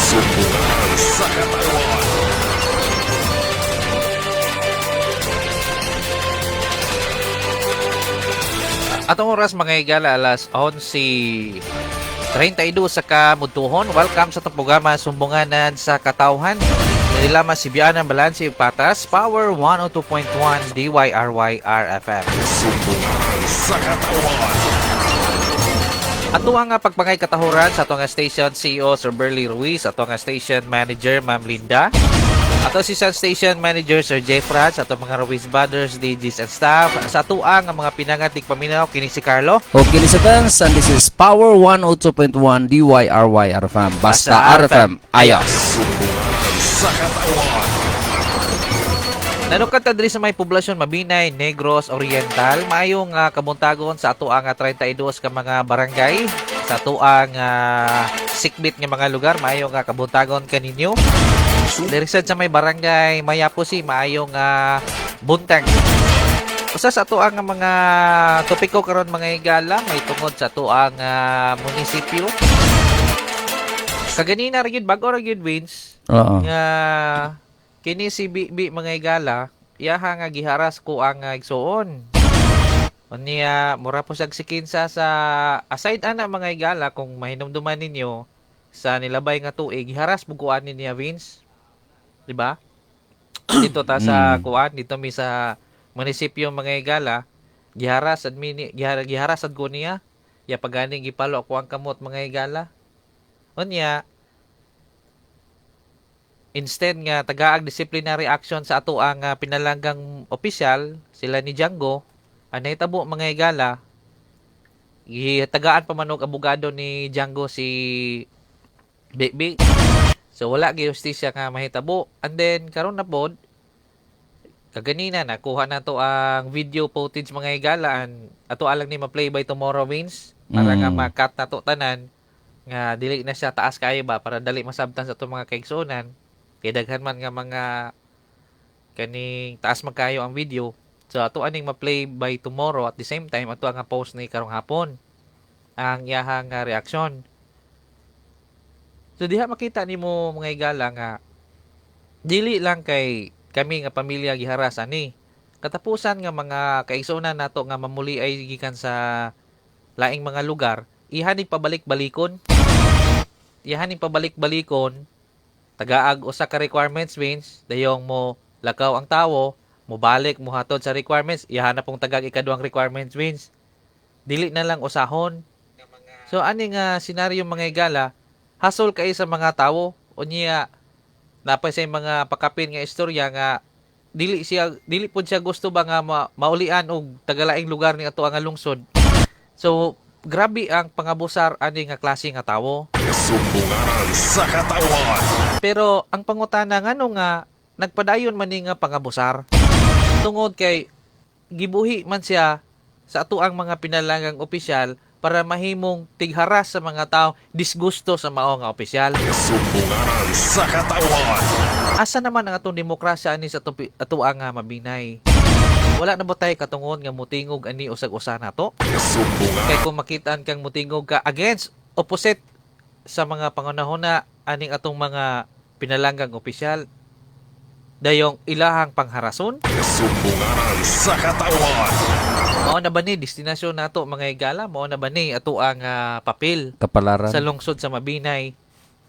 Sumbungan sa Katawhan. Atong oras, mga higala, alas 11:32 sa kamutuhon. Welcome sa atong programa Sumbunganan sa Katawhan. Nilama si Biana Balanse Patas, Power 102.1 DYRY RFM. Sumbungan sa Katawhan. Ato ang pagpangay katahuran sa atong station CEO Sir Berly Ruiz, ato ang station manager Ma'am Linda, ato assistant station manager Sir Jeff Raj, ato mga Ruiz Brothers, DJs and staff, sa ato ang mga pinangatik paminaw kini si Carlo. Okay, Elizabeth, and this is Power 102.1 DYRY RFM. Basta Basta RFM, ayos! Sumbungan sa Katawhan. Nanukat ta diri sa may poblasyon Mabinay, Negros Oriental, maayong kabuntagon sa ato ang 32 ka mga barangay sa ato ang sikbit nga mga lugar, maayong kabuntagon kaninyo. Diri sad sa may barangay Mayapusi, maayong buntag. Usa sa ato ang mga topiko karon, mga higala, may tungod sa ato ang munisipyo. Kaganina ra gyud, bag-o ra gyud, Vince, Oo. nga kini si Bibi, mga higala, iyaha nga giharas ko ang igsuon. Unya mura po siyag sikinsa sa aside ana, mga higala, kung mahinumduman ninyo sa nilabay nga tuig, giharas buguan ni niya, Vince. Di ba? Dito ta sa kuan dito mi sa munisipyo, mga higala, giharas admini giharas ad ko niya. Ya paganing gipalo ako ang kamot, mga higala. Unya instead nga tagaag disciplinary action sa ato ang pinalanggang opisyal, sila ni Django, ang nahitabo, mga higala, gitagaan pa man og abogado ni Django si Bibi. So wala gyud hustisya nga mahitabo. And then karon na pod kaganina, nakuha na to ang video footage, mga higala, and ato alang ni ma-play by tomorrow, Vince, para nga ma-cut na to tanan nga dili na siya taas kayo ba, para dali masabtan sa atong mga kaigsuonan kay daghan man nga mga kaning taas man kayo ang video. So ato aning ma-play by tomorrow. At the same time, ato ang post ni karong hapon ang iyahang nga reaksyon. So diha makita nimo, mga higala, nga dili lang kay kami nga pamilya giharas ani. Katapusan nga mga kaigsuonan nato nga mamuli ay gikan sa laing mga lugar, ihaning pabalik-balikon, ihaning pabalik-balikon, tagaag usa ka requirements, means dayong mo lakaw ang tawo, mo balik, mo hatod sa requirements, iha na pong tagag ikaduhang requirements, means dili na lang usahon. So ani nga senaryo, mga higala, hasol kay sa mga tawo. Unya napay sa mga pakapin nga istorya nga dili pud siya gusto ba nga maulian og tagalaing lugar ni ato ang lungsod. So grabe ang pangabusar ani nga klase nga tawo. Sumbungan sa Katawhan. Pero ang pangutana, ngano nga nagpadayon man ni nga pangabusar? Tungod kay gibuhi man siya sa ato ang mga pinalanggang opisyal para mahimong tigharas sa mga tao disgusto sa mao nga opisyal. Sumbungan sa Katawhan. Asa naman ang atong demokrasya ani sa ato ang nga Mabinay? Wala na ba tayo katungod nga mutingog ani usag-usa nato? Sumbungan Kay kung makitaan kang mutingog ka against, opposite sa mga pangunahuna aning atong mga pinalanggang opisyal, dayong ilahang pangharason. Sumbungan sa Katawhan. Mao na ba ni destinasyon nato, mga higala? Mao na ba ni ato ang papel Kapalaran. sa lungsod sa Mabinay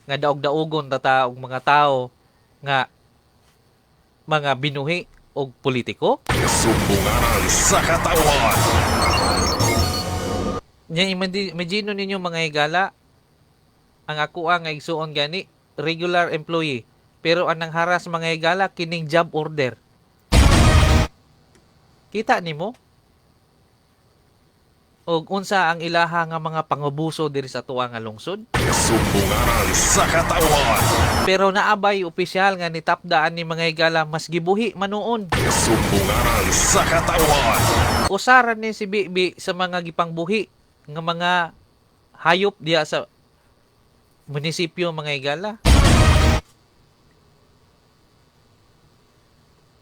nga daog-daogon ta og mga tao nga mga binuhi og politiko? Sumbungan sa Katawhan. Nya imagine ninyo, mga higala, ang ako ang igsuon gani regular employee, pero ang nangharas, mga higala, kining job order. Kita nimo og unsa ang ilaha nga mga pangubuso diri sa tuwa nga lungsod. Sumbungan sa Katawhan. Pero naabay opisyal nga nitapdaan ni, mga higala, mas gibuhi manuon. Sumbungan sa Katawhan. Usaran ni si Bibi sa mga gipangbuhi nga mga hayop diya sa munisipyo, mga higala.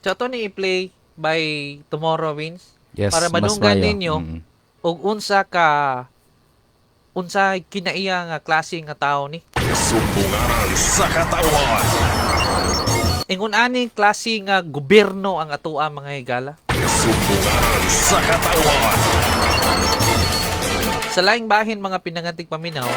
So ato ni i-play by tomorrow, Vince, Yes, para mas madunggan mayo. ninyo og unsa ka unsa kinaiya nga klase nga tao ni. Sumbungan Sumbunganan sa katawan. Ingon ani klase nga gobyerno ang atoa, mga higala. Sumbunganan sa katawan. Sa laing bahin, mga pinangantig paminaw,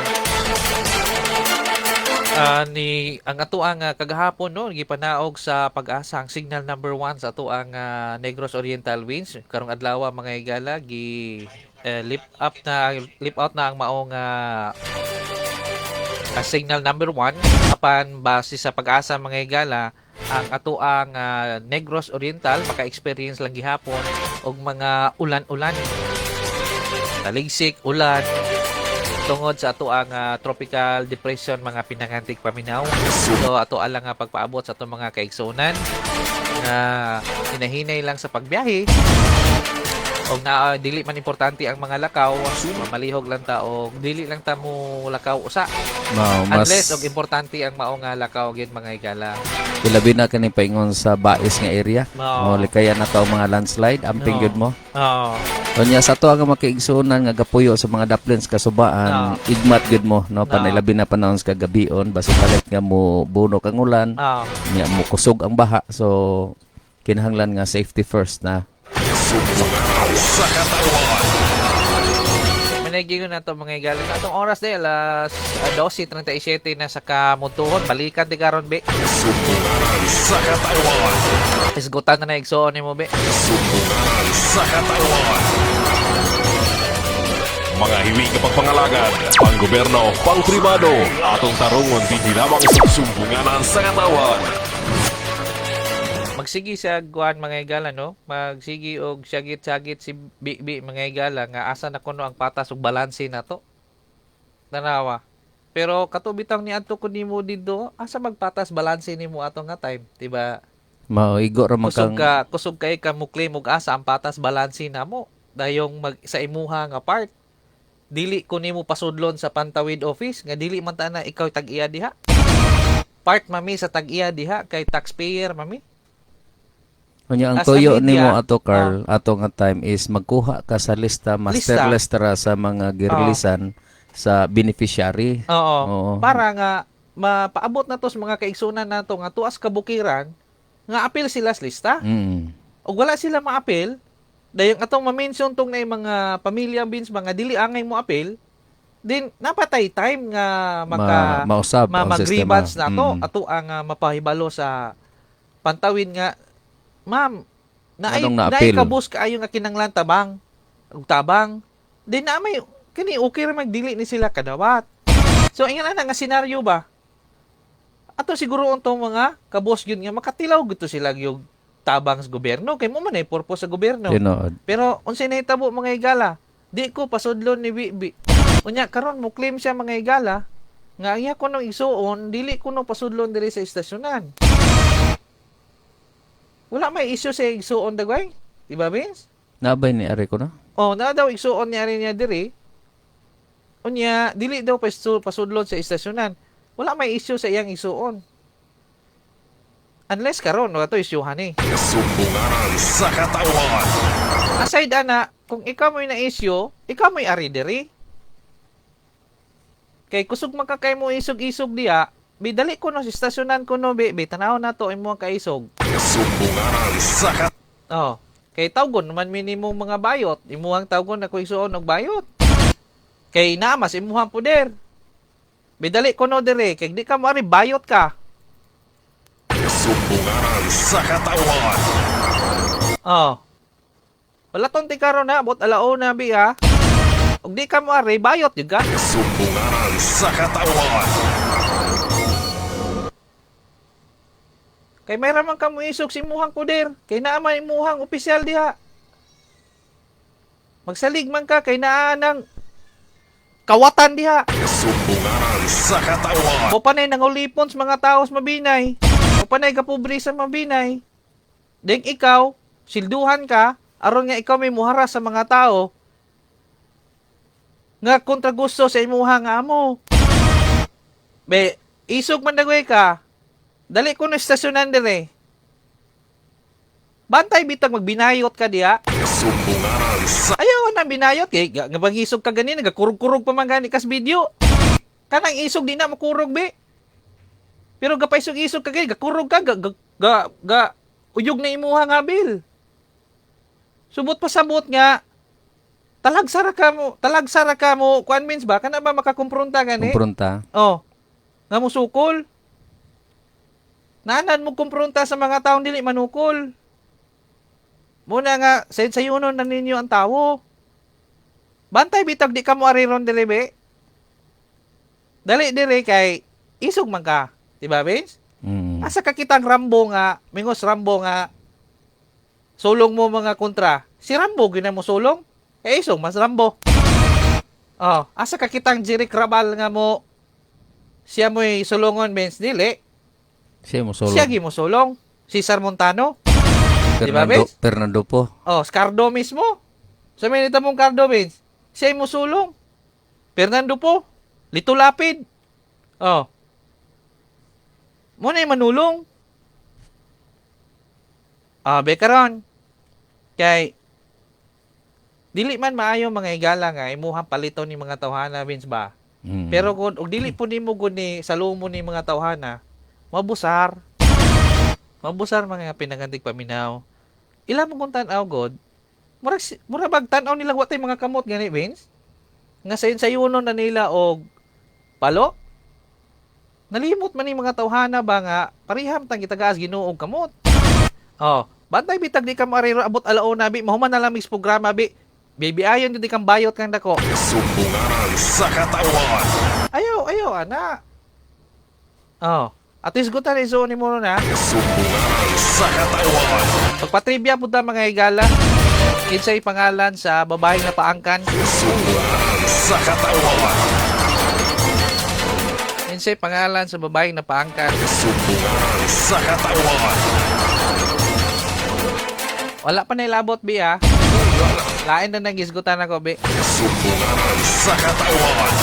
ni ang atoang kagahapon, no, gipanaog sa Pag-asa ang signal number 1 sa atoang Negros Oriental Winds. Karong adlaw, mga higala, gi lip up na, lip out na ang maong signal number 1. Apan base sa Pag-asa, mga higala, ang atoang Negros Oriental maka-experience lang gihapon og mga ulan-ulan, taligsik, ulan tungod sa atoang tropical depression, mga pinangantig paminaw. So ato lang nga pagpaabot sa atong mga kaigsuonan nga hinahinay lang sa pagbiyahe og na dili man importante ang mga lakaw, malihog lang ta og dili lang ta mo lakaw usa. Mao, mas Unless og importante ang mao nga lakaw gyud, mga higala. Ilabi na kani paingon sa Bais nga area. Mao. Mo likayan na to ang mga landslide, amping No. gyud mo. Oo. Unya sa ato ang makaigsuonan nga gapuyo sa mga daplins kasubaan, No. igmat gyud mo, no, No. panay labi na panahon sa kagabion, basi palit nga mo bunok ang ulan, Oo. nya mo kusog ang baha. So kinahanglan nga safety first na. Sumbunganan sa katawan. Managigon na to, mga higala. Sa atong oras de alas 12:37 na sa kamuntuhon. Balikan di karon, be. Sumbunganan sa katawan. Isgutan na na igsuon nimo, be. Sumbunganan sa katawan. Mga hiwi nga pagpangalagad, panggobyerno, pangpribado, atong tarungon dinhi lamang sa Sumbunganan sa Katawan. Magsigi sa guan, mga higala, no? Magsigi og syagit-sagit si Bibi, mga higala, nga asa na kuno ang patas ug balanse nato. Tanawa. Pero kato bitang ni adto ko nimo didto, asa magpatas balanse nimo ato nga time, di ba? Mao, igo ra man Kusog kang ka, kusog kay ka mo claim og asa ang patas balanse namo dayong mag sa imuha nga part. Dili ko nimo pasudlon sa Pantawid office nga dili man ta na ikaw tag-iya diha. Part mami sa tag-iya diha kay taxpayer mami. Unya ang As a tuyo media, nimo ato, Carl, ato nga time is magkuha ka sa lista, master Lista. list ra sa mga girilisan sa beneficiary. Oo. Oo. Para nga mapaabot na to sa mga kaigsunan nato nga tuas kabukiran nga apil sila sa lista. Og wala sila maapil, dayong atong ma-mention tong na mga pamilya bins mga dili angay mo apil, din napatay time nga maka mausab ma ang sistema. mag-grievance na to ato ang mapahibalo sa Pantawid nga, ma'am, naay Anong naay na-appeal? kabus kaayo nga kinanglan tabang ug tabang din na may kini okay ra magdili ni sila kadawat. So ingan ana nga senaryo ba, ato siguro untong mga kabos gyud nga makatilaw gito sila yung tabang sa gobyerno kay mo man ay purpose sa gobyerno. Tinuod. Pero unsay nahitabo, mga higala, di ko pasudlon ni Bibi. Unya karon mo claim siya, mga higala, nga ang iya kuno igsuon dili kuno pasudlon diri sa istasyonan. Wala may issue sa igsuon dagway. Di ba, Vince? Nabay ni ari ko na. Oh, na daw igsuon niya rin niya diri. Unya dili daw pasudlon sa istasyonan. Wala may issue sa iyang igsuon. Unless karon wala to isyuhan eh. Sumbunganan sa katawan. Aside ana, kung ikaw mo'y na-issue, ikaw mo'y ari diri. Kay kusog makakay mo isog-isog diya, bi dali ko no sa istasyonan ko no, bi, bi tanaw na to imong kaisog. Sumbunganan sa katawan. Oh, kay tawgon naman minimum mga bayot, imuhang tawgon na ko isuon og bayot. Kay naa mas imuhang poder. Bi dali ko no dire, kay di ka mo ari bayot ka. Sumbunganan sa katawan. Oh. Wala tong karon na, bot alauna bi ha. Ug di ka mo ari bayot jud ka. Sumbunganan sa katawan. Kay mayra man ka mo isog sa imuhang poder. Kay naa man imuhang opisyal diha. Magsalig man ka kay naa nang kawatan diha. Sumbunganan sa katawan. O panay nangulipon sa mga tao sa Mabinay. O panay kapobre sa Mabinay. Deng ikaw, silduhan ka, aron nga ikaw may muhara sa mga tao nga kontra gusto sa imuha nga amo. Be, isog man dagway ka. Dali ko na istasyonan dire. Bantay bitag magbinayot ka diha. Sumbunganan sa Ayaw na binayot kay nga bangisog ka ganin, nagakurog-kurog pa man gani kas video. Kanang isog di na makurog be. Pero gapaisog-isog ka gay, gakurog ka ga, ga, ga, ga uyog na imuha nga bil. Subot pasabot nga talagsara ka mo, kuan means ba kana ba makakumpronta gani? Kumpronta. Oh. Nga musukol. Naanan mo kumpronta sa mga taong dili manukol. Muna nga sayunon na ninyo ang tawo. Bantay bitag di ka mo ariron diri be. Dali diri kay isog man ka. Di ba, Vince? Mm. Asa ka kitang Rambo nga, mingos Rambo nga, sulong mo mga kontra. Si Rambo, gina mo sulong. Eh, isog, mas Rambo. Oh, asa ka kitang Jerry Crabal nga mo, siya mo'y sulungon, Vince, dili. Siya mo solo. Siya gi mo sulong. Cesar Montano. Di ba, Fernando, Vince? Fernando po. Oh, Scardo mismo. Sa may nita mong Cardo, Vince. Siya mo sulong. Fernando po. Lito Lapid. Oh. Muna yung manulong. Ah, bekaron. Kay dili man maayo mga higala nga imuhang palito ni mga tawhana, Vince ba? Mm. Pero kung og dili po nimo gud ni salumo ni mga tawhana, mabusar. Mabusar mga pinangandig paminaw. Ila mo kung tan-aw god, murag murag bag tan-aw nila wa tay mga kamot gani Vince. Nga sayon sayunon na nila og palo. Nalimot man ni mga tawhana ba nga pariham tang gitagaas Ginoo og kamot. Oh, bantay bitag di ka maariro abot alauna bi mahuman na lang mix programa bi. Baby ayon di kang bayot kang dako. Sumbunganan sa katawan. Ayaw, ayaw, ana. Oh. At least gutan iso ni mo na. Sumbunganan sa katawan. Pagpatrivia po ta mga higala. Kinsay pangalan sa babaeng napaangkan? Sumbunganan sa katawan. Kinsay pangalan sa babaeng napaangkan? Sumbunganan sa katawan. Wala pa nailabot bi ah. Lain na nagisgutan ako bi. Sumbunganan sa katawan.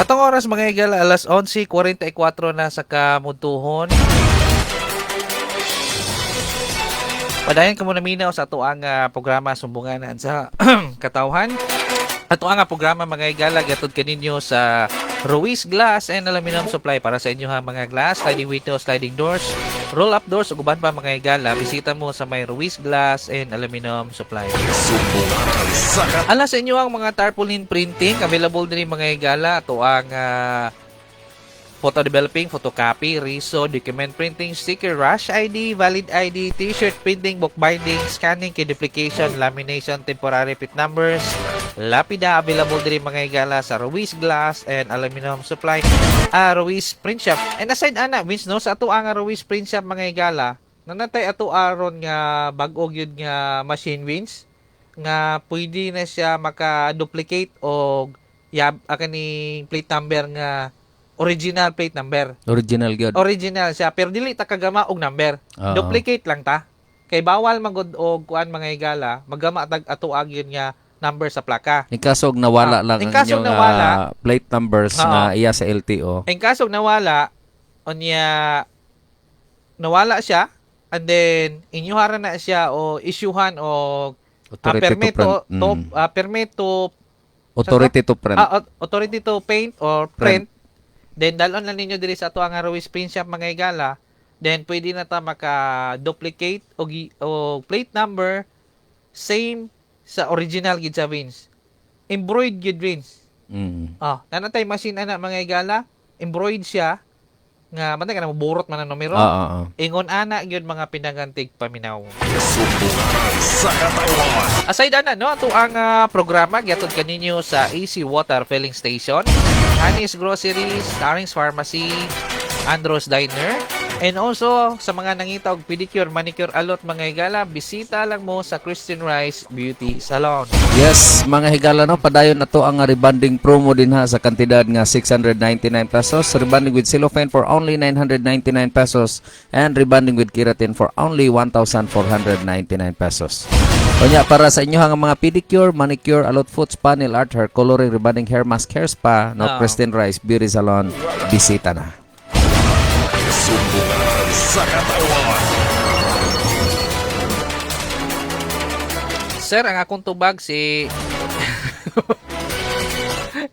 Atong oras mga higala alas 11:44 na sa kamutuhon. Padayon ka muna minaw sa ato ang programa Sumbunganan sa Katawhan. Ato ang programa mga higala gatod kaninyo sa Ruiz Glass and Aluminum Supply para sa inyo ha mga glass, sliding windows, sliding doors, roll up doors ug uban pa mga higala. Bisita mo sa may Ruiz Glass and Aluminum Supply. Sumbunganan sa katawan. Ala sa inyo ang mga tarpaulin printing available din mga higala ato ang photo developing, photocopy, riso, document printing, sticker, rush ID, valid ID, t-shirt printing, bookbinding, scanning, key duplication, lamination, temporary pit numbers, lapida available din mga higala sa Ruiz Glass and Aluminum Supply, Ruiz Print Shop. And aside ana, Vince, no, sa ato ang Ruiz Print Shop mga higala, nanatay ato aron nga bag-o gyud nga machine, Vince, nga pwede na siya maka-duplicate og yab kaning plate number nga original plate number. Original gyud. Original siya pero dili ta kagama og number. Oo. Duplicate lang ta. Kay bawal magud og kuan mga higala, magama tag ato gyud nga number sa plaka. In kaso og nawala lang In ang kaso inyong nawala, plate numbers Oo. nga iya sa LTO. In kaso nawala, unya nawala siya and then inyuhara na siya o isyuhan og Authority to permit print. to, permit to Authority to print. Authority to paint or print. Then dalon lang ninyo diri sa ato ang Ruiz Print Shop mga higala. Then pwede na ta maka-duplicate og og plate number same sa original gid sa Vince. Embroid gid Vince. Ah, nanatay machine ana mga higala, embroid siya nga man ka na moburot man ang numero. Ingon ana gyud mga pinagantig paminaw. Sumbunganan sa katawan. Aside ana no, ato ang programa gihatod kaninyo sa AC Water Filling Station, Honey's Groceries, Starings Pharmacy, Andros Diner, and also sa mga nangita og pedicure, manicure, alot mga higala, bisita lang mo sa Christian Rice Beauty Salon. Yes, mga higala no, padayon na to ang rebanding promo din ha sa kantidad nga 699 pesos, rebanding with cellophane for only 999 pesos and rebanding with keratin for only 1,499 pesos. Unya para sa inyo ang mga pedicure, manicure, alot foot spa, nail art, hair coloring, rebanding hair mask, hair spa, no, Christine Rice Beauty Salon, bisita na. Sumbunganan sa katawan. Sir, ang akong tubag si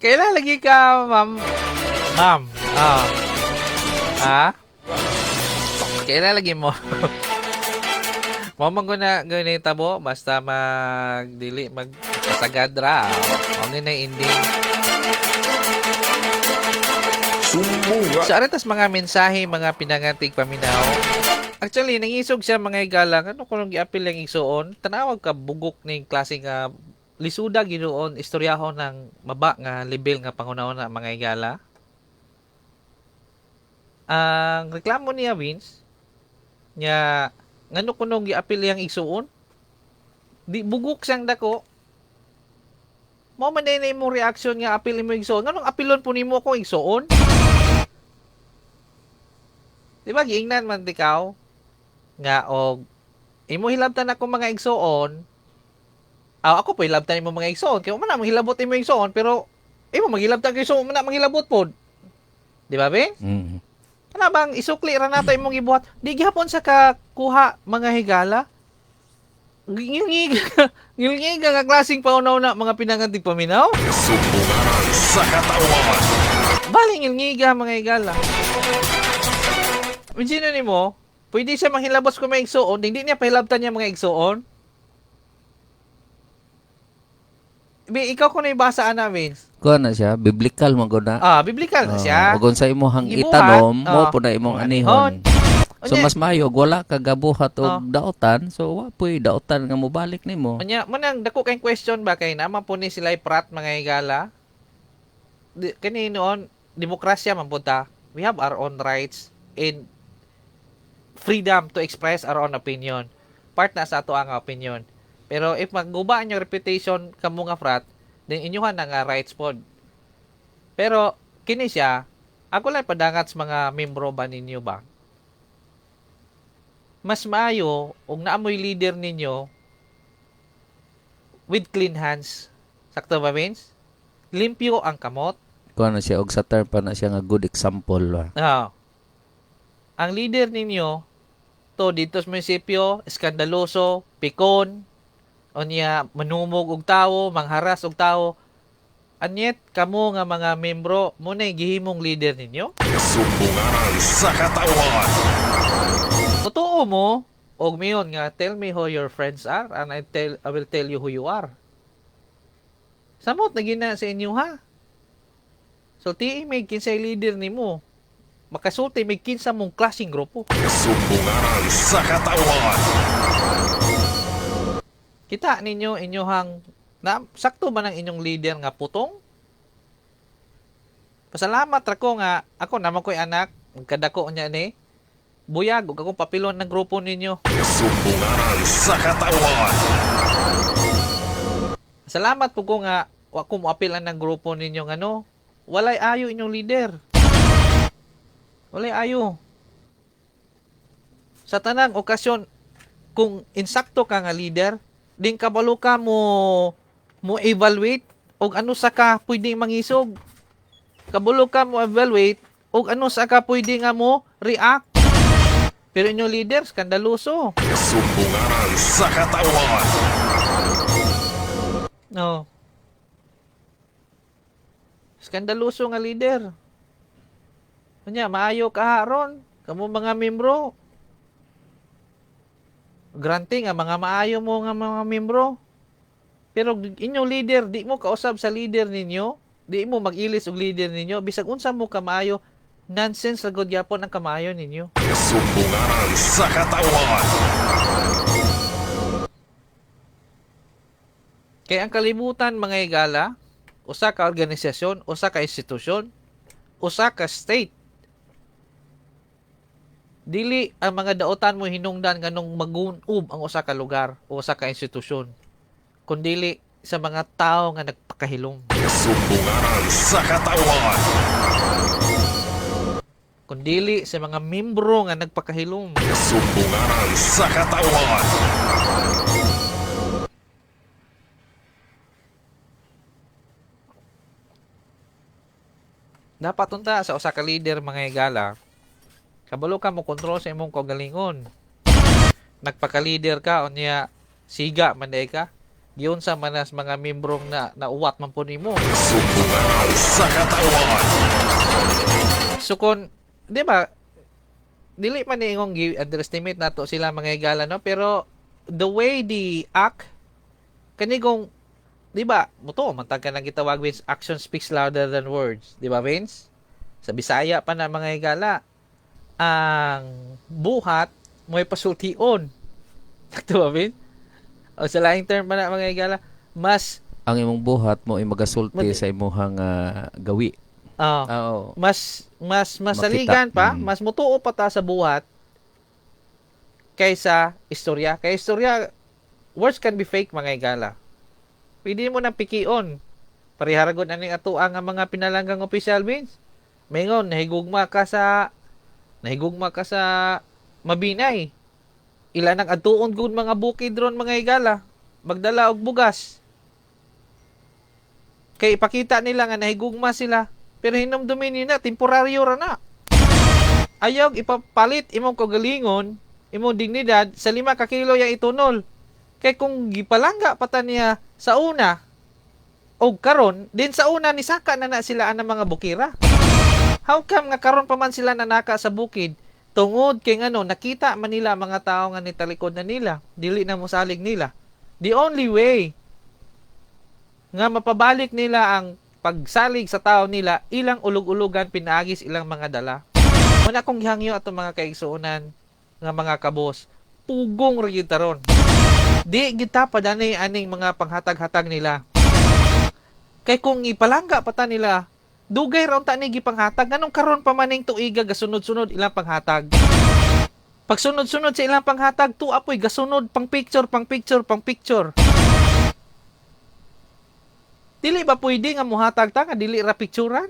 Kailan lagi ka, ma'am? Ma'am. Ah. Ah? Kailan lagi mo? Mo man guna ganita mo basta magdili magpasagad ra. Mao na ending. Sumbunga. So, ano tas mga mensahe, mga pinangatig paminaw? Actually, nangisog siya mga higala. Ano kung giapil lang igsuon? Tanawag ka bugok ning klase nga lisuda ginuon istoryahon ng maba nga level nga pangunahon na mga higala. Ang reklamo niya, Vince, nga ngano kuno giapil yang igsuon? Di bugok siyang dako. Mao man na imong reaction nga apil imo igsuon. Nganong apilon po nimo ako igsuon? Di ba giingnan man tikaw nga og imo hilabtan ako mga igsuon. Ah, ako po hilabtan imo mga igsuon kay man na manghilabot imo igsuon pero imo maghilabtan kay igsuon man na manghilabot pod. Di ba, be? Mm. Kana bang isukli ra nato imong gibuhat? Di gihapon sa kakuha mga higala. Ngilngig ngilngig nga klaseng paunaw na mga pinangantig paminaw. Sumbunganan sa katawan. Bali ngilngiga mga higala. Imagine nimo, pwede siya manghilabot kung may igsuon, hindi niya pahilabtan niya mga igsuon. Bi, ikaw ko na ibasa ana, Vince. Kuha na siya, biblical man gud na. Ah, biblical na siya. Ug unsa imong Gibuhat, itanom, mo oh. po na imong Anihon. anihon. So Unya, mas maayo og wala ka gabuhat Oh. og daotan, so wa po'y daotan nga mobalik nimo. Unya, mo nang dako kay question ba kay naman po ni sila prat mga higala. Di, kani noon, demokrasya man po ta. We have our own rights and freedom to express our own opinion. Part na sa ato ang opinion. Pero if magguba ang inyong reputation kamo nga frat, then inyuhan na nga rights pod. Pero kini siya, ako lang padangat sa mga membro ba ninyo ba? Mas maayo og naamoy leader ninyo with clean hands. Sakto ba, Vince? Limpyo ang kamot. Kuha na siya og sa term pa na siya nga good example ba. Ah. Ang leader ninyo, to dito sa munisipyo, eskandaloso, pikon, unya manumog og tawo, mangharas og tawo. Anyet kamo nga mga membro, mo na gihimong leader ninyo? Sumbunganan sa katawan. Totoo mo og mayon nga tell me who your friends are and I will tell you who you are. Samot na gina sa inyo ha. So ti may kinsay leader nimo. Makasulti may kinsa mong klaseng grupo. Sumbunganan sa katawan. Kita ninyo inyohang na sakto ba ng inyong leader nga putong? Pasalamat ra ko nga ako naman ko'y anak, magkadako niya ni. Buyag ug akong papilon ng grupo ninyo. Sumbunganan sa katawan. Salamat po ko nga wa ko moapilan ng grupo ninyo nga no. Walay ayo inyong leader. Walay ayo. Sa tanang okasyon kung insakto ka nga leader, din kabalo ka mo mo evaluate og ano sa ka pwedeng mangisog. Kabalo ka mo evaluate og ano sa ka pwede nga mo react. Pero inyong leader, skandaloso. Sumbunganan sa katawan. No. Skandaloso nga leader. Unya, maayo ka ron. Kamo mga membro. Grante nga mga maayo mo nga mga membro. Pero inyong leader, di mo kausab sa leader ninyo, di mo mag-ilis og leader ninyo, bisag unsa mo kamaayo, nonsense ra gud gyapon ang kamaayo ninyo. Sumbunganan sa katawan. Kay ang kalibutan mga higala, usa ka organisasyon, usa ka institusyon, usa ka state. Dili ang mga daotan mo hinungdan nganong magunob ang usa ka lugar o usa ka institusyon. Kundili sa mga tao nga nagpakahilom. Sumbunganan sa katawan. Kundili sa mga membro nga nagpakahilom. Sumbunganan sa katawan. Dapat unta sa usa ka leader mga higala, kabalo ka mo kontrol sa imong kaugalingon. Nagpaka-leader ka unya siga man diay ka. Giunsa man nas mga membrong na nauwat man po nimo. Sumbunganan sa katawan. So kung, di ba, dili man ni ingong underestimate nato sila, mga higala, no? Pero the way the act, kanigong, di ba, muto, mantag ka nang gitawag, Vince, action speaks louder than words. Di ba, Vince? Sa Bisaya pa na, mga higala, ang buhat mo'y pasultion. Sakto ba, Vince? O sa laing term pa na, mga higala, mas, Ang imong buhat mo ay magasulti sa imuhang gawi. Oo. Mas mas masaligan Makita. pa, mas mutuo pa ta sa buhat kaysa istorya. Kay istorya, words can be fake, mga higala. Pwede mo nang pikion. Pareharagon aning ato ang mga pinalanggang opisyal, Vince. Mingon, nahigugma ka sa Mabinay. Ila nang adtuon gud mga bukid ron, mga higala. Magdala og bugas. Kay ipakita nila nga nahigugma sila. Pero hinumdumin nila, temporaryo ra na. Ayaw ipapalit imong kagalingon, imong dignidad sa 5 ka kilo yang itunol. Kay kung gipalangga pa ta niya sa una og karon, din sa una nisaka na na sila ang mga bukira. How come nga karon pa man sila nanaka sa bukid? Tungod kay ngano nakita man nila mga tao nga nitalikod na nila, dili na mosalig nila. The only way nga mapabalik nila ang pagsalig sa tao nila, ilang ulug-ulugan pinaagis ilang mga dala. Muna akong gihangyo ato mga kaigsuonan nga mga kabos, pugong ra gyud taron. Di kita padanay aning mga panghatag-hatag nila. Kay kung ipalangga pa ta nila, dugay ra unta ni gipanghatag, nganong karon pa man ning tuiga gasunod-sunod ilang panghatag? Pag sunod-sunod sa ilang panghatag, tu apoy gasunod pang picture, pang picture, pang picture. Dili ba pwede nga muhatag ta nga dili ra picturean?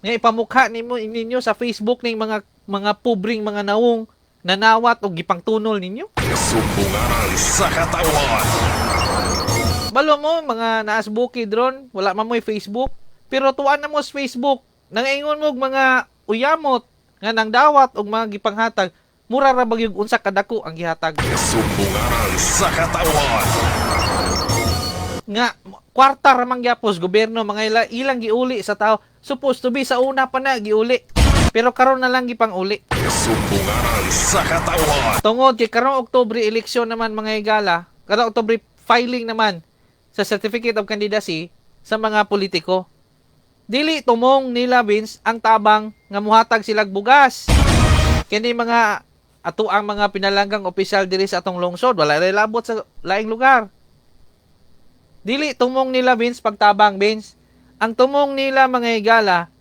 Nga ipamukha nimo ninyo sa Facebook ning mga pobreng mga nawong nanawat og gipangtunol ninyo? Sumbunganan sa katawan. Balo mo mga naas bukid ron, wala man mo'y Facebook, pero tuwan na mo sa Facebook. Nangaingon mo og mga uyamot nga nang dawat og mga gipanghatag, mura ra bagyog unsa kadako ang gihatag. Sumbunganan sa katawan. Nga kwarta ra man gyapos gobyerno, mga ilang giuli sa tao. Supposed to be sa una pa na giuli, pero karon na lang gipang-uli. Sumbunganan sa katawan. Tungod kay karong Oktubre eleksyon naman, mga higala, karong Oktubre filing naman sa certificate of candidacy sa mga politiko. Dili tumong nila, Vince, ang tabang nga muhatag silag bugas. Kini mga ato ang mga pinalanggang opisyal diri sa atong lungsod, wala ray labot sa laing lugar. Dili tumong nila, Vince, pagtabang, Vince. Ang tumong nila, mga higala,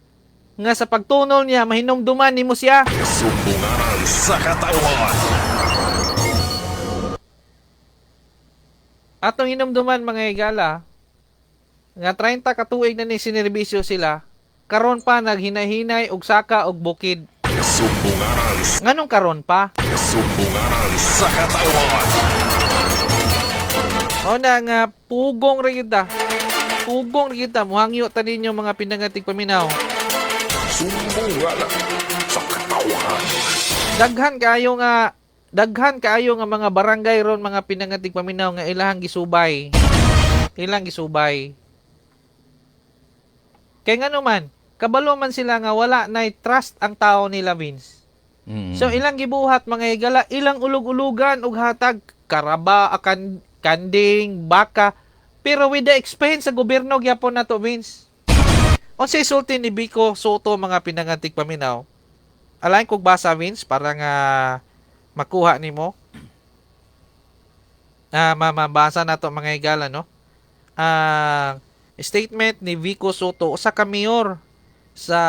nga sa pagtunol niya mahinumduman nimo siya. Sumbunganan sa katawan. Atong hinumduman, mga higala, nga 30 ka tuig na ni sinerbisyo sila, karon pa naghinahinay og saka og bukid. Sumbunganan. Nganong karon pa? Sumbunganan sa katawan. O na nga pugong ra kita. Pugong ra kita, muhangyo ta ninyo, mga pinangatig paminaw. Sumbunganan sa katawan. Daghan kaayo nga mga barangay ron, mga pinangatig paminaw, nga ilahang gisubay. Ilang gisubay. Kay ngano man, kabalo man sila nga wala nay trust ang tao nila, Vince. So ilang gibuhat, mga higala, ilang ulug-ulugan og hatag karaba, akan kanding, baka, pero with the expense sa gobyerno gyapon nato, Vince. Unsay sulti ni Vico Soto, mga pinangantig paminaw? Alain kog basa, Vince, para nga makuha nimo. Ah, mabasa nato, mga higala, no? Ah, statement ni Vico Soto, usa ka mayor sa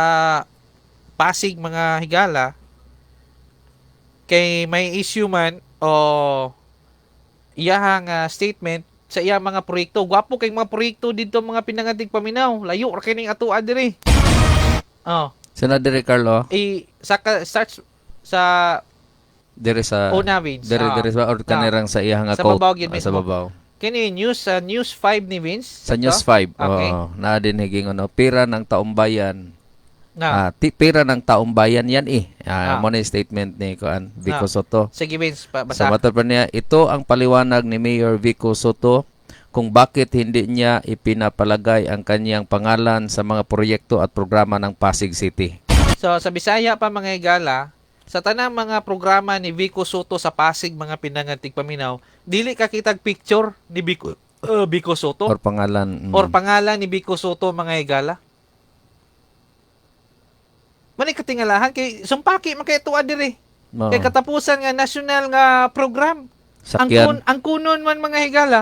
Pasig, mga higala, kay may issue man o iyahang statement sa iya mga proyekto. Gwapo kay mga proyekto dito, mga pinangatig paminaw. Layo ra kining atoa diri. Oh, Sana dire, Carlo, i sa starts sa dire sa una, Vince. Dire dire sa or kanirang sa iyang Sa quote. babaw gyud Ah, sa mismo. babaw. Kini news sa News 5 ni Vince. Sa News Ito? 5. Okay. Oo, naa din higing ano, pira ng taong bayan. Na. Pera ng taong bayan yan eh. Mo na yung statement ni kuan Vico Soto. Sige, Vince, Sa basa. matod pa niya, ito ang paliwanag ni Mayor Vico Soto kung bakit hindi niya ipinapalagay ang kanyang pangalan sa mga proyekto at programa ng Pasig City. So sa Bisaya pa, mga higala, sa tanang mga programa ni Vico Soto sa Pasig, mga pinangan tigpaminaw, dili ka kitag picture ni Vico Soto Or pangalan. Or pangalan ni Vico Soto, mga higala. Mani katingalahan kay sumpaki man kay tuwa diri. Oo. Kay katapusan nga national nga program. Ang Sakyan. ang kunon man, mga higala.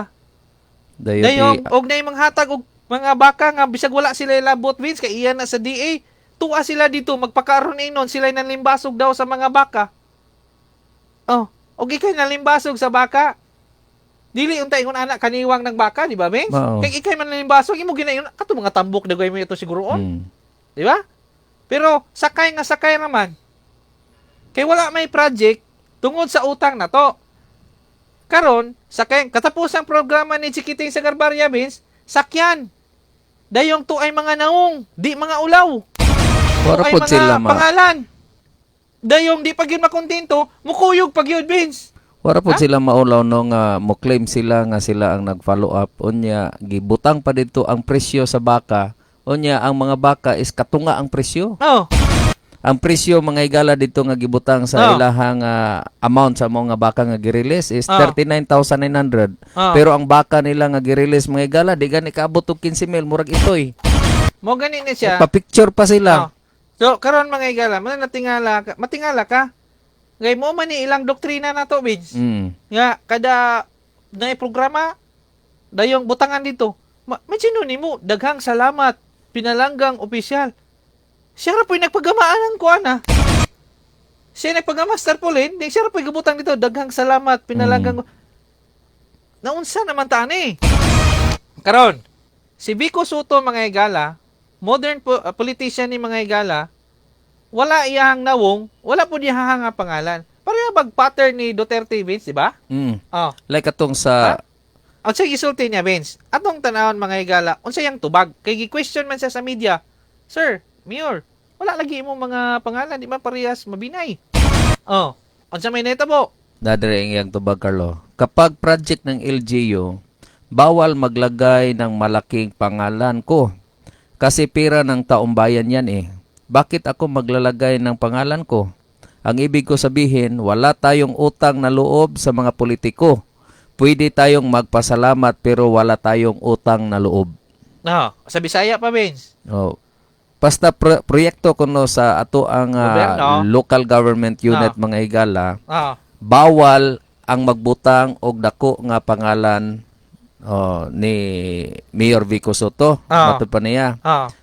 Dayon, Dayong og nay manghatag og mga baka nga bisag wala sila labot, Vince, kay iyan na sa DA. Tuwa sila dito magpakaron inon sila nanlimbasog daw sa mga baka. Oh, og ikay nalimbasog sa baka. Dili unta ingon anak kaniwang ng baka, di ba, Vince? Oo. Kay ikay man nalimbasog imo ginayon kato mga tambok dagway mo ito siguroon, di ba? Pero sakay nga sakay naman. Kay wala may project tungod sa utang na to. Karon, sakay katapos ang programa ni Chikiting sa Garbaria, Vince, sakyan. Dayong to ay mga naong, di mga ulaw. Wala Ay pod mga sila ma pangalan. Dayong di pa gyud makontento, mukuyog pa gyud, Vince. Wala pod Ha? sila maulaw no nga mo claim sila nga sila ang nag-follow up, unya gibutang pa dito ang presyo sa baka, unya ang mga baka is katunga ang presyo. Ang presyo, mga higala, dito nga gibutang sa ilahang amount sa mga baka nga gi-release is 39,900. Pero ang baka nila nga gi-release, mga higala, di gani kaabot og 15 mil, murag itoy. Mo gani ni siya. Pa-picture pa sila. Oh. So karon, mga higala, man natingala ka, matingala ka. Ngay mo man ni ilang doktrina na to, Vince. Nga kada na programa dayong butangan dito. Ma sino nimo daghang salamat pinalanggang opisyal. Siya ra po'y nagpagamaan ang kuan ah. Siya nagpagama sa tarpaulin, di siya ra po'y gabutang dito daghang salamat pinalanggang. Naunsa naman tani. Karon, si Vico Soto, mga higala, modern politician ni, mga higala, wala iyang nawong, wala po niya nga pangalan. Pareha bag pattern ni Duterte, Vince, di ba? Oh. Like atong sa Ang sa gisulti niya, Vince, atong tanawon, mga higala, unsa yang tubag? Kay gi-question man siya sa media. "Sir, Mayor, wala lagi imong mga pangalan, di man parehas mabinay." Oh, unsa may nahitabo? Dadere ang iyang tubag, Carlo. Kapag project ng LGU, bawal maglagay ng malaking pangalan ko. Kasi pera ng taong bayan yan eh. Bakit ako maglalagay ng pangalan ko? Ang ibig ko sabihin, wala tayong utang na loob sa mga politiko. Pwede tayong magpasalamat pero wala tayong utang na loob. No, sa Bisaya pa, Vince. Oh. Basta proyekto kuno sa ato ang Gobyerno. Local government unit, mga higala, bawal ang magbutang og dako nga pangalan, oh, ni Mayor Vico Soto. Matod pa niya.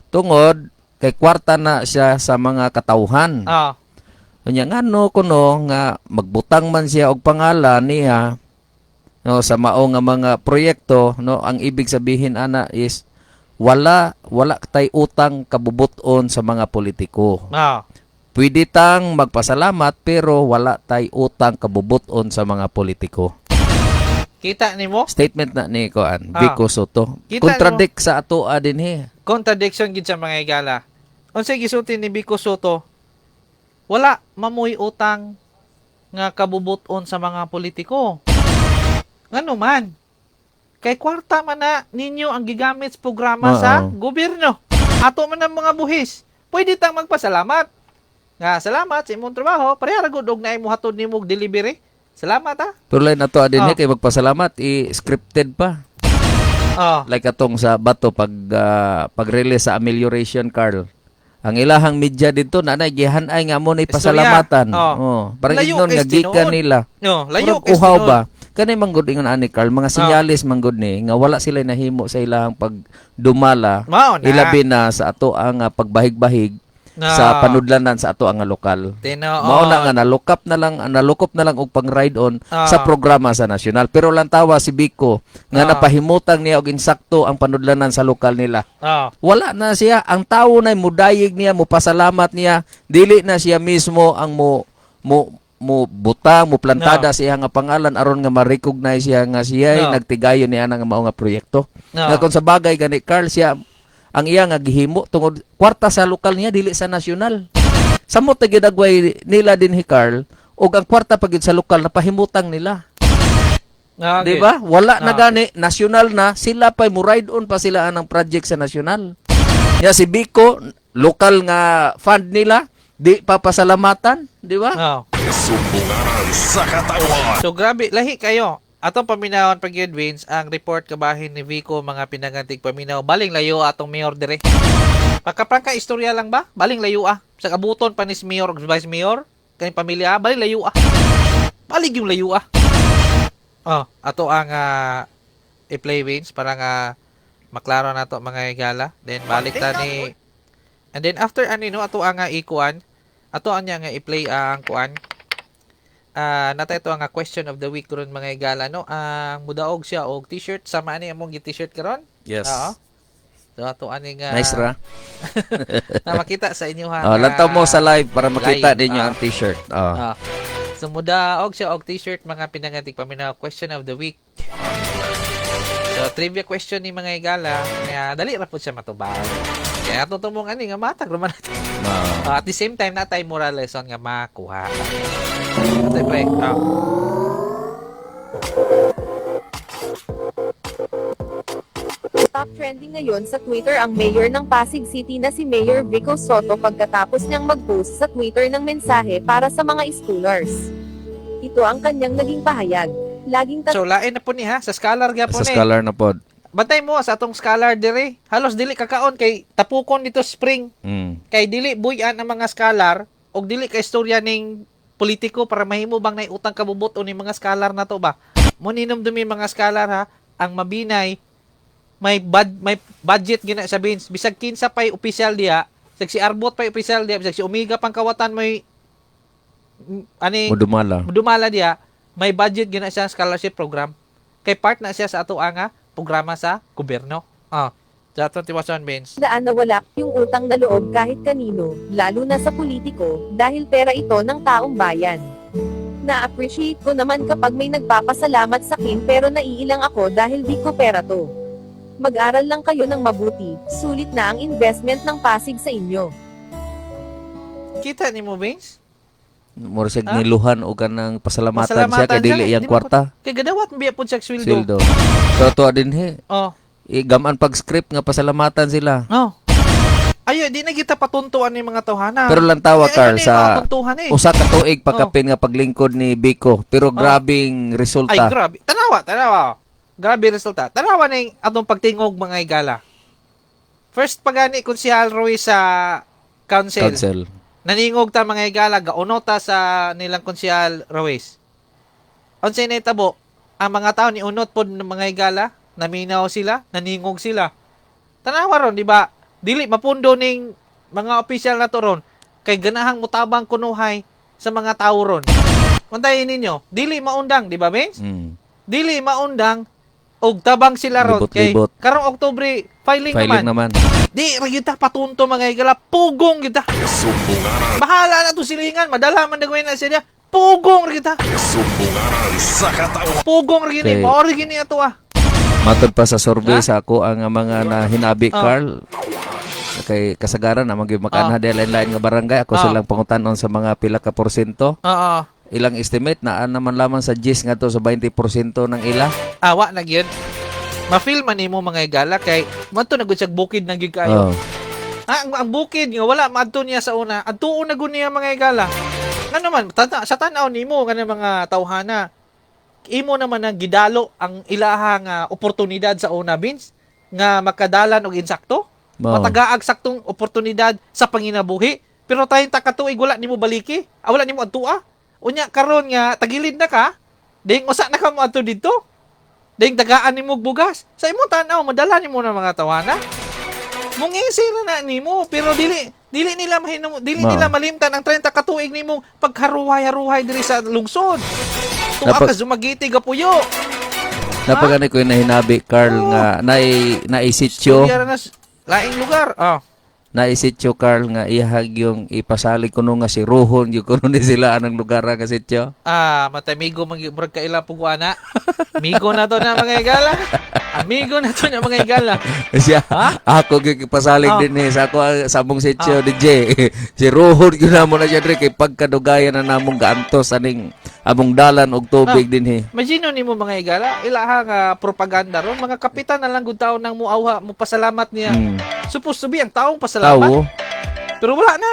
Tungod kay kwarta na siya sa mga katawhan. Unya ngano kuno nga magbutang man siya og pangalan niya, no, sa mao nga mga proyekto, no, ang ibig sabihin ana is wala wala tay utang kabubuton sa mga politiko. Pwede tang magpasalamat pero wala tay utang kabubuton sa mga politiko. Kita nimo? Statement na ni kuan Vico Soto. Kita Contradict sa atoa dinhi. Contradiction gid sa mga higala. Unsay gisulti ni Vico Soto? Wala mamoy utang nga kabubuton sa mga politiko. Ngano man? Kay kwarta man na ninyo ang gigamit sa programa sa gobyerno. Ato man ang mga buhis. Pwede tang magpasalamat. Nga salamat sa imong trabaho, pareha ra gud og naay mohatod nimo og delivery. Salamat ah. Pero lain ato dinhi kay magpasalamat i-scripted pa. Like atong sa Bato pag-release sa amelioration, Carl. Ang ilahang media dito na nay gihan-ay nga mo ni Istorya. pasalamatan. Oh, parang Layo ignon kay nga gikan tinuod. nila. No, layo Murag kay uhaw tinuod. ba? Kani man gud ingon ani, Carl, mga sinyalis man gud ni nga wala sila nahimo sa ilahang pagdumala. Mao na. Ilabi na sa ato ang pagbahig-bahig sa panudlanan sa ato ang lokal. Tinuod. Mao na nga nalukop na lang og pang ride on sa programa sa nasyonal. Pero lantawa si Vico nga napahimutang niya og insakto ang panudlanan sa lokal nila. Wala na siya, ang tawo na mudayig niya, mupasalamat niya, dili na siya mismo ang mo mo mo butang, mo plantada sa iya nga pangalan aron nga ma-recognize siya nga siya No. nagtigayon niya nga mao nga proyekto. No. Nga kung sa bagay gani, Carl, siya Ang iya nga gihimo tungod kwarta sa lokal niya, dili sa nasyonal. Samot na gidagway nila dinhi, Carl, og ang kwarta pa gyud sa lokal na pahimutang nila. Ah, Di ba? Wala na gani, nasyonal na, sila pa mo ride on pa sila anang project sa nasyonal. Ya si Biko, lokal nga fund nila, di pa pasalamatan, di ba? Oh. Sumbunganan sa katawan. So grabe, lahi kayo. Atong paminawon pag yun, Vince, ang report kabahin ni Vico, mga pinangantig paminaw. Baling layo atong mayor dire. Pagkaprangka istorya lang ba? Baling layo ah. Sa kabuton pa ni si mayor ug vice mayor, kaning pamilya ah, baling layo ah. Balig yung layo ah. Oh, ato ang i-play, Vince, para nga maklaro nato, mga higala. Then balik ta ni. And then after ani no, ato ang ikuan, ato ang niya nga i-play ang kuan. Ah, nata ito ang question of the week karon, mga higala, no. Ang mudaog siya og t-shirt sama ani among gi-t-shirt karon. Yes. Oo. So ato ani nga Nice ra. Na makita sa inyo ha. Oh, lantaw mo sa live para makita live, ninyo ah. ang t-shirt. Oh. Ah. So mudaog siya og t-shirt, mga pinangatik paminaw, question of the week. So trivia question ni mga higala, kaya dali ra pud siya matubag. Kaya atong tumong ani nga matag ra man natin. Ah, at the same time natay moral lesson nga makuha. Ate pre. Ah. Top trending ngayon sa Twitter ang mayor ng Pasig City na si Mayor Vico Soto pagkatapos niyang mag-post sa Twitter ng mensahe para sa mga schoolers. Ito ang kanyang naging pahayag. Laging So lain na po ni ha sa scholar gyapon Sa ni. scholar na pod. Bantay mo sa atong scholar dire. Halos dili kakaon kay tapukon dito spring. Kay dili buyan ang mga scholar og dili ka istorya ning politiko para mahimo bang naiutang kabubot o ni mga scholar na to ba. Muninom dumi mga scholar ha, ang Mabinay may budget gina sa bins bisag kinsa pay opisyal diha, bisag si Arbot pay opisyal diha, bisag si Omega pangkawatan may ani Mudumala. dumala diha, may budget gina siya scholarship program kay part na siya sa ato nga programa sa gobyerno. Ah, sa atong tiwason, Vince. Daan na wala yung utang na loob kahit kanino, lalo na sa politiko, dahil pera ito ng taong bayan. Na-appreciate ko naman kapag may nagpapasalamat sa akin pero naiilang ako dahil di ko pera to. Mag-aral lang kayo ng mabuti, sulit na ang investment ng Pasig sa inyo. Kita ni mo, Vince? Mura siya Ha? niluhan og kanang pasalamatan siya Pasalamatan kay dili siya. iyang Di ba kwarta. Kay gadawat biya pud siya sweldo. Sweldo. So ato dinhi. Oh. Gaman pag script nga pasalamatan sila. Oh. Ayo, di na kita patuntuan ni mga tawhana. Pero lantawa Eh, Carl ano sa patuntuhan eh. usa ka tuig pagkapin nga paglingkod ni Biko pero grabing Ay, resulta. grabe. Tanawa, tanawa. Grabe resulta. Tanawa ning atong pagtingog, mga igala. First pagani konsehal Roy sa council. Council. Naningog ta, mga igala, gaunota sa nilang konsehal Ruiz. Unsay nahitabo, ang mga tao ni unot pod ng mga igala, naminaw sila, naningog sila. Tanawa ron, di ba? Dili mapundo ning mga opisyal na to ron kay ganahang mutabang kunuhay sa mga tao ron. Bantayin ninyo, dili maundang, di ba, Vince? Dili maundang og tabang sila ron kay Libot-libot. karong Oktubre filing, Filing naman. naman. Di ra gyud ta patunto, mga igala, pugong gyud ta. Sumbunganan. Bahala na to silingan, madala man dagway na siya. Pugong ra kita. Sumbunganan sa katawan. Pugong ra gini, Okay. mao ra gini ato ah. Matod pa sa survey Ha? sa ako ang mga nahinabi, Carl, kay kasagaran na magyud makanha oh. lain-lain nga barangay ako silang pangutanon sa mga pila ka porsyento, Oo. ilang estimate naa naman lamang sa GIS nga to sa 20% ng ila. Awa na gyud. Ma-feel man nimo, mga igala, kay manto na gud siya bukid na gyud kayo. Oh. Ah, ang bukid nga wala maadto niya sa una, adtuon na gud niya, mga igala. Ngano man sa tan-aw nimo nga mga tawhana, imo naman ang gidalo ang ilaha nga oportunidad sa una, Vince, nga makadalan og insakto. Mao. Matagaag saktong oportunidad sa panginabuhi. Pero tayong takatuig wala nimo baliki, ah, wala nimo adtua. Unya karon nga tagilid na ka, ding usa na ka mo adto didto. Ding tagaan nimo og bugas. Sa imong tan-aw madala nimo na mga tawana. Mungisi ra na nimo pero dili dili nila mahinum dili Mao. nila malimtan ang 30 ka tuig nimong pagharuhay-haruhay diri sa lungsod. Tuwa ka Dumaguete gapuyo. Napagani ko yung nahinabi, Carl, Oo. nga naisityo Istorya ra na laing lugar. Oh. Naisityo, Carl, nga ihag yung ipasalig kuno nga si Ruhon yung kuno ni sila anang lugar nga sityo. Ah, matamigo man murag kaila pugwana. Amigo na to na, mga higala. Amigo na to na, mga higala. Siya, Ha? ako gyud ipasalig din eh sa ako sa among sityo, DJ. Si Ruhon gyud namo na siya dre kay pagkadugayan na namong gaantos aning among dalan og tubig dinhi. Imagine nimo, mga higala, ilaha nga propaganda ron, mga kapitan na lang gud taon nang muawha, mo pasalamat niya. Supposed to be ang taong pasalamat. Tawo. Pero wala na.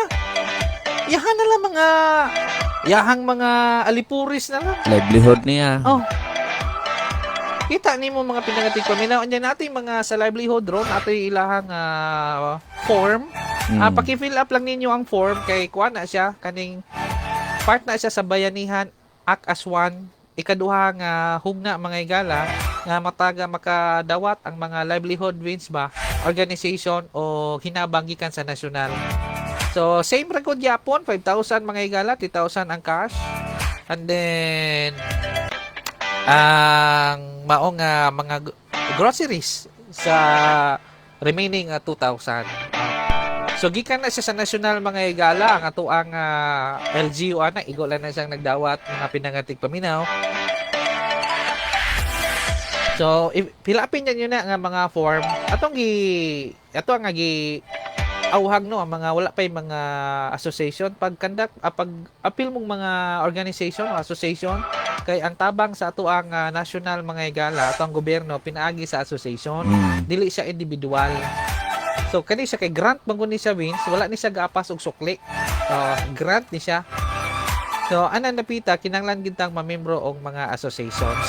Yahan na lang mga yahang mga alipuris na lang. Livelihood niya. Oh. Kita nimo, mga pinangatig paminaw nya natin mga sa livelihood ron ato ilahang form. Ah, paki-fill up lang ninyo ang form kay kuan na siya, kaning part na siya sa Bayanihan Act as One, ikaduha nga hugna, mga higala, nga mataga makadawat ang mga livelihood wins ba organization o hinabang gikan sa nasyonal. So same record gyapon, 5,000, mga higala, 3,000 ang cash. And then ang maong mga groceries sa remaining 2,000. So gikan na siya sa national, mga higala, ang ato ang LGU ana igo lang na siyang nagdawat, mga pinangatig paminaw. So if, pilapin niyo na nga mga form atong gi ato ang gi awhag no ang mga wala pa yung mga association pag conduct, pag appeal mong mga organization o association kay ang tabang sa ato ang national, mga higala, ato ang gobyerno pinaagi sa association, dili siya individual. So kani siya kay grant man ni siya, Vince, wala ni siya gaapas og sukli. Grant ni siya. So anan napita kinahanglan gid tang mamembro og mga associations.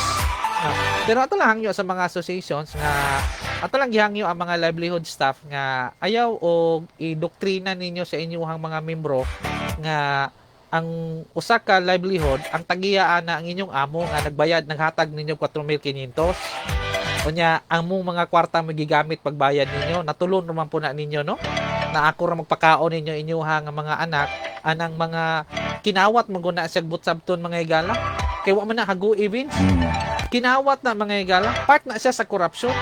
Pero ato lang hangyo sa mga associations nga ato lang gihangyo ang mga livelihood staff nga ayaw og idoktrina ninyo sa inyong mga membro nga ang usa ka livelihood ang tagiya ana ang inyong amo nga nagbayad, naghatag ninyo 4,500. Unya ang mong mga kwarta magigamit pagbayad ninyo, natulon naman po na ninyo no na ako ra magpakaon ninyo inyuha nga mga anak anang mga kinawat mo guna siya butsabton, mga higala, kay wa man na hagui, Vince. Kinawat na, mga higala, part na siya sa korupsyon,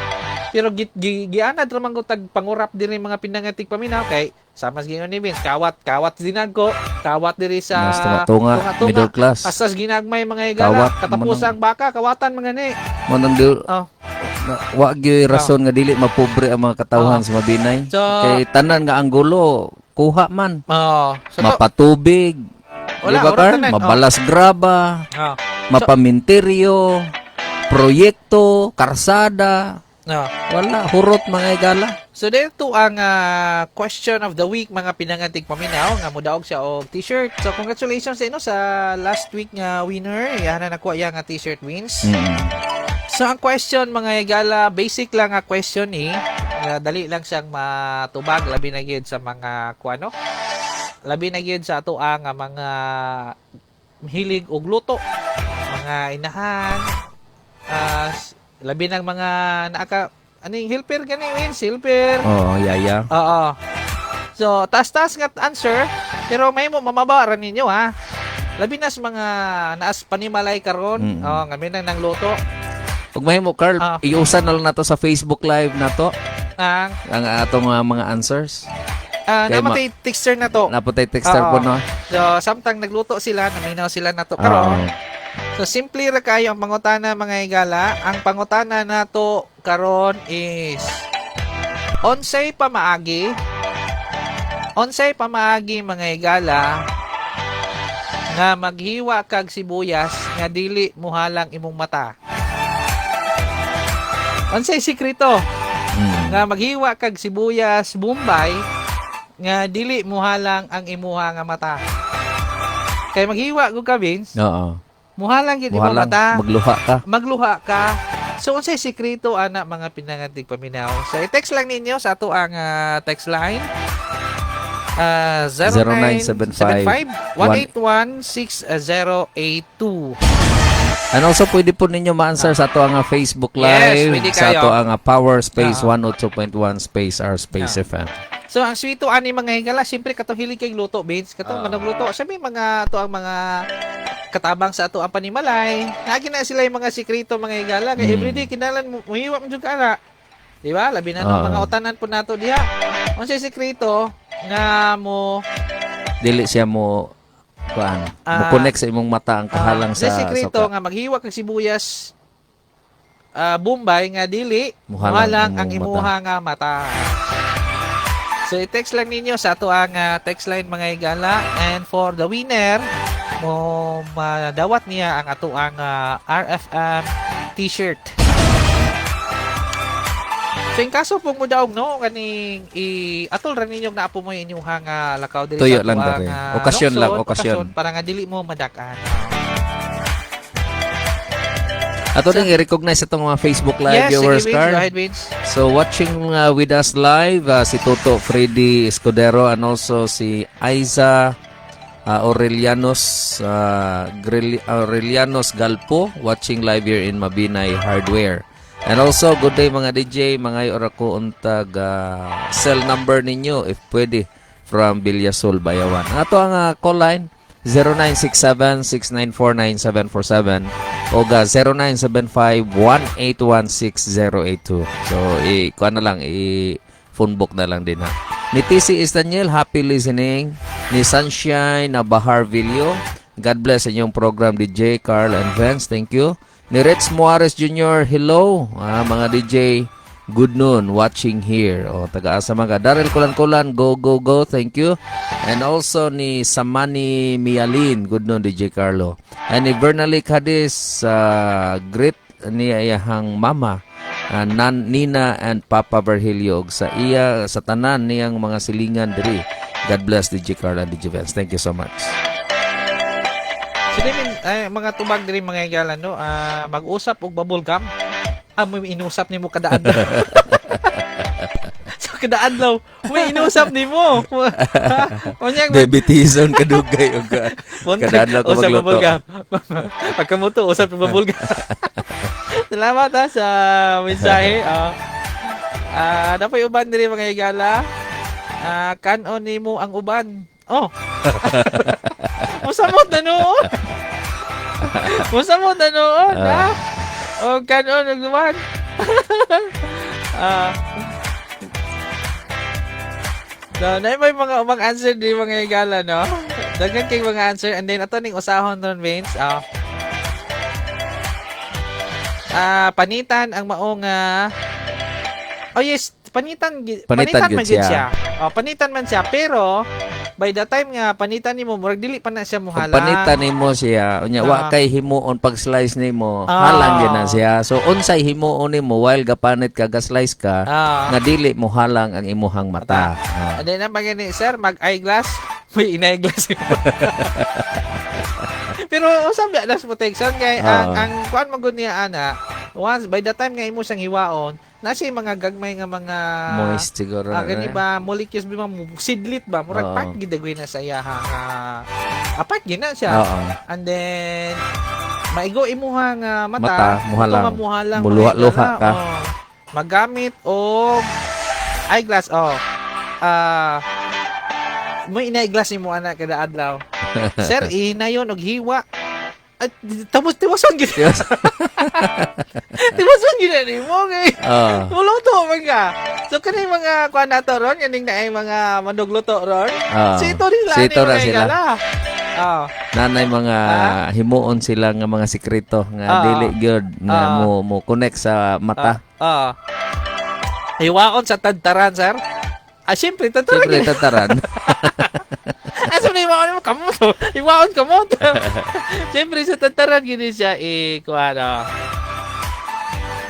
pero gianad ra man ko tag pangurap diri, mga pinangatig paminaw, kay sama sa giingon ni Vince, kawat kawat dinagko, kawat diri sa Mas tunga-tunga, tunga-tunga. Middle class. Asas ginagmay, mga higala, Kawat, katapusang baka kawatan mga ni. Mo nang di na, wa gyud rason nga dili mapobre ang mga katawhan sa Mabinay. So, kay tanan nga anggulo kuha man. Oh, so to, Mapatubig. Wala, Di ba, wala Carl? tanan. Oh. Mabalas graba, mapaminteryo, proyekto, karsada. Wala, hurot, mga higala. So dito ang question of the week, mga pinangatig paminaw, nga mudaog siya og t-shirt. So congratulations sa inyo sa last week nga winner. Yan na nakuha iya nga t-shirt wins. So ang question, mga higala, basic lang nga question eh. Nga dali lang siyang matubag labi na gyud sa mga kuano. Labi na gyud sa ato ang nga mga hilig og luto, mga inahan, labi ng mga naaka aning helper gani, wins, helper. Oh, yaya. Oo. So, taas-taas nga answer, pero may mo mamaba ra ninyo ha. Labi na sa mga naas panimalay karon, oh, nga nang nang luto. Ug mahimo, Carl, iusan na lang nato sa Facebook Live nato Ang ang atong mga answers. Kay Namatay texter na to. Naputay texter po no. So, samtang nagluto sila, naminaw sila na to karon. So, simple ra kayo ang pangutana, mga higala. Ang pangutana nato karon is unsay pamaagi, mga higala, nga maghiwa kag sibuyas nga dili muhalang imong mata? Unsay sikreto nga maghiwa kag sibuyas Bombay nga dili muhalang ang imuha nga mata? Kay maghiwa gud ka, Vince, muhalang gid imong Muhalang, mata, magluha ka. Magluha ka. So unsay sikreto ana, mga pinangatig paminaw? So i-text lang ninyo sa ato ang text line. 0975 0975 181 6082. And also pwede po ninyo ma-answer sa ato ang Facebook Yes, Live, pwede sa kayo. ato ang Power Space 102.1 Space R Space FM. So ang sweeto ani, mga higala, siyempre katong hilig kay luto, Vince, katong manugluto. Sabi mga to ang mga katabang sa ato ang panimalay. Naagi na sila yung mga sikreto, mga higala, kay everyday kinahanglan mo muhiwa mo jud ka ana. Di ba? Labi na nung mga utanan po nato diha. Unsay sikreto? nga mo Dili siya mo kuan, mo connect sa imong mata ang kahalang sa sa sekreto suka. nga maghiwa kag sibuyas Bombay nga dili Muhalang muhalang ang imong imuha nga mata. So i-text lang ninyo sa ato ang text line, mga higala, and for the winner mo madawat niya ang ato ang RFM T-shirt. So in kaso pong mo daog no kaning i-atol ra ninyo na apo mo inyong nga lakaw diri Tuyo sa lang atoang, diri. Okasyon lang, lungsod, okasyon. Para nga dili mo madak-an. Ato ding i-recognize itong mga Facebook Live Yes, viewers, sige, Vince. Carl. Go ahead, Vince. So watching with us live si Toto Freddy Escudero and also si Aiza Aurelianos Galpo watching live here in Mabinay Hardware. And also good day mga DJ, mga ora ko untag cell number ninyo if pwede from Villasol, Bayawan. Ang ato ang call line 0967-694-9747 o ga 0975-1816082. So, i kuan na lang, i phone book na lang din ha. Ni TC is Daniel, happy listening. Ni Sunshine na Bahar Villo, God bless inyong program, DJ Carl and Vance. Thank you. Ni Rex Muarez Jr., hello. Mga DJ, good noon, watching here. O, taga-asa mga. Daryl Kulan-Kulan, go, go, go. Thank you. And also ni Samani Mialin, good noon, DJ Carlo. And ni Bernally Cadiz, greet ni iyahang mama, Nina and Papa Virgilio ug sa iya sa tanan niyang mga silingan diri. God bless DJ Carlo and DJ Vance. Thank you so much. So, min, ay, mga tubag diri mga higala no, mag-usap og bubble gum. May inusap nimo kada adlaw. So kada adlaw, may inusap nimo. Unya Diabetison kadugay og kada adlaw ko usap magluto. Bubble gum. Pagkamuto, usap og bubble gum. Salamat ha sa mensahe. Dapat uban diri mga higala. Kanon nimo ang uban. Oh. Musamot na noon. Musamot na noon, ha? O kanon og uban. So, na may mga umang answer di mga higala, no? Daghan kay mga answer and then ato ning usahon ron, Vince. Panitan ang maong oh yes, panitan Panitan panitan man gyud gyud siya. siya. Oh, panitan man siya pero by the time nga panitan nimo murag dili pa na siya Kung muhala. panitan nimo siya, unya wa kay himuon pag slice nimo, halang gyud na siya. So unsay himuon nimo while gapanit ka, ga-slice ka, nga dili mo halang ang imuhang mata. And then ang gani, sir, mag eyeglass, may ina-eyeglass. Pero usab ya das protection kay ang ang kuan man gud niya ana, once by the time nga imo siyang hiwaon, na siya mga gagmay nga mga Moist siguro. Gani ba molecules ba mo sidlit ba murag pak gidagway na sa iya nga apat gina siya. And then maigo imuha nga mata, Mata, muhalang. ito nga muhalang, Muluha-luha mga ka. Oh. Magamit og eyeglass oh. May ina-eyeglass nimo ana kada adlaw. Sir, inayon og hiwa. At tapos tiwason gid. Tiwason gid nimo kay. Muluto man ka. So kani mga kuan nato ron, kaning naay mga manugluto ron. So ito nila So ito ni ra mga sila. higala. Oh. Nanay mga himuon sila nga mga sekreto nga dili gyud nga mo mo connect sa mata. Hiwaon sa tadtaran, sir. Siyempre, tadtaran. Siyempre tataran. Asa na hiwaon mo kamot? Hiwaon kamot. Siyempre, sa tadtaran gini siya eh, kuan oh.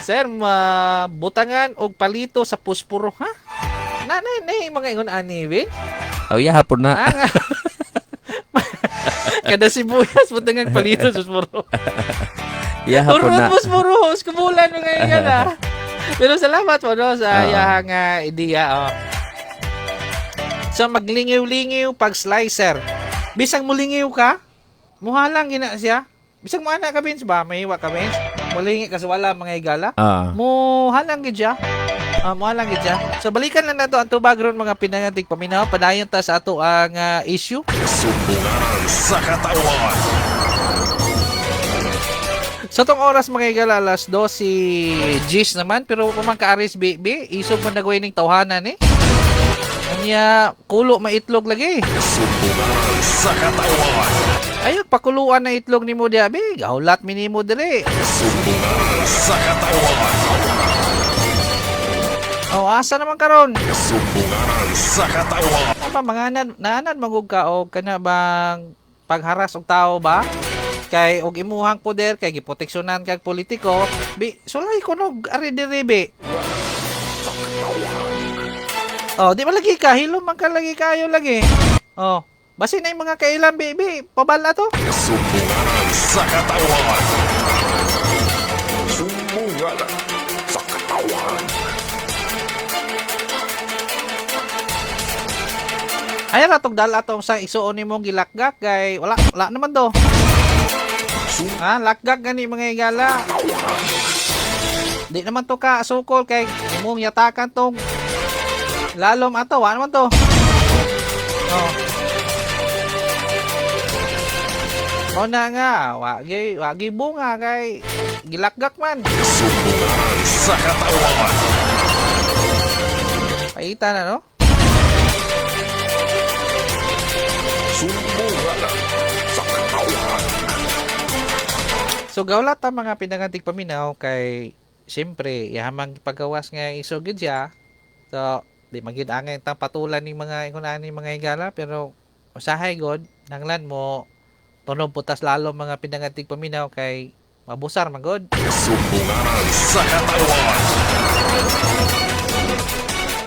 Sir, mabutangan og palito sa puspuro, ha? Nanay, nay, mga ingon ani, be? Oh, yeah, hapon na. Kada sibuyas, butangan palito sa puspuro. Yeah, hapon Turun na. puspuro, kubulan mga ingon, ha? Pero salamat po, no, sa iyahang ideya, oh. So, maglingiw-lingiw pag slicer. Bisang mulingiw ka, muhalang gina siya. Bisang mo ana ka, Vince, ba? Mahiwa ka, Vince. Mulingi kasi wala mga higala. Muhalang gid siya. Muhalang gid siya. So, balikan lang nato ang tubag ron mga pinangatig paminaw. Padayon ta sa ato ang issue. Sumbunganan sa katawan. Sa tong oras mga higala, alas 12 Gs naman. Pero kung man ka RSBB, isog man nagawin ning tawhanan eh. Anya, kulo maitlog lagi. Sumbunganan sa katawan. Ayaw, pakuluan na itlog nimo diya, be. Gaulat mi nimo dire. Sumbunganan sa katawan. O, asa naman karon? Sumbunganan sa katawan. Apa manganad naanad magug ka og kana bang pagharas og tao ba? Kay og imuhang poder kay giproteksyonan kag politiko, bi sulay kuno ari diri bi. Oh, di ba lagi ka hilom man ka lagi kayo lagi. Oh, basin na yung mga kailan bi bi pabala to. Sumbunganan sa katawan. Sumbunganan sa katawan. Ay ra tong dala tong sa isuon nimong gilakgak kay wala wala naman do. Ha, lakgak gani mga higala. Di naman to ka sukol kay imong yatakan tong lalom ato, wa naman to. Oh. Mao na nga, wagi wagi bunga kay gilakgak man. Sumbunganan sa katawan. Paita na no? Sumbunganan sa katawan. So gawlat ang mga pinangantig paminaw kay siyempre yahamang pagawas nga isugid siya. So di magid angay tang patulan ni mga ingon ani mga higala pero usahay god nanglan mo tunog putas lalo mga pinangantig paminaw kay mabusar man god. Sumbunganan sa katawan.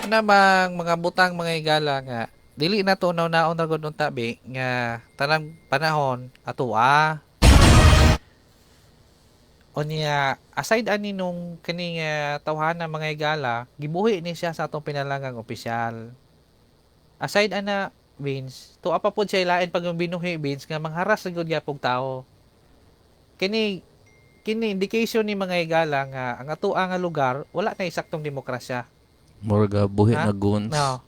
Ano bang mga butang mga higala nga dili na to naon ra gud unta bi nga tanang panahon atua. Unya aside ani nung kining tawhana mga higala gibuhi ni siya sa atong pinalangang opisyal. Aside ana Vince, tuwa pa pod siya ilain pag yung binuhi Vince nga mangharas sa gud gyapong tao. Kini kini indication ni mga higala nga ang atoa nga lugar wala na isaktong demokrasya. Murga buhi Ha? na goons. No.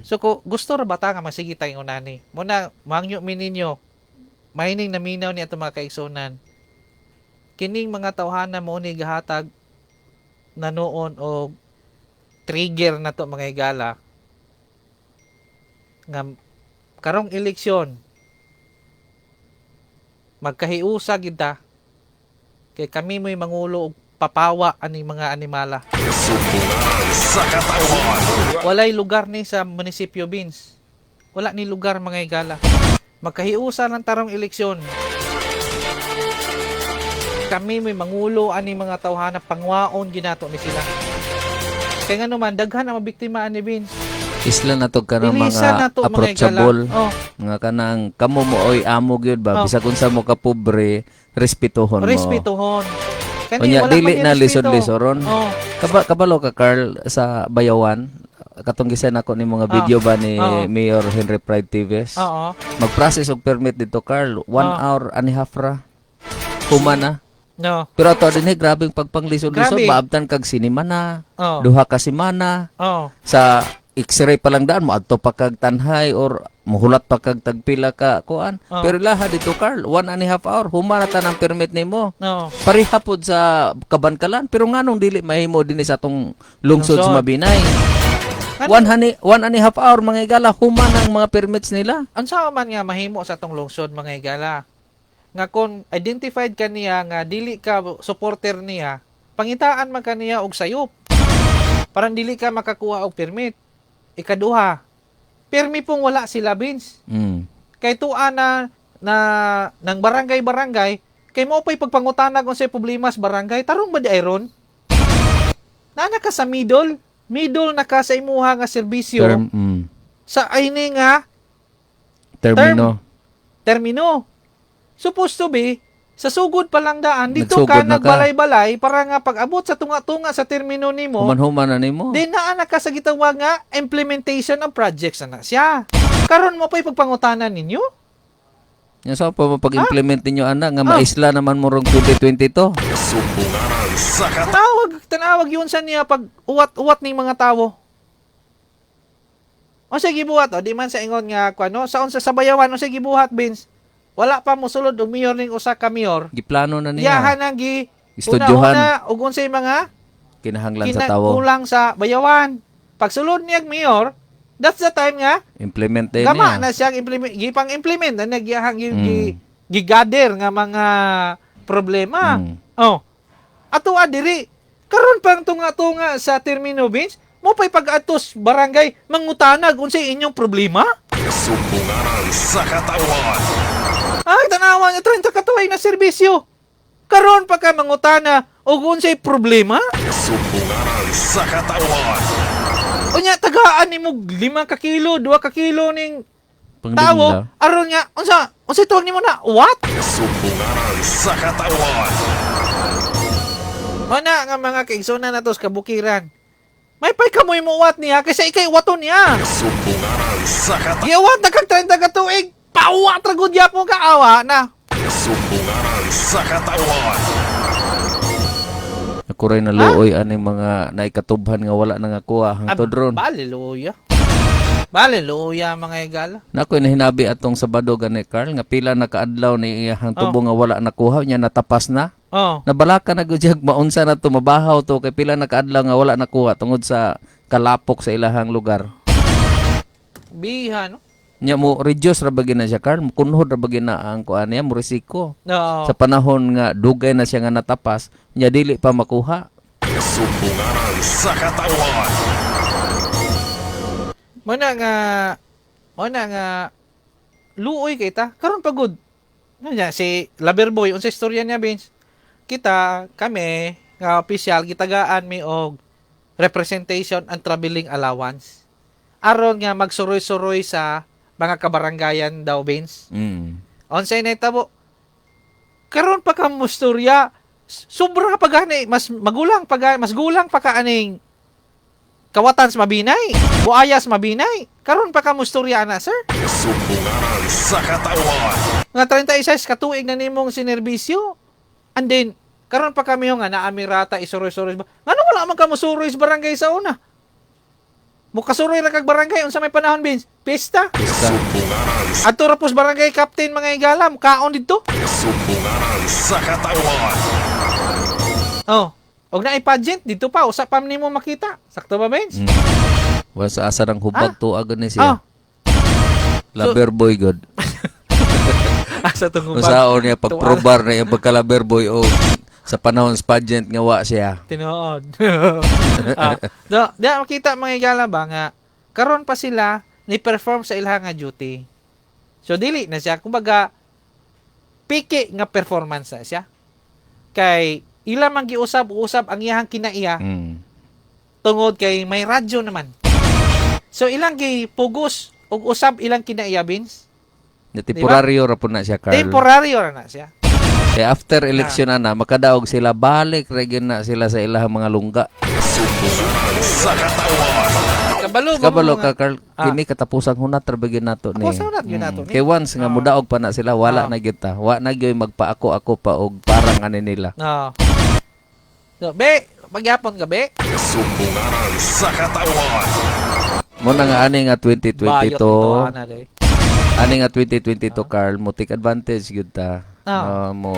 So ko gusto ra bata nga masigi tayong unani. Muna mangyo mi ninyo. Mahining naminaw ni ato mga kaigsunan. Kining mga tawhana mo ni gahatag na noon og trigger na to mga higala nga karong eleksyon magkahiusa gid ta kay kami mo'y mangulo og papawa ani mga animala. Sumbunganan sa katawan. Walay lugar ni sa munisipyo Bins. Wala ni lugar mga higala. Magkahiusa ng tarong eleksyon. Kami may mangulo ani mga tawhana pangwaon ginato ni sila. Kaya nga naman daghan ang mabiktima ani Bins. Isla na to ka ng Ilisa mga na to mga higala. approachable. Oh, Nga kanang kamo mo oy amo gyud ba Oh. bisag unsa mo ka pobre, respetuhon mo. respetuhon. Kani Unya wala dili man na ni respeto. lisod-lisoron. Oh, Kabalo ka Carl sa Bayawan katong gisen ako ni mga video ba ni Oo. Mayor Henry Pride TVs. oo. Mag-process og permit dito Carl, 1 hour and a half ra. Human na. No. Pero ato din eh, grabeng pagpanglisod-lisod, Grabe. maabtan kag sinima na, Oh. duha ka semana, Oh. sa x-ray pa lang daan moadto pa kag tanhay or muhulat pa kag tagpila ka kuan. Oh. Pero laha dito Carl, 1.5 hour human na tanang permit nimo. No. Pareha pod sa Kabankalan pero nganong dili mahimo dinhi sa atong lungsod sa Lungsod. Mabinay. Ano? 1.5 hour mga igala human ang mga permits nila. Unsa man nga mahimo sa atong lungsod mga higala? Nga kung identified ka niya nga dili ka supporter niya, pangitaan man ka niya og sayop. Parang dili ka makakuha og permit. Ikaduha, permi pong wala sila Vince. Kay tuwa na na ng barangay-barangay, kay mo pa'y pagpangutanag unsay problema sa barangay, tarong ba di ay ron? Naa ka sa middle, middle na ka sa imuha nga serbisyo sa ini nga Termino. Termino. Supposed to be, sa sugod pa lang daan, dito Nagsugod ka na ka. nagbalay-balay para nga pag-abot sa tunga-tunga sa termino nimo, Human-human na nimo. di naa na ka sa gitawag nga implementation of projects na na siya. Karon mo pa'y pagpangutanan ninyo? Yan sa pa pag-implement ninyo ana nga Ah. maisla naman mo rong 2022. Sumbunganan sa katawan. Tanawag, tanawag yun sa niya pag uwat-uwat ning mga tawo. O sige gibuhat, o di man sa ingon nga kuno, sa unsa sa bayawan, o sige gibuhat Vince. Wala pa mosulod og mayor ning usa ka mayor. Giplano na niya. Yahan ang gi Estudyohan. Una, ug unsay mga Kinahanglan sa tawo. kulang sa bayawan. Pagsulod niya ang mayor, That's the time nga Implement din gama niya. Na siyang implement, gipang implement na nagyahang gigather nga mga problema. Oh. Ato diri karon pang tunga-tunga sa termino, Vince, mo pay pag-atos barangay mangutanag unsay inyong problema? Sumbunganan sa katawan. Ay, tanawa nga 30 ka tuig na serbisyo. Karon pa ka mangutana og unsay problema? Sumbunganan sa katawan. Unya tagaan nimo 5 ka kilo, 2 ka kilo ning tawo Pangdingla. aron nga unsa unsay tuwag nimo na what? Sumbunganan sa katawan. Mana nga mga kaigsonan nato sa kabukiran. May pay kamoy mo wat niya kaysa ikay waton niya. Sumbunganan sa katawan. Giawat na kag 30 ka tuig, pawat ra gud gyapon ka awa na. Sumbunganan sa katawan. Ako rin naluoy aning mga naikatubhan nga wala na nga kuha hangtod ron. Bale luya. Bale luya, mga igala. Nako nahinabi atong Sabado gani, Carl, nga pila na kaadlaw ni iyahang tubo nga wala nakuha nya natapas na. Nabalaka na gud siya maunsa na to, mabahaw to kay pila na kaadlaw nga wala nakuha tungod sa kalapok sa ilahang lugar. Biha no. Nya mo reduce ra ba na siya, Carl, kunhod ra ba na ang kuan niya, mo risiko. No. Sa panahon nga dugay na siya nga natapas, nya dili pa makuha. Sumbunganan sa katawan. Muna nga luoy kay ta karon pa gud. Ano niya si Laberboy, unsa istorya niya, Vince? Kita kami nga opisyal gitagaan mi og representation and traveling allowance aron nga magsuroy-suroy sa mga kabaranggayan daw, Vince. Unsay nahitabo karon pa ka mustorya, sobra pa gani, mas magulang pa mas gulang pa ka aning kawatan sa Mabinay, buayas Mabinay, karon pa ka mustorya ana, sir. Sumbunganan sa katawan. Nga 36 ka tuig na nimong sinerbisyo. And then karon pa kami nga naami rata isuroy-suroy. Ngano wala man ka mosuroy sa barangay sa una? Mukasuroy ra kag barangay unsa may panahon, Vince? Pista. Basta. Sumbunganan. Adto ra pos barangay captain, mga igala, kaon didto. Sumbunganan sa katawan. Oh. Og naay pageant dito pa usa pa nimo makita. Sakto ba, Vince? Wala sa asa ng hubag to agad ni Oh. siya. Laber boy god. Asa tong hubag? Usaon niya pagprobar na yung pagka-laber boy o sa panahon sa pageant nga wa siya. Tinuod. Ah, do, di makita, mga igala ba, nga karon pa sila ni perform sa ilahang nga duty. So dili na siya kumbaga piki nga performance na siya. Kay ila man giusab-usab ang iyahang kinaiya tungod kay may radyo naman. So ilang gi pugos og usab ilang kinaiya, Vince. Na temporaryo ra po na siya, Carl. Temporaryo ra na siya. Kaya after election na makadaog sila, balik ra gyud na sila sa ilahang mga lungga. Sumbunganan sa katawan. Kabalo ba mo Kabalo ka, Carl, kini katapusang hunat ra ba gyud nato ni. Katapusang hunat gyud nato ni. Kay once nga mudaog pa na sila, wala na gyud ta. Wa na gyud magpaako-ako pa og parang ani nila. No. So, be, pagyapon ka, be. Sumbunganan sa katawan. Mo na nga ani nga Bayot 2022, ito, ana, day. Ani nga 2022, Carl, mo take advantage gyud ta. Mo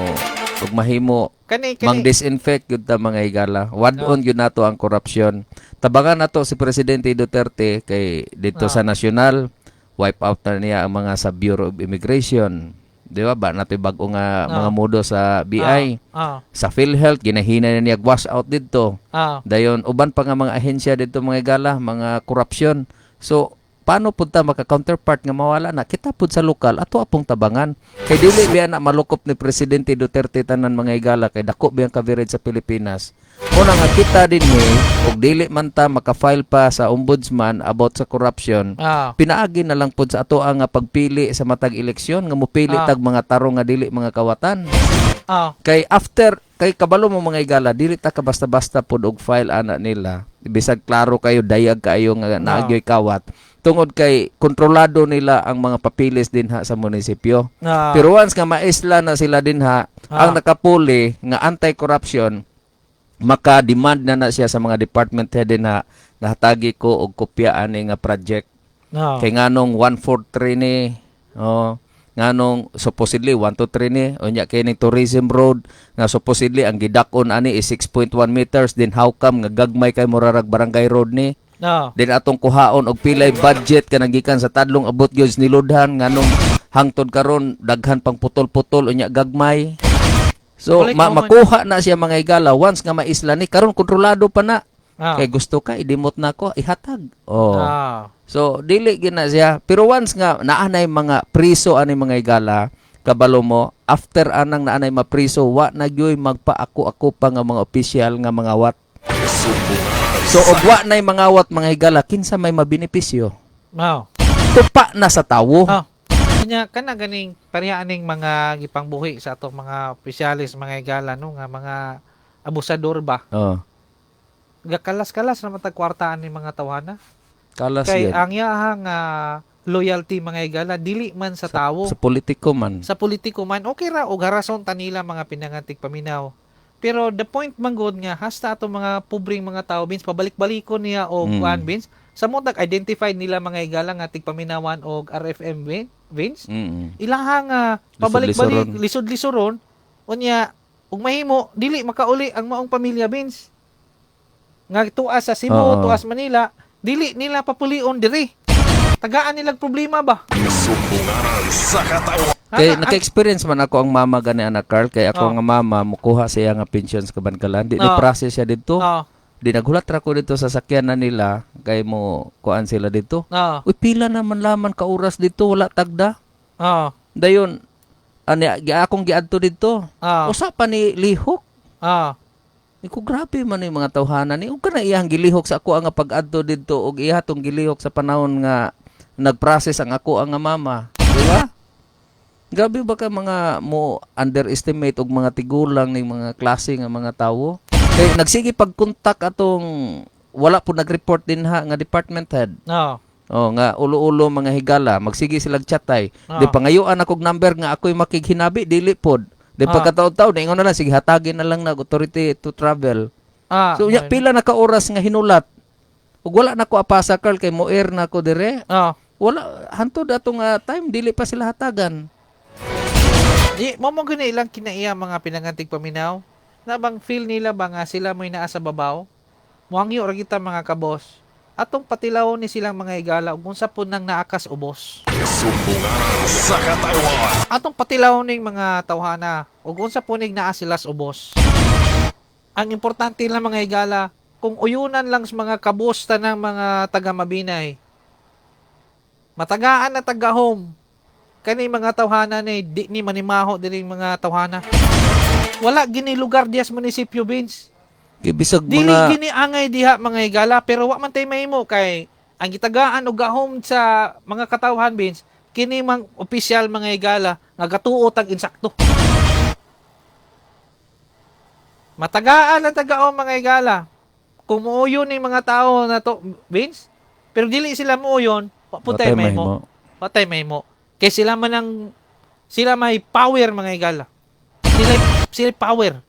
ug mahimo Kani mang kani disinfect gyud ta, mga higala. Wad-on gyud nato ang korupsyon. Tabangan nato si Presidente Duterte kay dito sa national wipe out na niya ang mga sa Bureau of Immigration. Di ba ba natoy bag-o nga mga mudo sa BI. Sa PhilHealth ginahina na niya wash out didto. Dayon uban pa nga mga ahensya didto, mga higala, mga korupsyon. So paano pud ta maka counterpart nga mawala na kita pud sa lokal ato apong tabangan kay dili biya na malukop ni Presidente Duterte tanan, mga higala, kay dako biyang coverage sa Pilipinas. Una nga kita dinhi og dili man ta maka-file pa sa ombudsman about sa corruption, pinaagi na lang pud sa ato ang nga pagpili sa matag eleksyon nga mupili tag mga tarong nga dili mga kawatan. Kay after kay kabalo mo, mga igala, dili ta ka basta-basta pud og file ana nila bisag klaro kayo, dayag kaayo nga naagyoy kawat tungod kay kontrolado nila ang mga papilis dinha sa munisipyo. Pero once nga maisla na sila dinha, ang nakapuli nga anti-corruption maka-demand na na siya sa mga department head dinha, nahatagi ko og kopya ani nga project. Kay nganong 143 ni, oh, nganong supposedly 123 ni, unya kay ning tourism road nga supposedly ang gidak-on ani is 6.1 meters, then how come nga gagmay kay murarag barangay road ni? No. Then atong kuhaon og pilay budget kanang gikan sa tadlong abot gyud sa niludhan, nganong hangtod karon daghan pang putol-putol, unya gagmay. So Balik naman. makuha na siya, mga higala, once nga maisla ni karon, kontrolado pa na. Kay gusto ka idimot na ko ihatag. Oh. So dili gina siya, pero once nga naanay mga priso ani, mga higala, kabalo mo after anang naanay mapriso, wa na gyoy magpaako-ako pa nga mga opisyal nga mga wat. So og wa nay mangawat, mga higala, kinsa may mabenepisyo? Tupa na sa tawo. Kanya kana ganing pareha aning mga gipangbuhi sa atong mga opisyalis, mga higala, no, nga mga abusador ba. Gakalas-kalas na matag kwartaan ni mga tawhana. Kalas Kay gyud. ang iyahang loyalty, mga higala, dili man sa tawo. Sa politiko man. Sa politiko man, okay ra og harason tanila, mga pinangantig paminaw. Pero the point man gud nga hasta ato mga pobreng mga tao, Vince, pabalik-balikon niya og kuan, Vince, sa mo identified nila, mga higala, nga tigpaminawan og RFM, Vince, ilahang pabalik-balik, lisod-lisoron, unya ug mahimo dili makauli ang maong pamilya, Vince, nga tuas sa Cebu, tuas Manila, dili nila papulion diri, tagaan nilang problema ba. Sumbunganan sa katawan. Kay naka-experience man ako ang mama gani anak Carl, kay ako nga mama mukuha siya nga pension sa Kabankalan, di ni process siya didto. Di naghulat ra ko dito sa sakyan na nila kay mo kuan sila dito. Uy, pila naman laman ka oras dito wala tagda. Dayon ani akong giadto didto. Usa pa ni lihok. Iko grabe man yung mga tawhana ni. Ug kana iyang gilihok sa ako ang pag-adto didto ug iya tong gilihok sa panahon nga nag-process ang ako ang nga mama. Di ba? Grabe ba ka mga mo underestimate og mga tigulang ning mga klase nga mga tawo? Kay nagsige pag-contact atong wala po nag-report din ha nga department head. Oh, nga ulo-ulo, mga higala, magsige silang chatay. Di pangayuan akog number nga ako'y makighinabi, dili pod. Di pagkataon-taon, ingon na lang, sige, hatagin na lang nag authority to travel. So nya, pila na ka oras nga hinulat. Ug wala na ko apasa, Carl, kay mo air na ko dire. Wala hantod atong time, dili pa sila hatagan. Di mo mo gani ilang kinaiya, mga pinangantig paminaw. Na bang feel nila ba nga sila mo'y naa sa babaw? Muhangyo ra kita, mga kabos. Atong patilaw ni silang mga higala ug unsa po nang naakas ubos. Sumbunganan sa katawan. Atong patilaw ning mga tawhana ug unsa po ning naa sila sa ubos. Ang importante lang, mga higala, kung uyunan lang sa mga kabos tanang mga taga Mabinay. Matagaan na taga home. Kani mga tawhana ni di ni manimaho diri mga tawhana. Wala gini lugar diya sa munisipyo, Vince. Kay bisag Dili mga gini angay diha, mga higala, pero wa man tay mahimo kay ang gitagaan og gahom sa mga katawhan, Vince, kini mang opisyal, mga higala, nga gatuo tag insakto. Matagaan ang tagaom, mga higala. Kung muuyon ni mga tao na to, Vince, pero dili sila muuyon, wa po tay Watay mahimo. Patay mahimo. Kay sila man ang sila may power, mga higala. Sila sila power.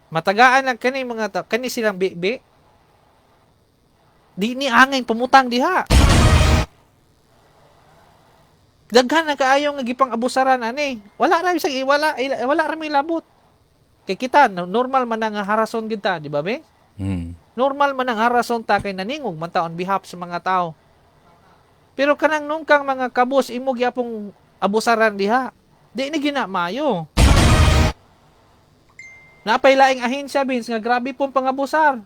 Matagaan lang kani mga tao, kani silang bibi. Di ni angay pumutang diha. Daghan na kaayo nga gipang abusaran ani. Wala ra bisag wala wala ra may labot. Kay kita normal man ang harason gid ta, di ba be? Normal man ang harason ta kay naningog man ta on behalf sa mga tao. Pero kanang nungkang mga kabos imo gyapong abusaran diha. Di ni ginamayo. Napay laing ahensya, Vince, nga grabe pong pangabusar.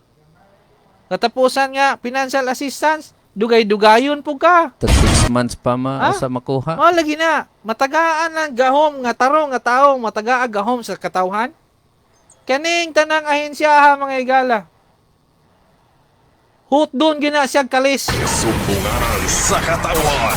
Katapusan nga financial assistance, dugay-dugayon po ka. Tag 6 months pa ma Ah? sa makuha. Oh, lagi na. Matagaan lang gahom nga tarong nga taong matagaa gahom sa katawhan. Kaning tanang ahensya ha, mga higala. Hutdon gina siya kalis. Sumbunganan sa katawan.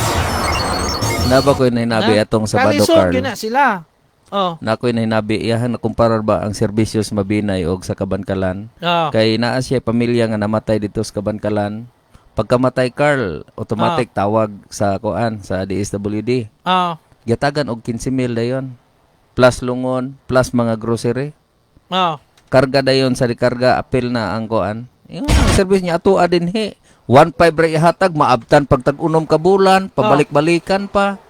Naba ko nahinabi Na? atong Sabado, Kalison Carl. gina sila. Oh. Na ako'y nahinabi iyahan na kumparar ba ang serbisyo sa Mabinay og sa Kabankalan. Kay naa siya pamilya nga namatay dito sa Kabankalan. Pagkamatay, Carl, automatic tawag sa kuan sa DSWD. Gitagan og 15 mil dayon. Plus lungon, plus mga grocery. Karga dayon sa rekarga, apil na ang kuan. Yung ang service niya ato din he. 1.5 ra ihatag, maabtan pag tag-unom ka bulan, pabalik-balikan pa.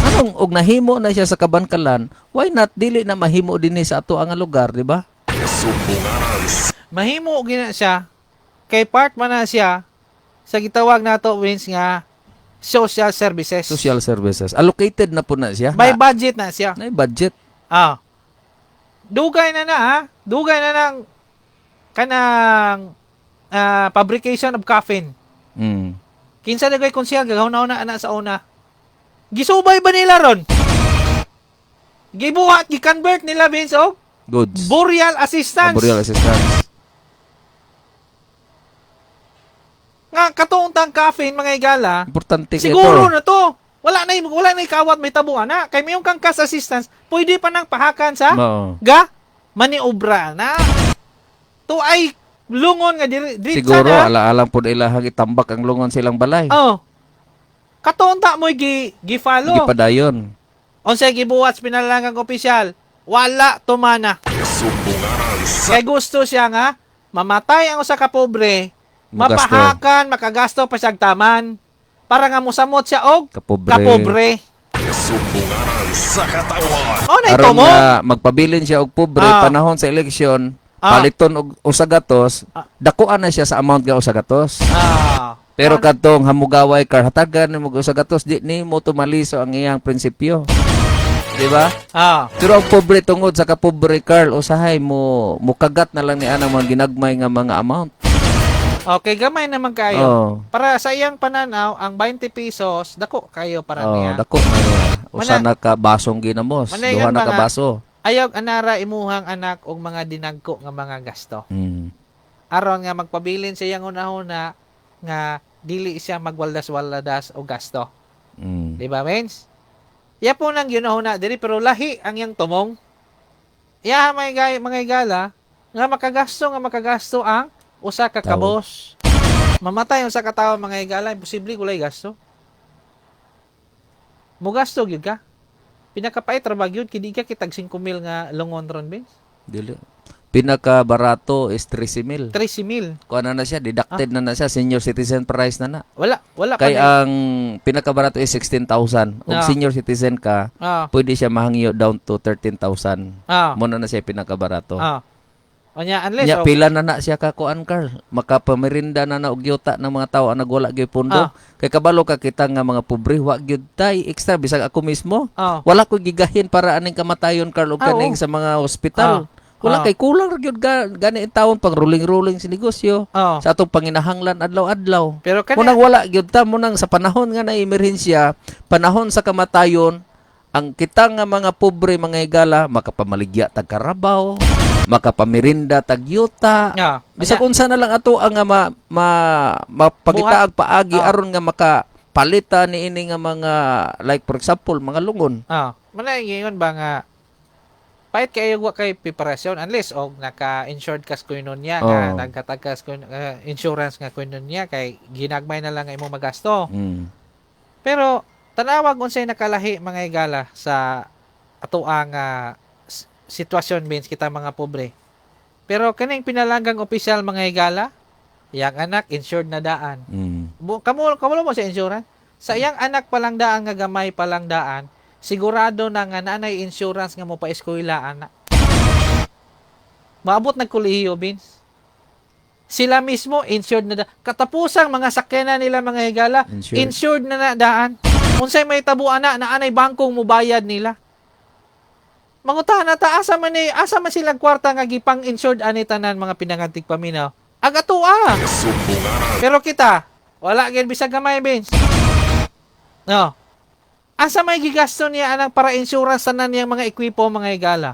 Anong og nahimo na siya sa Kabankalan, why not dili na mahimo dinhi sa ato ang lugar, di ba? Sumbunganan Mahimo gina siya. Kay part man na siya sa gitawag nato, Vince, nga social services. Social services. Allocated na po na siya. By budget na siya. Na budget. Ah. Dugay na na ha. Dugay na ng kanang fabrication of coffin. Kinsa na kay konsehal gagahuna-huna ana sa una. Gisubay ba nila ron? Gibuhat, gi-convert nila, Vince, og Goods. Burial assistance. Ah, burial assistance. Nga katuong tang coffin, mga igala. Importante kay Siguro ito. na to. Wala na kawat may tabo ana. Kay mayong kang cash assistance, pwede pa nang pahakan sa Oo. ga maniobra na. To ay lungon nga diri diri Siguro sana. ala-alang po ilahang itambak ang lungon silang balay. Oh. Katuon ta mo'y gi-follow. Gipadayon. Unsay gibuhat sa pinalangang opisyal, wala tumana. Sumbunganan sa Kay gusto siya nga mamatay ang usa ka pobre, Mugasto. mapahakan, makagasto pa siyag taman para nga mosamot siya og Kapobre. kapobre. Sumbunganan sa katawan. Oh, na ito Aron mo. nga magpabilin siya og pobre panahon sa eleksyon, paliton og usa gatos, dakuan na siya sa amount nga usa gatos. Pero kadtong hamugaway kar hatagan nimo og usa gatos, di nimo tumaliso ang iyang prinsipyo. Di ba? Pero ang pobre tungod sa kapobre, Carl, usahay mo mukagat na lang ni anang mga ginagmay nga mga amount. Okay, gamay naman kayo. Oh. Para sa iyang pananaw, ang 20 pesos, dako kayo para Oh, niya. dako na niya. Usa na ka basong ginamos, Manay duha gan na ba ka nga? baso. Ayaw anara imuhang anak og mga dinagko nga mga gasto. Aron nga magpabilin sa iyang hunahuna nga dili siya magwaldas-waldas og gasto. Di ba, mens? Ya po nang ginahuna diri pero lahi ang iyang tumong. Ya may gay mga igala nga makagasto ang usa ka Tao. kabos. Mamatay ang usa ka tawo, mga igala, imposible gulay gasto. Mugasto gyud ka. Pinakapait ra ba gyud kay di ka kitag 5,000 nga lungon ron, Vince? Dili. Pinaka barato is 13,000. 13,000. Kuha na na siya, deducted na na siya, senior citizen price na na. Wala, wala pa Kay na. ang pinakabarato is 16,000. Kung senior citizen ka, pwede siya mahangyo down to 13,000. Muna na siya pinakabarato. Onya unless Nya oh, pila na na siya ka kuan, Carl. Makapamerenda na na og yuta ng mga tao ang nagwala gyud pondo. Kay kabalo ka kita nga mga pobre wa gyud tay extra bisag ako mismo. Wala ko gigahin para aning kamatayon, Carl, og kaning sa mga ospital. Wala kay kulang ra gyud gani in taon pang ruling-ruling sa negosyo sa atong panginahanglan adlaw-adlaw. Pero kani Munang wala gyud ta munang sa panahon nga na emerhensya, panahon sa kamatayon, ang kita nga mga pobre, mga higala, makapamaligya tag karabaw, makapamirinda tag yuta. Bisag unsa na lang ato ang nga ma, ma mapangitaag paagi aron nga makapalita niini nga mga, like for example, mga lungon. Manay ingon ba nga pait kayo wa kay preparasyon unless og naka-insured kas koinonya nga naghatag kas insurance nga koinonya kay ginagmay na lang ang imong magasto. Pero tanawag unsay nakalahi, mga higala, sa atoang sitwasyon, means kita mga pobre. Pero kaning pinalanggang opisyal, mga higala, yang anak insured na daan. Kamo kamo mo sa insurance. Sa iyang anak pa lang daan nga gamay pa lang daan, sigurado na nga naanay insurance nga mo pa eskwela anak. Maabot nagkolehiyo, Vince. Sila mismo insured na katapusang mga sakyanan nila, mga higala, Insured. insured na na daan. Unsay may tabo ana na anay bangkong mubayad nila. Mangutahan na ta asa man ni asa man silang kwarta nga gipang insured ani tanan, mga pinangantig paminaw. Ang atoa. Sumbunganan Pero kita, wala gyud bisag gamay, Vince. No. Asa may gigasto niya anang para insurance tanan niyang mga ekwipo, mga higala?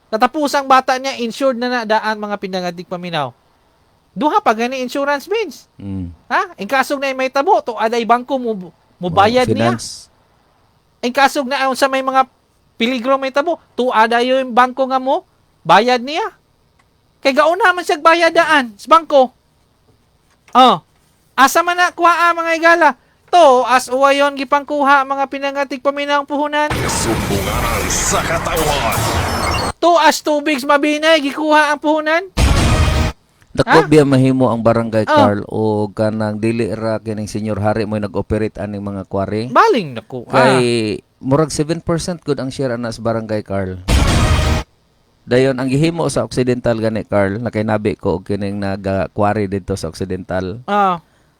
Katapusang bata niya insured na na daan, mga pinangatig paminaw. Duha pa gani insurance, Vince. Ha? In kasog na may tabo, to aday bangko mo mubayad niya. Finance. In kasog na sa may mga peligro may tabo, to aday yung bangko nga mo bayad niya. Kay gauna man siya bayad daan sa bangko. Oh. Asa man na kuha mga igala? To as uwayon gipangkuha, mga pinangatig paminang puhunan. Sumbunganan sa katawan. To as tubig sa Mabinay gikuha ang puhunan. Dako biya mahimo ang barangay, Oh. Carl, o kanang dili ra kining senior hari mo nag-operate aning mga quarry. Baling nakuha. Kay murag 7% gud ang share ana sa barangay, Carl. Dayon ang gihimo sa Occidental gani, Carl, nakainabi ko og kining naga-quarry dito sa Occidental.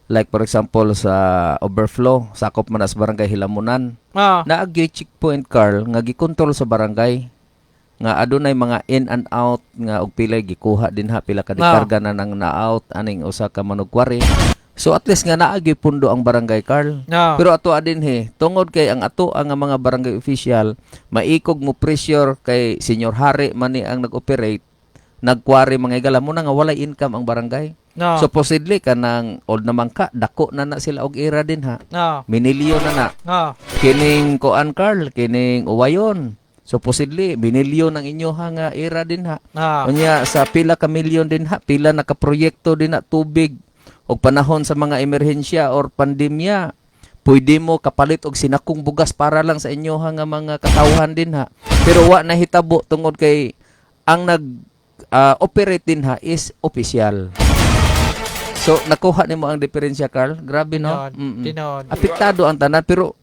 Like for example sa overflow, sakop man na sa barangay Hilamunan. Naa gyoy checkpoint, Carl, nga gikontrol sa barangay nga adunay mga in and out nga og pilay gikuha dinha, pila ka dekarga na nang na-out aning usa ka manugkwari. So at least nga naa gyoy pundo ang barangay, Carl. Pero ato dinhi, tungod kay ang ato ang mga barangay official maikog mo pressure kay Senior Hari man ni ang nag-operate, nagkwari, mga igala mo na nga walay income ang barangay. Supposedly kanang Old Namangka, dako na na sila og era dinha. Minilyon na na. Kining kuan, Carl, kining Uwayon. Supposedly binilyon ang inyo ha nga era dinha. Unya sa pila ka milyon dinha, pila na ka proyekto din na tubig og panahon sa mga emerhensya or pandemya, pwede mo kapalit og sinakong bugas para lang sa inyo ha nga mga katawhan dinha. Pero wa na hitabo tungod kay ang nag operate dinha is official. So nakuha nimo ang diferensya, Carl? Grabe, no? Tinuod. Tinuod. Apektado ang tanan, pero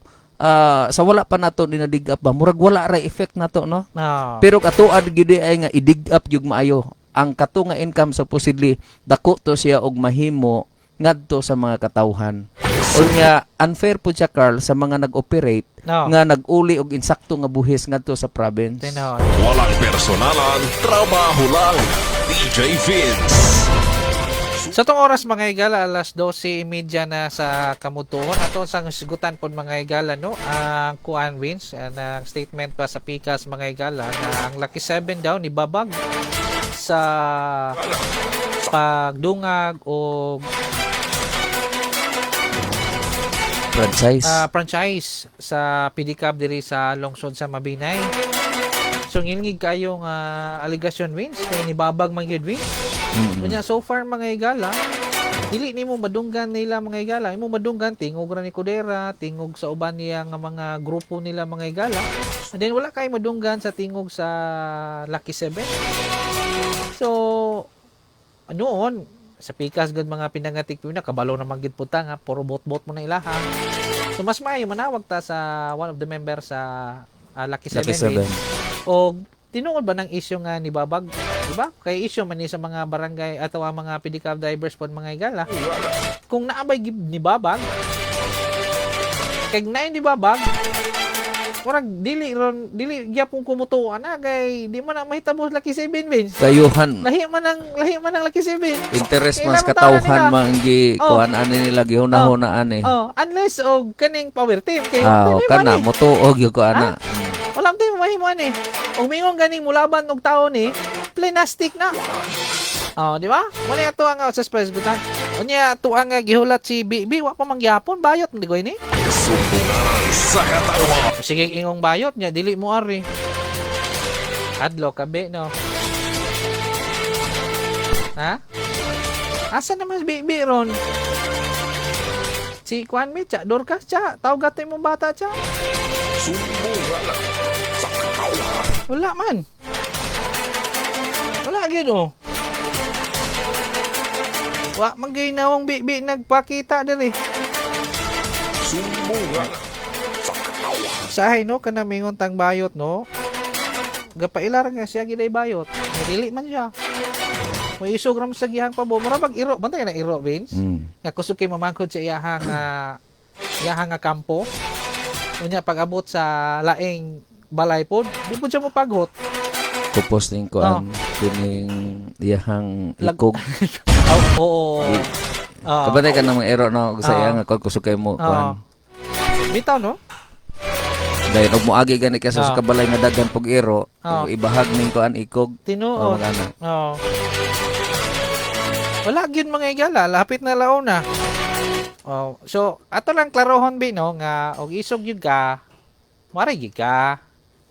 sa wala pa nato ni na-dig up ba, murag wala ra effect nato, no? Pero katuad gyud ay nga i-dig up gyud maayo ang kato nga income, supposedly dako to siya og mahimo ngadto sa mga katawhan. Unya unfair po siya, Carl, sa mga nag-operate nga nag-uli og insakto nga buhis ngadto sa province. Tinuod. Walang personalan, trabaho lang. DJ Vince. Sa tong oras, mga igala, alas 12:30 na sa kamutuon. Ato sang sigutan pod, mga igala, no, ang kuan, Vince, ang statement pa sa Pikas, mga igala, na ang Lucky 7 daw ni babag sa pagdungag o Franchise. Franchise sa PDCAB diri sa lungsod sa Mabinay. So ngilngig kayong aligasyon, Vince, kay nibabag man gyud, Vince. Unya so far, mga igala, dili nimo madunggan nila, mga igala, imo madunggan tingog ra ni Codera, tingog sa uban niya nga mga grupo nila, mga igala. And then wala kay madunggan sa tingog sa Lucky 7. So noon sa pikas gud mga pinangatik na kabalo na man gid puta nga puro bot-bot mo na ilaha. So mas maayo manawag ta sa one of the members sa Lucky 7. Lucky 7. O tinuod ba ng issue nga ni Babag? Diba? Kay issue man ni sa mga barangay ato ang mga pedicab drivers pod, mga igala. Kung naabay gib ni Babag, kay naay ni Babag, murag dili ron dili gyapon kumutuan na kay di man na mahitabo sa Lucky 7, Vince. Kayuhan Lahi man ang Lucky 7. interest man Kailangan sa katawhan nila. man gi kuan ani nila gihunahuna ani. Oh, unless og kaning power team kay Ah, wala kana man eh. motuog gyud ko ana. Wala tayo mahimo ani. Og mingon ganing mulaban og tao ni plastic na. Oh, di ba? Wala ato ang sa gutan. Unya ato ang gihulat si BB wa pa mangyapon bayot ndi ko ini. Sumbunganan sa katawan. Sige ingong bayot niya dili mo ari. Adlo kabe, no. Ha? Asa naman si BB ron? Si Kwan mi, cha, Dorcas, cha, tawag mo bata, cha. Sumbunganan sa katawan. Wala man. Wala gyud oh. Wa man gyud nawong bibi nagpakita diri. Sumbunganan sa katawan. Sahay no kana mingon tang bayot, no. Gapailar nga siya giday bayot. Dili man siya. May isog ra man sa gihang pabo. Mura bag iro, bantay na iro, Vince. Nga kusog kay mamangkod sa iyahang nga kampo. Unya pag abot sa laing balay pod, di pod siya mo paghot. Kupos ning kuan kining iyahang ikog. Oh, oo. Oo. Kabantay ka ng mga ero no sa Oo. iya nga kuan kusog kay mo kuan. Bitaw no? Dayon og moagi gani ka sa kabalay nga daghan pog ero, ug ibahag ning kuan ikog. Tinuod. Oh, ana. Oo. Wala gyud, mga igala, lapit na launa. Oh, so ato lang klarohon bi no nga og isog gyud ka, mari gyud ka.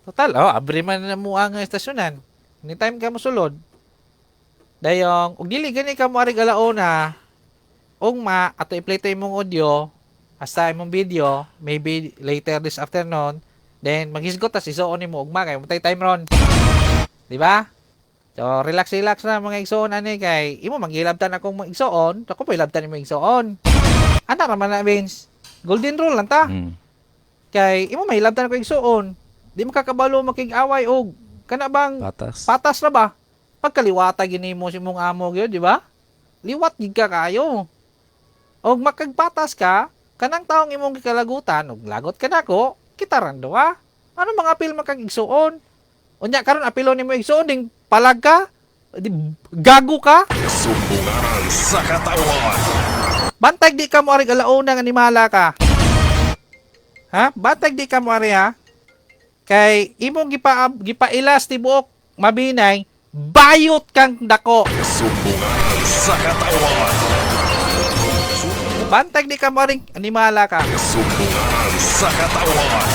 Total, oh, abri man na mo ang estasyonan. Anytime ka mosulod. Dayong og dili gani ka moari alauna, ugma ato i-play to imong audio hasta imong video, maybe later this afternoon, then maghisgot ta si isuon nimo ugma kay matay time ron. Di ba? So, relax relax na, mga igsoon, ani kay imo manggilabtan akong mga igsoon, ako pa ilabtan imo igsoon. Ana ra man na, Vince. Golden rule lang ta. Kay imo mahilabtan ako igsoon. Di mo kakabalo makig-away og Kana bang Patas. Patas na ba? Pagkaliwata gini mo si mong amo gyud, di ba? Liwat gid ka kayo. Og makagpatas ka, kanang taong imong gikalagutan og lagot ka nako, kita rang duha. Ano mga apil makag igsuon? Unya karon apilon nimo igsuon ding palag ka, di gago ka. Sumbunganan sa katawan. Bantag di ka mo ari alauna nga animala ka. Ha? Bantag di ka mo ari ha? Kay imong gipailas tibuok Mabinay, bayot kang dako. Sumbunganan sa katawan. Bantag di ka mo aring animala ka. Sumbunganan sa katawan.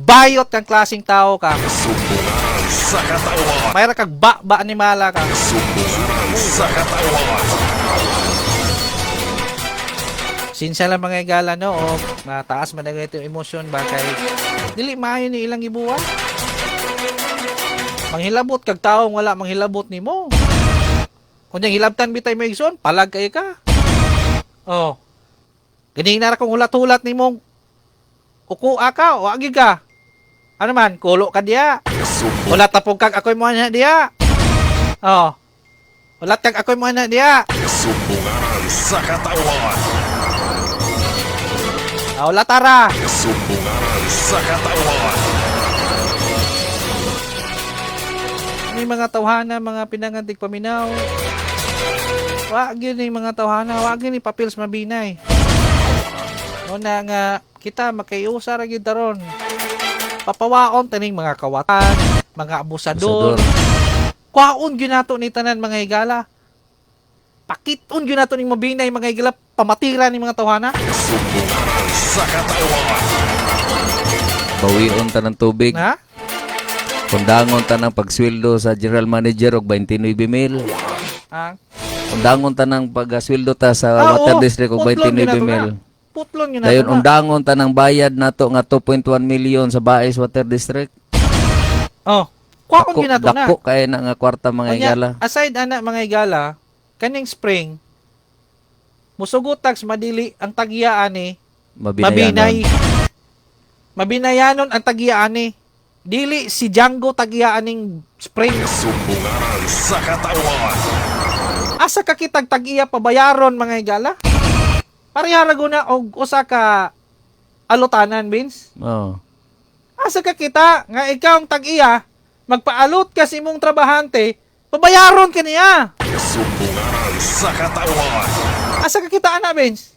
Bayot kang klaseng tao ka. Sumbunganan sa katawan. Mayra kag ba animala ka. Sumbunganan sa katawan. Sinsa lang mga igala no o mataas man na ito yung emosyon ba kay dili maayo ni ilang gibuhat. Manghilabot kag taong wala manghilabot nimo. Kunyang hilabtan bitay mo igsoon, palag kay ka. Oh. Ganina ra kong hulat-hulat nimong ukua ka o agi ka. Ano man, kulo ka diya. Sumbunganan Wala tapog kag ako'y mo na diya. Oh. Wala kag ako'y mo na diya. Sumbunganan sa katawan. Ah, wala tara. Sumbunganan sa katawan. May mga tawhana, mga pinangantig paminaw. Wag yun yung mga tawhana, wag yun yung papels mabinay. Una nga, kita makiusa ra gyud taron. Papawaon taning mga kawatan, mga abusador. Abusador. Kwaon gyud nato ni tanan mga higala. Pakiton gyud nato ning mabinay mga higala, pamatira ni mga tawhana. Sumbunganan sa katawan. Bawion ta ng tubig. Ha? Kundangon ta ng pagsweldo sa general manager og 29 mil. Ah, Undangon ta ng pagsweldo ta sa Ah, water oo. district og Putlon gyud 29 nato mil. na. Putlon gyud nato Dayon na. undangon ta ng bayad nato nga 2.1 million sa Baes Water District. Oh. Kwaon gyud nato na. Dako kay na nga kwarta mga Unya, higala. aside ana mga higala, kaning spring musugot tax madili ang tagiyaan ni Mabinayanon. Mabinay. Mabinayanon ang tagiyaan ni. Dili si Django tagiyaan ning spring. Sumbunganan sa katawan. Asa ka kitag tagiya pabayaron mga higala? Parehara guna og usa ka alutanan, Vince. Oh. Asa ka kita nga ikaw ang tag-iya, magpaalot ka sa imong trabahante, pabayaron ka niya. Sumbunganan sa katawan. Asa ka kita ana, Vince?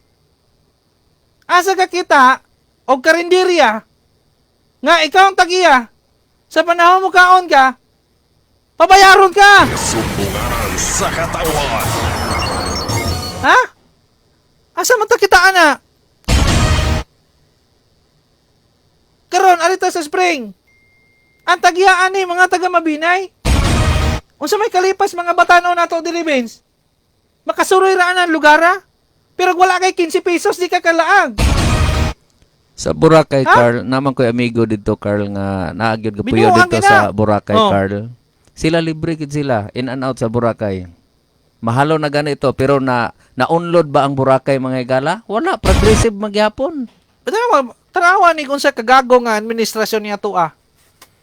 Asa ka kita og karinderya nga ikaw ang tag-iya sa panahon mo kaon ka, pabayaron ka. Sumbunganan sa katawan. Ha? Asa man ta kita ana? Karon arita sa spring. Ang tagiyaan ni mga taga Mabinay. Unsa may kalipas mga batanon nato dili, Vince? Makasuroy ra ang lugar ah. Pero wala kay 15 pesos di ka kalaag. Sa Boracay, Ha? Carl, naman ko'y amigo dito, Carl, nga naagyod kapuyo Binuang dito gina. sa Boracay, Oh. Carl. Sila libre gid sila, in and out sa Boracay. Mahalo na ganito, pero na na-unload ba ang Boracay mga higala? Wala, progressive magyapon. Tanawa, tanawa ni kung sa kagago nga administrasyon niya to ah.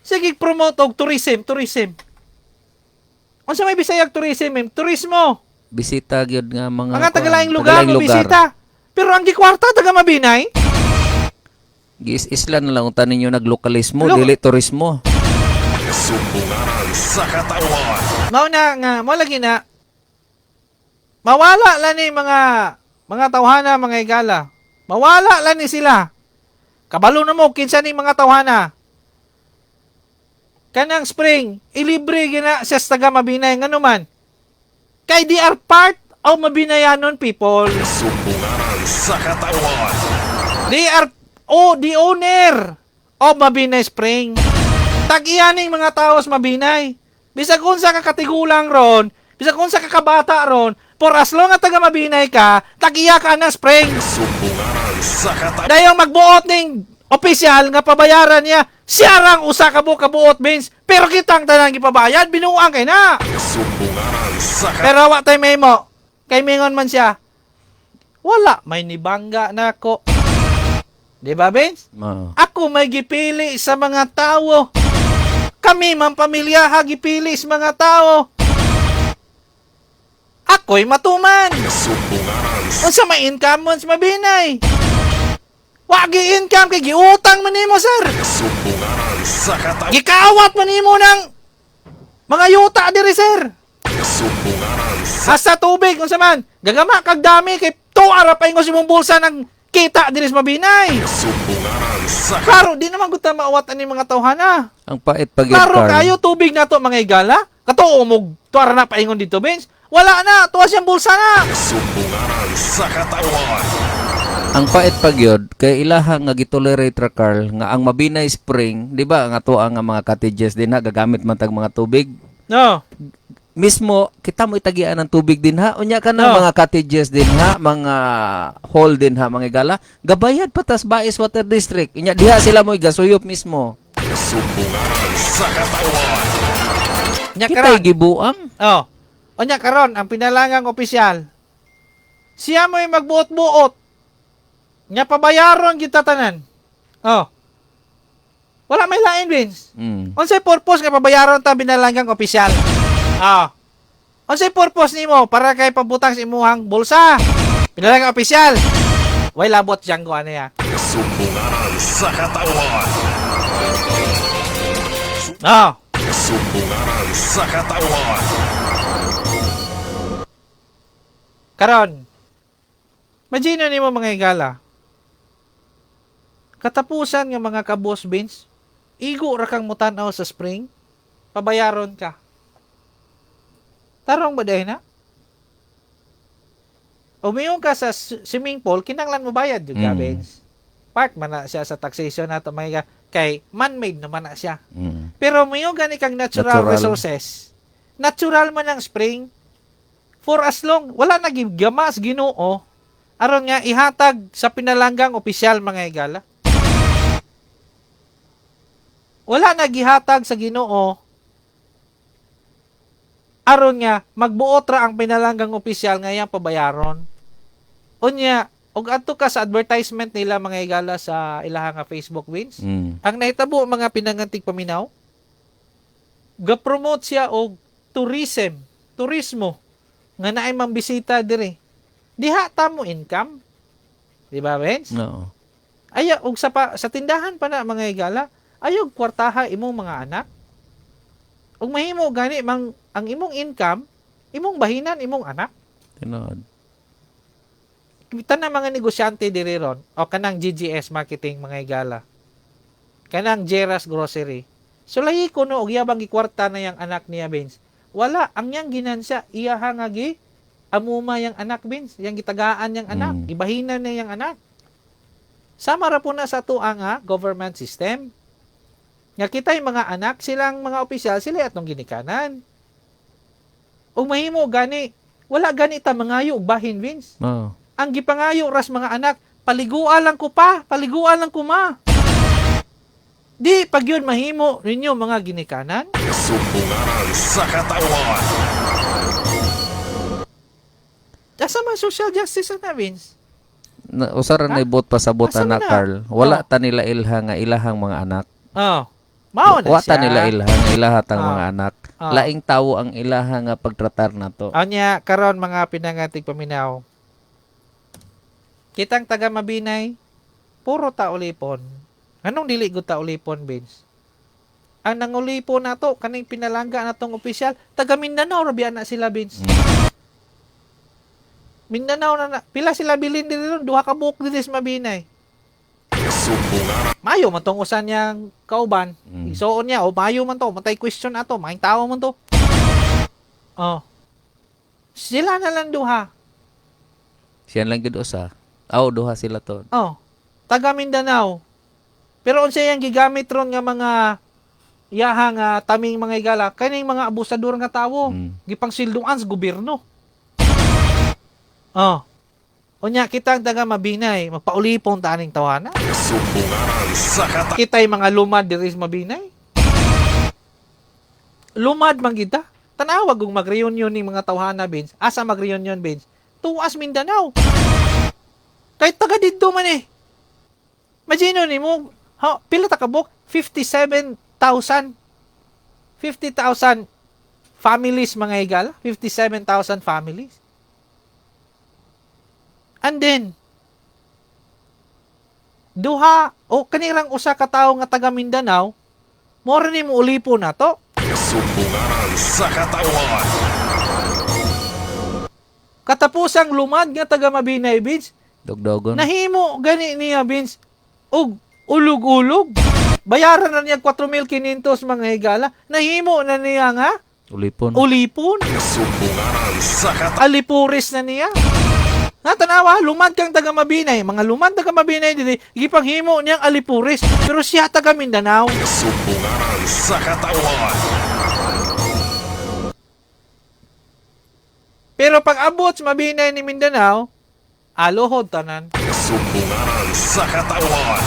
Sige, promote og tourism, tourism. Unsa may Bisayag tourism, em? Turismo. Bisita gyud nga mga Mga kuan, tagalaing lugar tagalaing mo bisita. Pero ang gikwarta taga Mabinay. Giis-isla na lang unta ninyo naglokalismo, dili turismo. Sumbunganan sa katawan. Mao na nga mo lagi na mawala lang ni mga tawhana mga higala. Mawala lang ni sila. Kabalo na mo kinsa ni mga tawhana. Kanang spring, ilibre gina sa taga Mabinay ngano man. Kay they are part of Mabinayanon people. Sumbunganan sa katawan. They are the owner of Mabinay Spring. Tag-iyaning mga tao sa Mabinay. Bisag unsa ka katigulang ron, bisag unsa ka kabata ron, for as long as taga Mabinay ka, tag-iya ka ng spring. Sumbunganan sa katawan. Dayong magbuot ning opisyal nga pabayaran niya, siya rang usa ka buok kabuot Vince, pero kitang tanang gipabayad, binuang kay na. Sumbunganan sa katawan. Pero wa tay memo. Kay mingon man siya. Wala may nibangga nako. Di ba, Vince? Oo. Ako may gipili sa mga tao. Kami man pamilya ha gipilis mga tao. Ako'y matuman. Sumbunganan. Unsa may income mo sa Mabinay? Wagi income kay giutang man nimo, sir. Sumbunganan sa katawan. Gikawat man nimo ng mga yuta diri, sir. Sumbunganan sa Asa tubig unsa man? Gagama kag dami kay tuwa ra pa ingon sa imong bulsa ng kita diri sa Mabinay. Sumbunganan sa Klaro, di naman gud ta maawat ani mga tawhana. Ang pait pag yun, Klaro Carl. kayo tubig na to mga igala. Katuo mo tuwa ra na paingon dito, Vince. Wala na, tuwa siyang bulsa na. Sumbunganan sa katawan. Ang pait pag yun, kay ilaha nga gitolerate ra, Carl, nga ang Mabinay Spring, di ba nga tuwa nga mga cottages din ha, gagamit man tag mga tubig. No. Mismo, kita mo itagian ng tubig din ha. Unya ka na No. mga cottages din ha, mga hall din ha, mga igala. Gabayad patas Bais Water District. Unya diha sila mo gasuyop mismo. Sumbunganan sa katawan. Nya Kita karon. gibuang. Oh. Unya karon ang pinalangang opisyal. Siya mo'y magbuot-buot. Nya pabayaron kita tanan. Oh. Wala may lain, Vince. Unsay purpose nga pabayaron ta binalanggang opisyal? Ah. Unsay purpose nimo para kay pabutang sa imuhang bulsa? Binalanggang opisyal. Way labot Django ano ya. Sumbunganan sa katawan. Ah. Sumbunganan sa katawan. Karon. Imagine nimo mga higala. Katapusan nga mga kabos, Vince, igo ra kang mutan-aw sa spring, pabayaron ka. Tarong ba dahil na? Umiyon ka sa swimming pool, kinanglan mo bayad yung Vince. Part man na siya sa taxation nato mga higala. Kay man-made naman na siya. Pero mayo gani kang natural, Natural. resources. Natural man ang spring. For as long wala na gigamas Ginoo aron nga ihatag sa pinalanggang opisyal mga higala. Wala na gihatag sa Ginoo aron nga magbuot ra ang pinalanggang opisyal nga iyang pabayaron. Unya, og adto ka sa advertisement nila mga higala sa ilaha nga Facebook wins. Ang nahitabo mga pinangantig paminaw, ga-promote siya og tourism, turismo nga naay mambisita diri. Diha ta mo income. Di ba, Vince? No. Ay, og sa pa, sa tindahan pa na mga higala, ayog kwartaha imong mga anak. Ug mahimo gani mang ang imong income, imong bahinan imong anak. Tinuod. Tanan mga negosyante diri ron o kanang GGS marketing mga higala. Kanang Jeras Grocery. Sulahi ko no og yabang gikwarta na yang anak niya, Vince. Wala ang yang ginansya iya nga gi amuma yang anak, Vince, yang gitagaan yang anak, gibahinan na yang anak. Sama ra po na sa ato ang government system. Nga kita'y mga anak, silang mga opisyal, sila atong ginikanan. Ug mahimo gani, wala gani ta mangayo og bahin, Vince. Oo. Ang gipangayo ras mga anak, paliguan lang ko pa, paliguan lang ko ma. Di pag yun mahimo ninyo mga ginikanan. Sumbunganan sa katawan. Asa man social justice na, Vince? Na, usara Ha? na ibot pasabot Asa na man na? Carl. Wala Oh. ta nila ilha nga ilahang mga anak. Oh. Mao na Wa ta siya. nila ilha nga ilahatang Ah. mga anak. Ah. Laing tawo ang ilaha nga pagtratar nato. Anya, karon mga pinangatig paminaw. Kitang taga Mabinay, puro ta ulipon. Anong dili gud ta ulipon, Vince? Ang nangulipon nato kaning pinalangga natong opisyal, taga Mindanao ra biya na sila, Vince. Mindanao na na. Pila sila bilin diri ron, duha ka buok diri sa Mabinay. Sumbunganan Mayo man tong usan niyang kauban. Igsuon niya, o mayo man to, matay question ato, maayong tao man to. Oh. Sila na lang duha. Siya lang gid usa. Aw duha sila to. Oh. Taga Mindanao. Pero unsa yang gigamit ron nga mga yaha nga taming mga igala kaning mga abusador nga tawo gipangsilduan sa gobyerno. Oh. Unya kita ang taga Mabinay, magpaulipon ta aning tawana. Sumbunganan sa katawan. Kita'y mga lumad diri sa Mabinay. Lumad man kita. Tanawag kung mag-reunion ning mga tawhana, Vince. Asa mag-reunion, Vince? Tuas Mindanao. Kahit taga didto man eh. Imagine ni mo, ha, pila ta kabuk? 57,000. 50,000 families, mga higala, 57,000 families. And then duha o kanirang usa ka tawo nga taga Mindanao mo ni mo ulipon na to. Sumbunganan sa katawan. Katapusang lumad nga taga Mabinay, Vince. Dogdogon. Nahimo gani niya, Vince, og ulog-ulog. Bayaran na niya 4,500, mga higala. Nahimo na niya nga Ulipon. Ulipon. Sumbunganan sa katawan. Alipuris na niya. Nga tanawa, lumad kang taga Mabinay. Mga lumad taga Mabinay dili, gipanghimo niyang alipuris. Pero siya taga Mindanao. Sumbunganan sa katawan. Pero pag abot sa Mabinay ni Mindanao, alohod tanan. Sumbunganan sa katawan.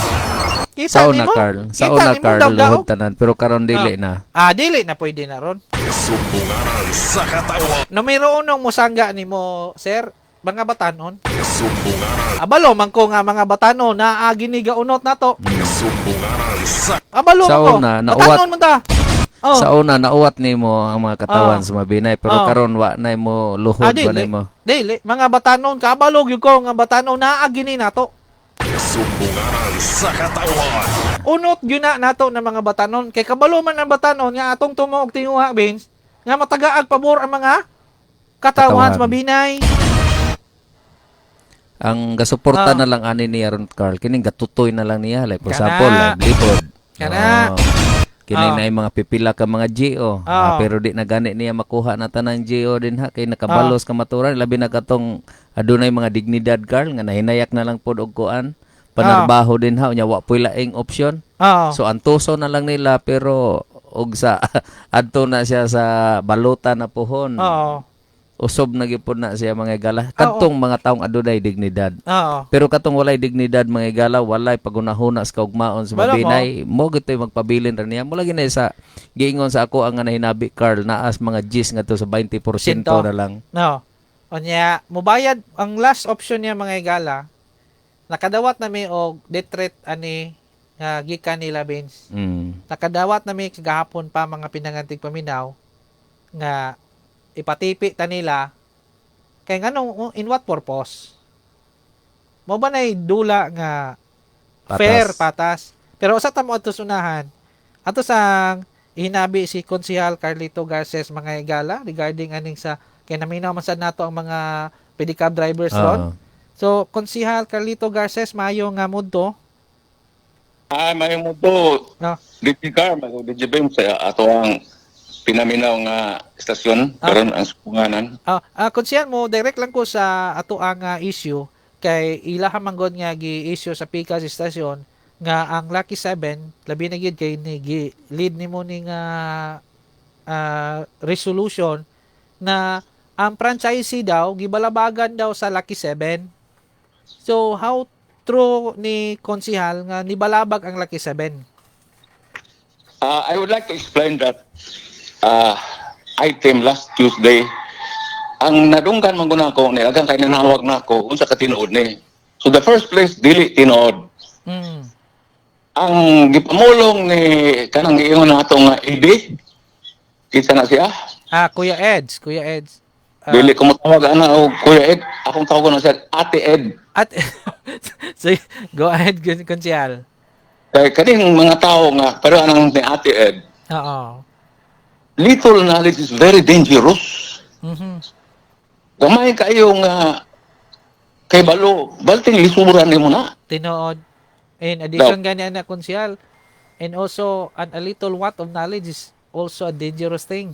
Kita Sa una, nimo? Carl. Sa Kita una, nimo, Carl, daw-daw? luhod tanan. Pero karon dili na. Ah, dili na pwede na ron. Sumbunganan sa katawan. Numero uno musangga nimo, sir, mga batanon. Sumbunganan. Abalo man ko nga mga batanon naa gini gaunot na to. Sumbunganan sa Abalo Sa man ko. una, nauwat. Batanon man ta. Oh. Sa una, nauwat nimo ang mga katawan sa Mabinay. Pero karon wa na mo luhod, Ah, dili. wa na mo. Dili, mga batanon kabalo gyud ko nga batanon naa gini nato. Sumbunganan sa katawan. Unot gyud na nato na mga batanon kay kabalo man ang batanon nga atong tumo og tinguha, Vince, nga matagaag pabor ang mga katawan Katawan. sa Mabinay. Ang gasuporta na lang ani niya ron, Carl, kining gatutoy na lang niya, like for Kana. example, livelihood. Kana. Oo. Kini na yung mga pipila ka mga GO. Ah, pero di na gani niya makuha na tanang GO din ha kay nakabalos ka maturan, labi na katong adunay mga dignidad, Carl, nga nahinayak na lang pod og kuan panarbaho din ha, unya wa poy laing option. So antuso na lang nila, pero og sa adto na siya sa balota na puhon. Usob na gyud na siya, mga gala. Kadtong mga taong adunay dignidad. Pero katong walay dignidad, mga gala, walay pagunahuna sa kaugmaon sa Bala mo. Mabinay, mo gito'y magpabilin ra niya. Mula gini sa giingon sa ako ang nga nahinabi, Carl, naas mga G's nga to sa 20% Sinto. na lang. No. Unya, mubayad ang last option niya, mga igala. Nakadawat na mi og death threat ani nga gikan nila, Vince. Nakadawat na mi kagahapon pa, mga pinangantig paminaw, nga ipatipi ta nila kay nganong, in what purpose? Mo ba nay dula nga Patas. Fair, patas. Pero usa ta mo adto sunahan. Ato sang hinabi si Konsihal Carlito Garces, mga igala, regarding aning sa kay naminaw man sad nato ang mga pedicab drivers ron. So Konsihal Carlito Garces, maayo nga mudto. Ah, may mo to. No. DJ Car, may DJ Bem sa ato ang pinaminaw nga istasyon karon ang supunganan. Konsihal, mo direct lang ko sa ato ang issue kay ilaha man gud nga gi-issue sa Pikas istasyon nga ang Lucky 7, labi na gyud kay ni gi lead nimo ni nga resolution na ang franchisee daw gibalabagan daw sa Lucky 7. So how true ni konsihal nga nibalabag ang Lucky 7? I would like to explain that item last Tuesday. Ang nadunggan man guna ako ni agang kay nanawag na ako unsa ka tinuod ni. So the first place, dili tinuod. Ang gipamulong ni kanang giingon nato nga ED, kinsa na siya? Ah, Kuya Eds, Kuya Eds. Dili ko motawag ana og Kuya Ed, akong tawagon na siya Ate Ed. At so, go ahead, konsihal. Kay kaning mga tao nga pero anang ni Ate Ed, little knowledge is very dangerous. Gamay kayo nga kay balo, balting lisuran nimo na. Tinuod. In addition gani ana, konsihal, and also an a little what of knowledge is also a dangerous thing.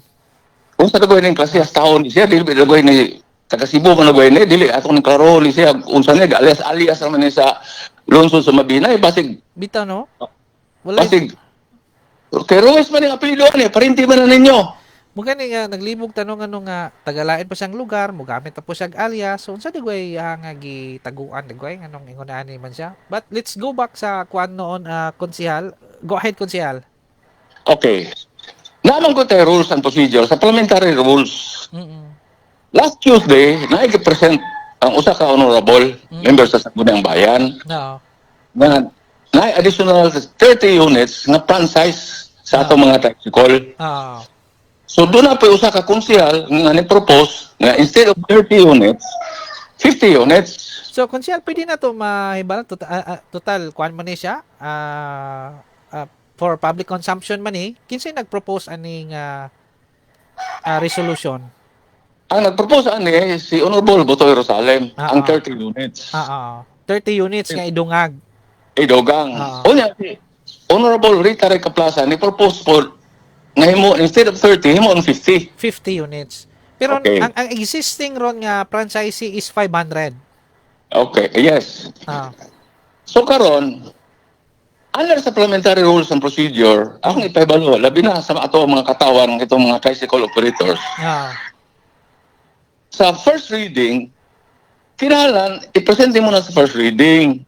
Kung sa dagoy ning klase sa taon ni siya, dili dagoy ni taga Cebu man dagoy ni, dili atong ning klaro ni siya unsa ni alias alias naman ni sa lungsod sa Mabinay, basig Bitaw, no? Wala. Basig kay Ruiz man ang apelyido ni, parinti man na ninyo. Mo gani nga naglibog tanong ano nga tagalain pa siyang lugar, mogamit pa po siyang alias. So unsa digway nga gitaguan digway nganong ingon ani man siya. But let's go back sa kuan noon, konsihal. Go ahead, konsihal. Okay. Naman ko tayo rules and procedures sa parliamentary rules. Last Tuesday, naig-present ang usa ka honorable member sa Sangguniang Bayan No. na na additional 30 units nga franchise sa atong mga tricycle. So doon na po usa ka konsehal nga ni propose nga instead of 30 units, 50 units. So konsehal, pwede na to mahibalo total, total kuan man ni siya, for public consumption man ni. Kinsay nag-propose aning resolution? Ang nag-propose ani si Honorable Butoy Rosalem, ang 30 units. 30 units nga idungag. Idugang. Unya si Honorable Rita Ricaplaza ni propose po nga himo instead of 30, himo ang 50. 50 units. Pero ang existing ron nga franchisee is 500. Okay, yes. So karon, under supplementary rules and procedure, akong ipahibalo, labi na sa ato ang mga katawan ng itong mga tricycle operators. Sa first reading, kinahanglan i-present mo na sa first reading.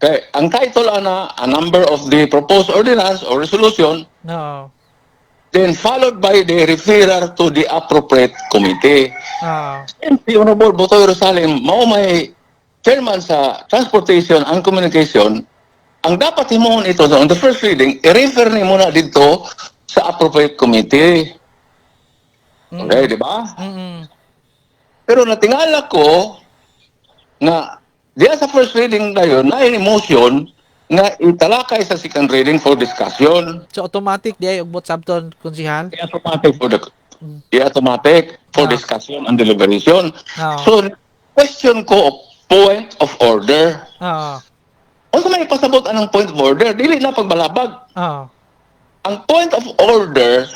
Kay ang title ana, a number of the proposed ordinance or resolution, No. then followed by the referral to the appropriate committee. And si Honorable Butoy Rosalem, mao may chairman sa Transportation and Communication, ang dapat himuon ito on the first reading, i-refer ni muna dito sa appropriate committee. Okay, di ba? Mm. Pero natingala ko nga diya sa first reading dayon na motion nga italakay sa second reading for discussion. So automatic di ay ugbot sabton, konsehal. I-automatic for discussion and deliberation. So question ko, point of order. Unsa may ipasabot anang point of order? Dili na pagbalabag. Ang point of order,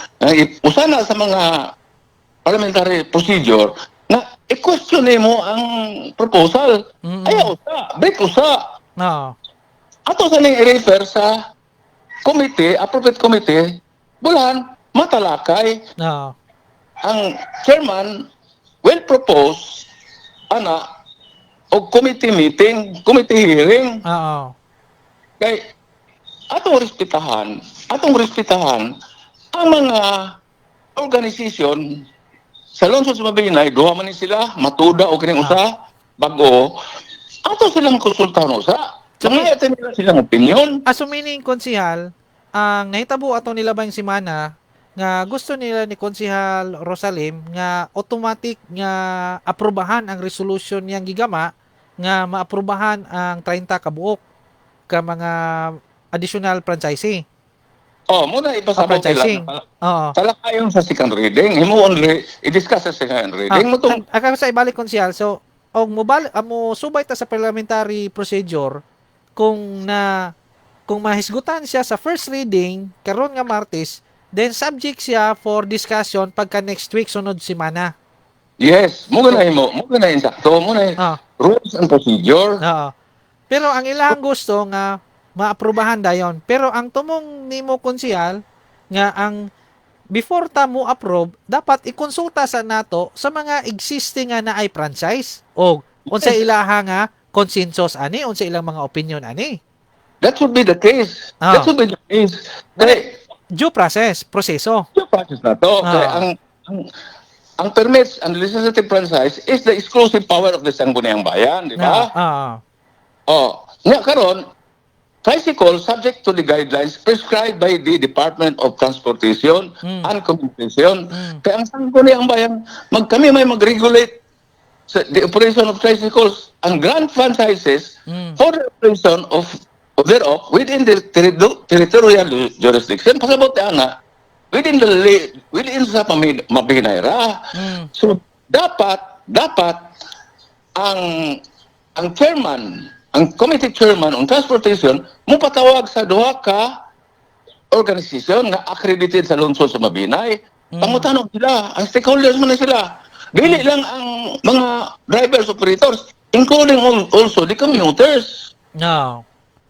usa na sa mga parliamentary procedure na i-question mo ang proposal. Ayaw usa, break usa. Ato sa ning i-refer sa committee, appropriate committee, bulan matalakay. Ang chairman will propose ana og committee meeting, committee hearing. Kay atong respetahan ang mga organisasyon sa lungsod sa Mabinay, duha man ni sila, matuda o kining usa, bag-o, ato silang konsultahan usa. Mga ito nila silang opinion. So meaning, konsehal, ang nahitabo ato nila bang simana nga gusto nila ni Konsehal Rosalim nga automatic nga aprobahan ang resolution niyang gigama nga maaprubahan ang 30 kabuok ka mga additional franchisee. Oh, muna ipasabot nila. Franchising. Talakayon sa second reading. Himo only i-discuss sa second reading. Mo tong Ang sa ibalik, konsehal, so og mobal amo subay ta sa parliamentary procedure kung mahisgutan siya sa first reading karon nga Martes, then subject siya for discussion pagka next week, sunod semana. Yes, mo na himo, mo na insakto, mo na rules and procedure. Oo. Pero ang ilang gusto nga maaprubahan dayon. Pero ang tumong nimo, konsehal, nga ang before ta mo approve, dapat ikonsulta sa nato sa mga existing nga naay franchise o unsa ilaha nga consensus ani, unsa ilang mga opinion ani. That should be the case. That should be the case. Kaya, Due process, proseso. due process na to. Kaya ang permits and legislative franchise is the exclusive power of the Sangguniang Bayan, di ba? Oh, nga karon, tricycle subject to the guidelines prescribed by the Department of Transportation and Communication. Kaya ang Sangguniang Bayan, kami may mag-regulate sa the operation of tricycles and grant franchises for the operation of thereof within the territorial jurisdiction. Pasabot ana, within sa Mabinay ra. So dapat ang chairman, ang committee chairman on transportation mo patawag sa duha ka organisasyon nga accredited sa lungsod sa Mabinay. Pangutanon sila, ang stakeholders man na sila. Dili lang ang mga drivers, operators, including also the commuters. No.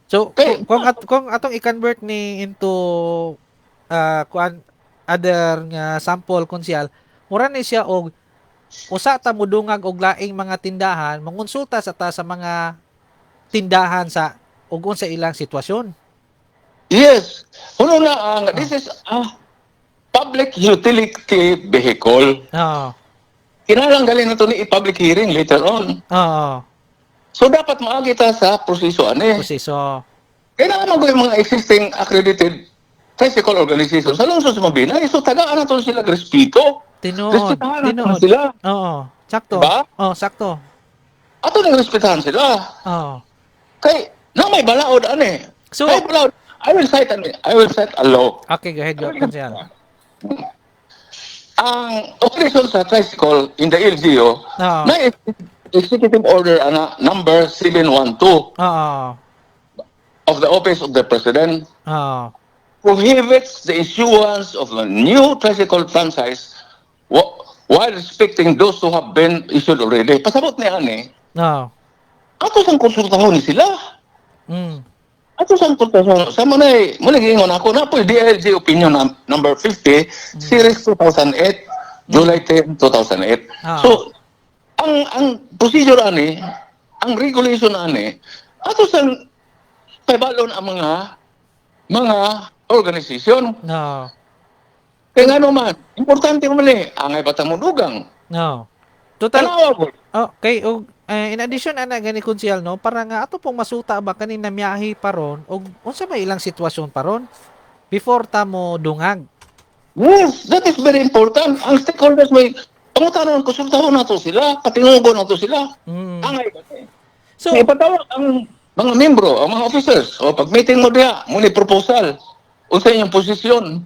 So kung atong i-convert ni into kuan, other nga sample, konsehal, mura ni siya og usa ta mudungag og laing mga tindahan, mangonsulta sa ta sa mga tindahan sa ug unsa ilang sitwasyon. Yes. Uno na ang this is a public utility vehicle. Kinahanglan galing na to ni public hearing later on. So dapat maagi ta sa proseso ani. Proseso. Kailangan mo yung mga existing accredited tricycle organization sa lungsod sa Mabinay. So tagaan nato sila og respeto. Tinuod. Respetahan nato Tinuod. sila. Oo. Sakto. Diba? Oh, sakto. Ato nang respetahan sila. Oo. Kay na may balaod ani. So, may balaod. I will cite a law. Okay, go ahead, go, Konsyal. Ang operation sa tricycle in the LGU na Executive Order ana number 712 of the Office of the President prohibits the issuance of a new tricycle franchise while respecting those who have been issued already. Pasabot ni ani, ato sang konsultahon ni sila. Ato sang konsultahon. Sa mo na mo na giingon ako na po DILG opinion number 50 series 2008, July 10, 2008. So ang procedure ani, ang regulation ani, ato sang pahibalon ang mga organization. Kaya nga naman, importante man eh, angay bata mo dugang. No. Total, Tanawa mo. Oh, kay og in addition ana gani, Konsyal, no, para nga ato pong masuta ba kani namiyahi pa ron og unsa may ilang sitwasyon pa ron before ta mo dungag. Yes, that is very important. Ang stakeholders may pangutanon, konsultahon nato sila, patingugon nato sila. Angay ba eh. So, ipatawag ang mga membro, ang mga officers. O pag meeting mo diha, mo ni proposal. Unsa inyong posisyon?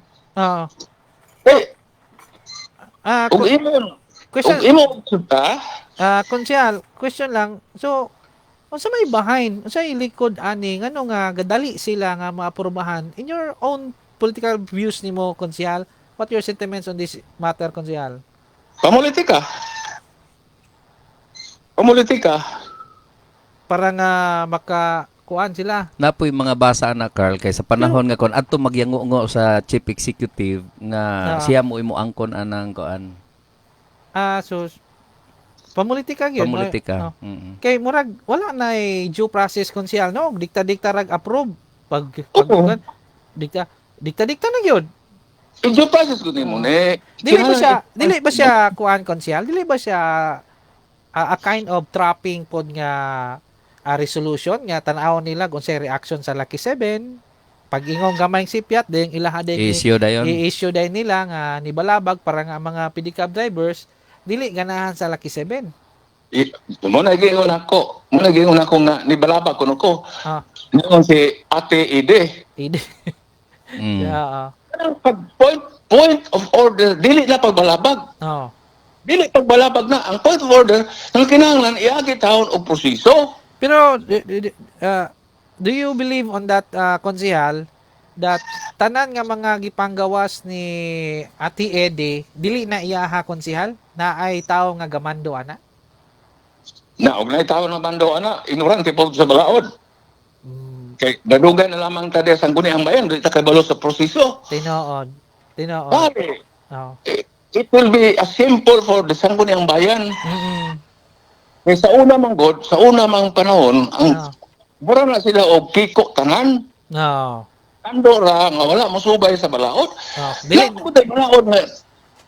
Eh, ug imo question ug imo ha? Konsyal, question lang. So, unsa may behind, unsa likod ani ngano nga gadali sila nga maaprubahan in your own political views nimo, Konsyal? What your sentiments on this matter, Konsyal? Pamulitika. Pamulitika. Para nga maka kuan sila. Napoy mga basa na, Carl, kay sa panahon nga kon adto magyango sa chief executive nga siya mo imo angkon anang kuan. Ah, so pamulitika gyud. Pamulitika. Oh. Kay murag wala na due process, Konsyal, no? Dikta-dikta rag approve pag dikta dikta-dikta na gyud. In due process ko nimo ni. Dili ba siya kuan, Konsyal? Dili ba siya a kind of trapping pod nga resolution nga tan-awon nila kung sa reaction sa Lucky 7? Pag ingong gamay sipyat ding ilaha din Issue dayon. I-issue din nila nga ni balabag para nga ang mga pedicab drivers dili ganahan sa Lucky 7. Mo na giingon ako. Mo na giingon ako nga ni balabag kuno ko. Ningon si Ate Ide. Hindi. Yeah. Kanang pag point point of order dili na pagbalabag. Dili pagbalabag na ang point of order ang kinahanglan iagi taon og proseso. Pero do you believe on that, konsehal, that tanan nga mga gipanggawas ni Ate Ede dili na iyaha, konsehal, na ay tao nga gamando ana? Na og nay tawo nga bando ana, ignorante po sa balaod. Kay dadugay na lamang ta diya sa Sangguniang Bayan, dili ta kabalo sa proseso. Tinuod. Tinuod. Pare, it will be a simple for the Sangguniang Bayan. Kay sa una mang god, sa una mang panahon, ang mura na sila og kiko tanan. Tando ra nga wala mosubay sa balaod. Dili Dili mo tay balaod nga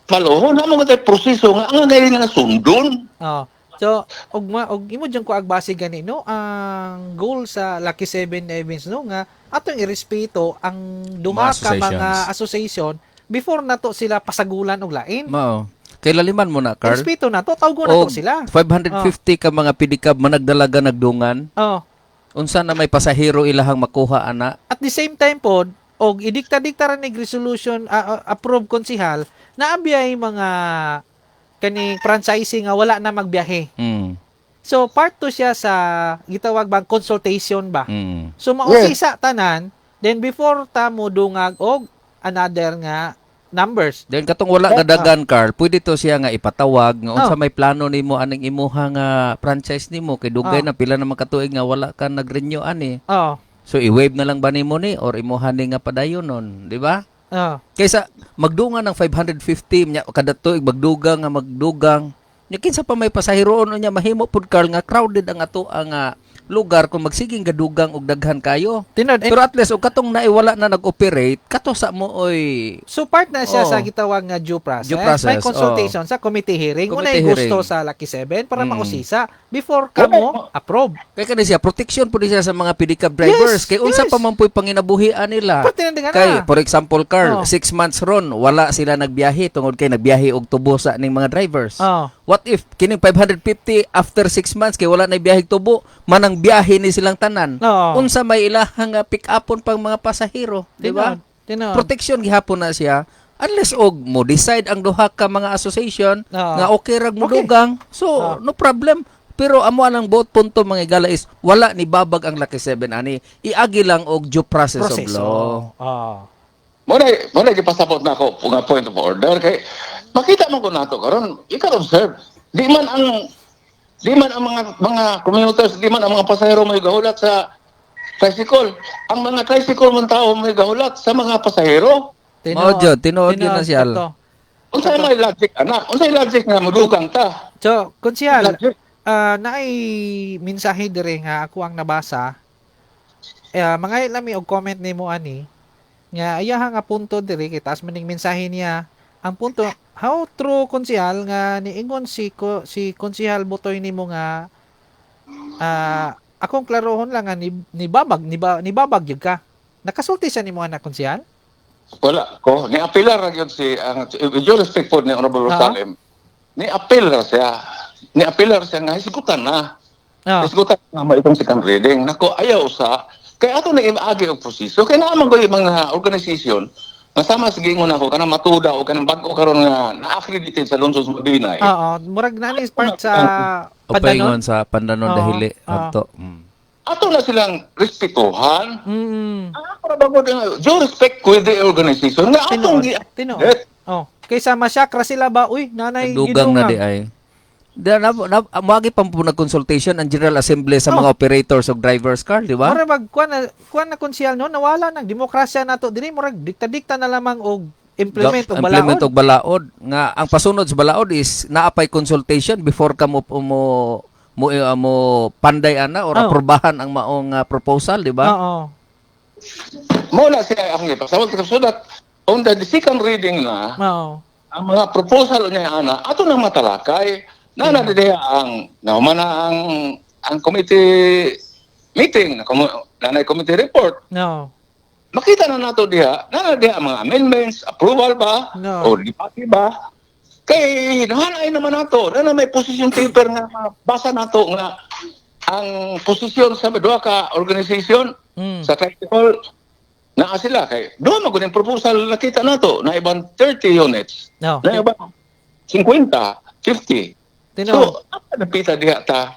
palohon, na mo tay proseso nga ang ngayon nga sundon. Oh. So, og imo dyan ko agbase gani, no, ang goal sa Lucky 7 Events, no, nga atong irespeto ang duha Mga ka mga associations. association before nato sila pasagulan og lain. Mao. Kay laliman mo na, Carl. Respeto nato, tawgon nato Og sila. 550 ka mga pedicab managdalaga nagdungan. Unsa na may pasahero ilahang makuha ana? At the same time pod, og idikta-dikta ra nig resolution approve konsihal na abiyay mga kaning franchising nga wala na magbiyahe. So part to siya sa gitawag bang consultation ba. So mausisa tanan then before ta mo dungag og another nga numbers. Then katong wala nga dagan, Carl, pwede to siya nga ipatawag nga unsa may plano nimo aning imuha nga franchise nimo kay dugay na pila na man katuig nga wala ka nag-renew ani. So i-waive na lang ba nimo ni or imuha ni nga padayon nun, di ba? Kaysa magdungan ng 550 nya kada tuig magdugang nga magdugang. Nya kinsa pa may pasahiroon unya mahimo pud, Carl, nga crowded ang ato ang nga Lugar kung magsiging gadugang og daghan kayo. Tinuod. Pero at least og katong naiwala na nag-operate, kato sa mo oy. So part na siya sa gitawag nga due process. Due process, May consultation sa committee hearing. Committee Unay gusto hearing. sa Lucky 7 para mausisa before kamo approve. Kay kani siya protection pud siya sa mga pedicab drivers, kay unsa pa man pu'y panginabuhian nila. Parte na Kay for example, Carl, 6 months ron wala sila nagbiyahe tungod kay nagbiyahe og tubo sa ning mga drivers. What if kining 550 after 6 months kay wala na biyahe tubo, manang biyahe ni silang tanan? Unsa may ilahang pick upon pang mga pasahero, di ba? Tinuod. Tinuod. Protection gihapon na siya unless og mo decide ang duha ka mga association nga okay rag mo dugang. So no problem. Pero amo ang buot punto, mga igala, is wala ni babag ang Lucky 7 ani. Iagi lang og due process of Proseso. law. Mo na gipasabot na ako nga point of order kay makita man ko nato karon, you can observe, di man ang mga commuters, di man ang mga pasahero may gahulat sa tricycle. Ang mga tricycle man tao may gahulat sa mga pasahero. Mao jud, tinuod yun na siya. Totoo. Unsay may logic ana? Unsay logic nga modugang ta? So, Konsyal, Logic. Naay mensahe dire nga ako ang nabasa. Eh, mga lami og comment nimo ani nga ayaha nga punto dire kay taas maning mensahe niya. Ang punto, how true, Konsyal, nga niingon si Konsihal Butoy nimo nga akong klarohon lang nga ni babag ni, ba, ni babag gyud ka. Nakasulti siya nimo ana, Konsihal? Wala ko ni appeal ra gyud si ang, with due respect po ni Honorable Rosalem, ni appeal ra siya, ni appeal ra siya nga hisgutan na. Hisgutan na mo itong second reading. Nako, ayaw sa kay ato na imaagi og proseso kay naa man ko yung mga organization nga sama sa giingon ako kanang matuda o kanang bag-o karon nga na-accredited sa lungsod sa Mabinay. Oo, murag na ni part sa O Pandanon. paingon sa Pandanon dahili adto. Ato na silang respetuhan. Ang ako ra ba ko due respect with the organization nga atong Tinuod. Tinuod. Oh, kaysa masyakra sila ba, uy, nanay Dugang na di gidungang. ay. Da na, moagi pa po nag-consultation ang General Assembly sa mga operators of drivers, Carl, di ba? Murag mag kuan na, Konsyal, no, nawala nang demokrasya nato dinhi, murag dikta-dikta na lamang og implement og balaod. Implement og balaod nga ang pasunod sa balaod is naapay consultation before ka mo panday ana or aprobahan ang maong proposal, di ba? Oo. Mo na siya akong ipasabot so that on the second reading na ang mga proposal niya ana ato nang matalakay na na diha ang nahuman na ang committee meeting na na committee report, makita na nato diha na na diha ang mga amendments, approval ba No. o debate ba, kay nahanay naman nato na na may position paper nga mabasa nato nga ang posisyon sa duha ka organization sa tricycle naa sila kay duha man gud ang proposal nakita nato na ibang 30 units na ibang 50, 50. Tinuod. So apa napita diha ta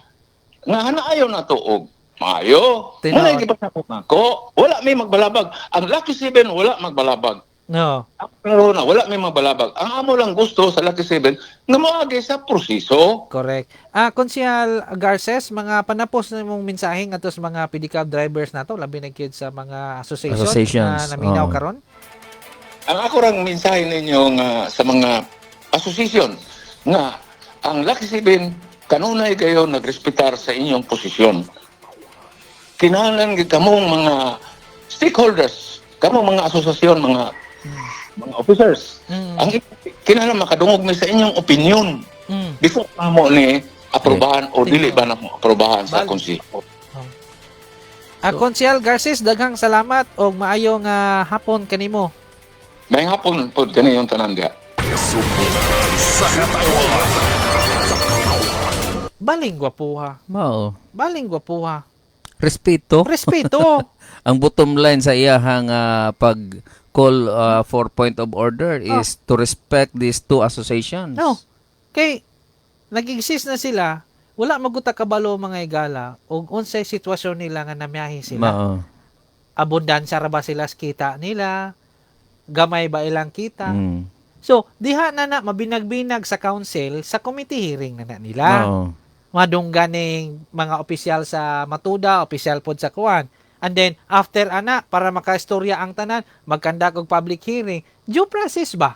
nga hanaayon nato og maayo. Tinuod. Wala gipasabot nako, wala may magbalabag ang Lucky 7, wala magbalabag. Ang klaro na wala may magbalabag. Ang amo lang gusto sa Lucky 7 nga moagi sa proseso. Correct. Konsyal Garces, mga panapos na mong mensahe ngadto sa mga pedicab drivers nato, labi na gyud sa mga association Associations, na naminaw oo. karon. Ang ako rang mensahe ninyo nga sa mga association nga ang Lucky 7 kanunay kayo nagrespetar sa inyong posisyon. Kinahanglan gid kamong mga stakeholders, kamong mga asosasyon, mga officers. Ang kinahanglan makadungog mi sa inyong opinion before mo ni aprobahan o dili ba na mo aprobahan sa konseho. Konsyal Garces, daghang salamat og maayong hapon kanimo. May hapon pod kaniyong tanan diha. Sa katawan. Baling gwapuha. Mao. Baling gwapuha. Respeto. Respeto. Ang bottom line sa iyahang pag call for point of order is to respect these two associations. No. Kay nag-exist na sila, wala maguta kabalo, mga igala, og unsay sitwasyon nila nga namiyahe sila. Mao. Abundansya ra ba sila sa kita nila? Gamay ba ilang kita? So, diha na na mabinagbinag sa council sa committee hearing na na nila. Mao. Madungganing mga opisyal sa Matuda, opisyal pod sa kuan. And then after ana para makaistorya ang tanan, mag-conduct og public hearing. Due process ba?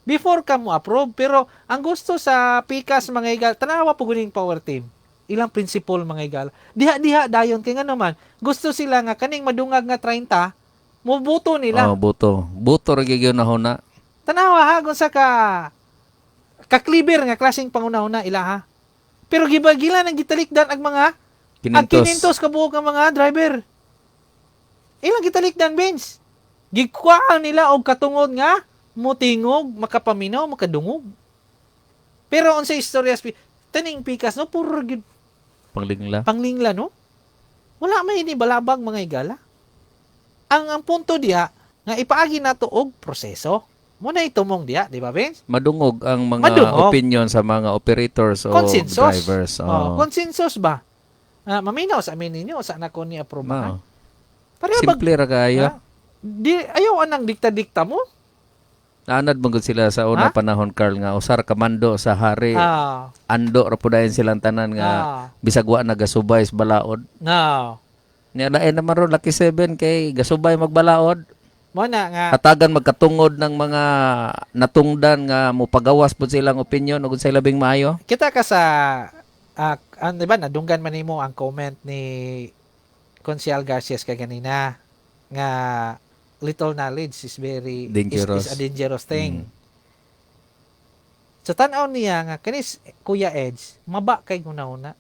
Before ka mo approve, pero ang gusto sa pikas, mga igal, tanawa po guning power team. Ilang principle, mga higala. Diha-diha dayon kay ngano man gusto sila nga kaning madungag nga 30 moboto nila. Oh, buto. Buto ra gyud na huna. Tanawa ha kung sa ka kakliber nga klaseng panguna-una ila ha. Pero gibagila nang gitalikdan ang mga ang Kinintos. 500 ka buok nga mga driver. Ilang gitalikdan, Vince. Gikuhaan nila og katungod nga mutingog, makapaminaw, makadungog. Pero unsa istorya taning pikas no, puro gyud Panglingla. panglingla no. Wala may ini balabag, mga higala. Ang punto diha nga ipaagi nato og proseso. Mo na itumong diha, di ba, Vince? Madungog ang mga Madungog. opinion sa mga operators o Consensus. drivers. Oh, Oh. consensus ba? Ah, maminaw sa amin ninyo sa nako ni aprobahan. Mao. Pareho bag Simple ra kaayo. Ah, di ayaw anang dikta-dikta mo. Naanad man gud sila sa una Ha? panahon, Carl, nga usar kamando sa hari. Ando ra pud dayon silang tanan nga bisag wa nagasubay sa balaod. No. Nya lain naman ron Lucky 7 kay gasubay magbalaod. Mo na nga Hatagan magkatungod ng mga natungdan nga mopagawas pud silang opinion ug unsay labing maayo. Kita ka sa di ba nadunggan man nimo ang comment ni Consial Garcias kaganina nga little knowledge is very Dangerous. is a dangerous thing. Sa tan-aw niya nga kanis Kuya Edge maba kay guna-una,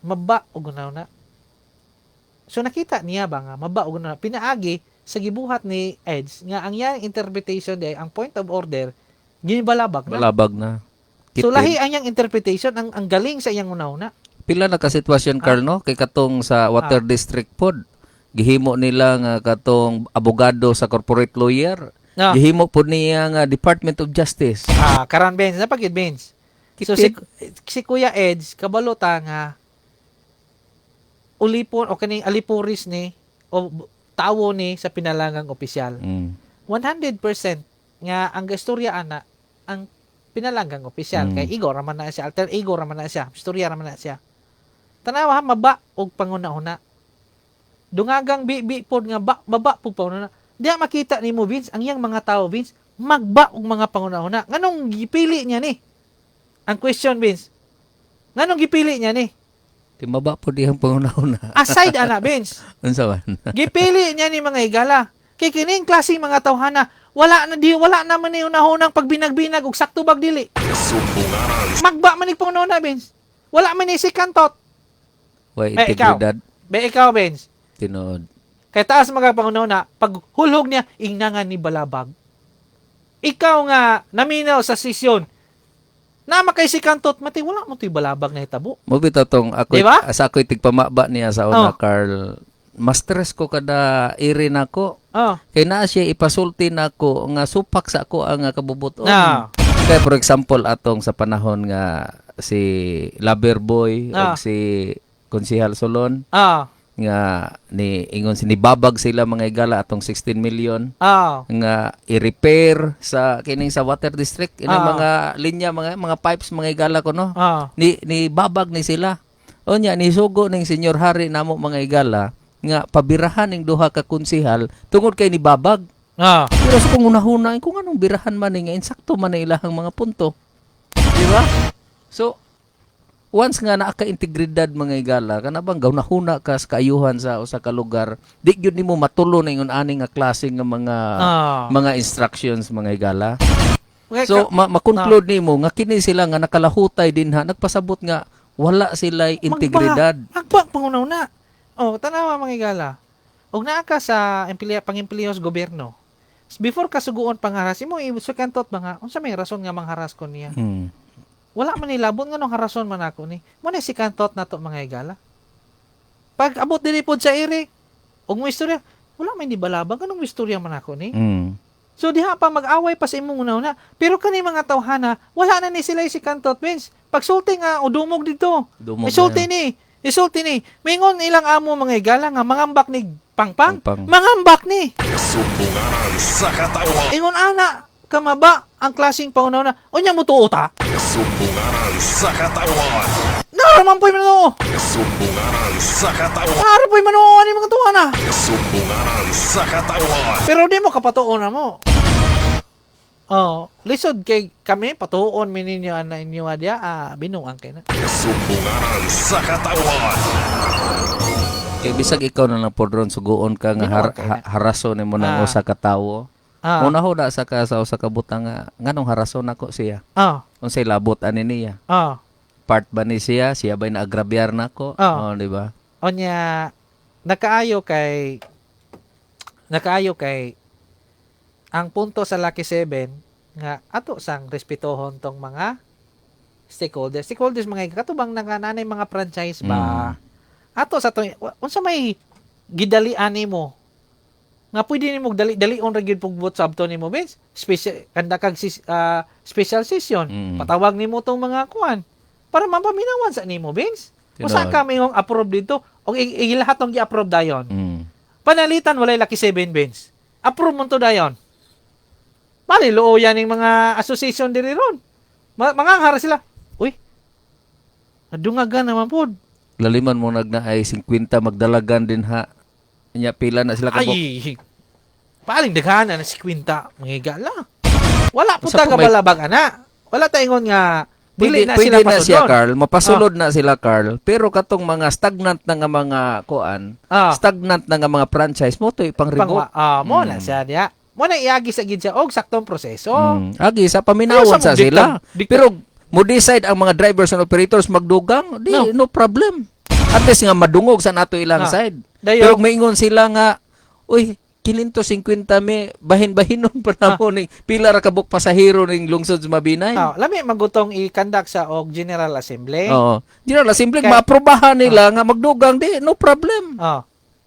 maba og guna-una. So nakita niya ba nga maba og guna pinaagi sa gibuhat ni Edge nga ang iyang interpretation di ang point of order ginibalabag na. Balabag na. So Kitid. lahi ang iyang interpretation, ang galing sa iyang una-una. Pila na ka sitwasyon, Carl, no, kay katong sa water district pod gihimo nila nga katong abogado sa corporate lawyer. Gihimo pod niya nga Department of Justice. Ah, karon, Benz, napagid, Benz. So si Kitid. si Kuya Edge kabalo ta nga ulipon o kaning alipuris ni o tawo ni sa pinalangang opisyal. 100% nga ang gastorya ana ang pinalanggang opisyal kay Igor raman na siya, alter ego raman na siya, istorya raman na siya. Tanawa ha, maba og panguna-una. Dungagang bibi pod nga ba, baba pud panguna. Diya makita nimo, Vince, ang iyang mga tao, Vince, magba og mga panguna-una. Nganong gipili niya ni? Ang question, Vince. Nganong gipili niya ni? Di maba pod dihang panguna-una. Aside ana, Vince. Unsa man? Gipili niya ni, mga higala. Kay kining klaseng mga tawhana, wala na di wala naman ni unahunang pagbinag-binag og sakto bag dili. Sumbunganan Magba man ni panguna, Vince. Wala man ni second thought. Way Eh, ikaw. integridad. Be ikaw, Vince. Tinuod. Kay taas mga panguna, pag hulog niya, ingnangan ni balabag. Ikaw nga naminaw sa sesyon, na makay second thought, mati wala mo to'y balabag na hitabo. Mo bitaw tong ako Di ba? sa ako'y tigpamaba niya sa una, Oh. Carl. Mas stress ko kada iri nako. Oh. Kay naa siya ipasulti nako nga supak sa ako ang kabubuton. Na. Kay for example atong sa panahon nga si Lover Boy ug si Konsihal Solon nga ni ingon si nibabag sila, mga igala, atong 16 million nga i-repair sa kining sa water district inang mga linya, mga pipes, mga igala ko no, ni ni babag ni sila. Unya ni sugo ning Senyor Hari namo, mga igala, nga pabirahan ning duha ka konsihal tungod kay ni babag. Pero sa kung unahuna kung anong birahan man ni nga insakto man na ilahang mga punto, di ba? So once nga naa ka integridad, mga igala, kana bang gaunahuna ka sa kaayuhan sa usa ka lugar, di gyud nimo matulo na ingon ani nga klase nga mga mga instructions, mga igala. Okay, So ma-conclude nimo nga kini sila nga nakalahutay dinha nagpasabot nga wala sila integridad. Magba panguna-una. Oh, tanawa, mga igala. Og naa ka sa emplea pangempleo sa gobyerno. Before ka suguon pangharas, imo i-second thought ba nga unsa may rason nga mangharas ko niya? Wala man nilabon, nganong harason man ako ni? Mo na second thought nato, mga igala. Pag abot diri pod sa ere, og mo istorya, wala man ni balabag, anong istorya man ako ni? So diha pa mag-away pa sa imong una-una. Pero kani mga tawhana, wala na ni sila second thought, Vince. Pagsulti nga o dumog dito. Dumog. Isulti ni. Isulti ni. Mingon ilang amo, mga igala, nga mangambak ni pangpang. Pangpang. Mangambak ni. Sumbunganan sa katawan. Ingon ana kamaba ang klaseng pauna-una. Unya mo tuo ta. Sumbunganan sa katawan. Naraman po'y manuo. Sumbunganan sa katawan. Nara po'y manuo ani mga tuwa na. Sumbunganan sa katawan. Pero di mo kapatuo na mo. Oh, lisod kay kami patuon mi ninyo ana inyo adya, ah, binuang kay na. Sumbunganan sa katawan. Kay bisag ikaw na lang pod ron suguon ka nga Binuang kay na. haraso nimo ng usa ka tawo. Una ho na sa ka sa usa ka butang nga nganong haraso nako siya. Unsay labot ani niya? Part ba ni siya? Siya ba'y naagrabyar nako? Oh, di ba? Onya nakaayo kay ang punto sa Lucky 7 nga ato sang respetuhon tong mga stakeholders. Stakeholders mga katubang nga nanay mga franchise ba? Ato sa to unsa may gidalian nimo nga pwede nimo dali-dalion ra gyud pugbot sabto nimo, Vince. Special kanda kag special session. Patawag nimo tong mga kuan para mapaminawan sa nimo, Vince. Usa ka mayong approve dito og ilahat tong gi-approve dayon. Panalitan walay Lucky 7, Vince. Approve mo to dayon. Bali luo yan yung mga association diri ron. Manganghara sila. Uy. Nadungagan naman pod. Laliman mo nagna ay 50 magdalagan din ha. Nya pila na sila kabuk. Ay. Paling daghanan na si Quinta, mga higala. Wala po Usa ta pa may- kabalabag ana. Wala ta ingon nga dili Pwede, na pwede sila na siya, pasulod. Carl. Mapasulod na sila, Carl. Pero katong mga stagnant na nga mga kuan, stagnant na nga mga franchise mo to pang Pang, revoke. mo na siya niya. Mo na iagi sa gid siya og saktong proseso. Agi sa paminawon Pero sa sa sila. dikta- Pero mo decide ang mga drivers and operators magdugang, di No. no problem. At least nga madungog sa nato ilang side. Dayon. Pero kung maingon sila nga, uy, 550 mi bahin-bahinon pa na mo ning pila ra kabuk pasahero ning lungsod sa Mabinay. Lami magutong i-conduct sa og General Assembly. Oo. General Assembly maaprobahan nila nga magdugang di no problem. Oh.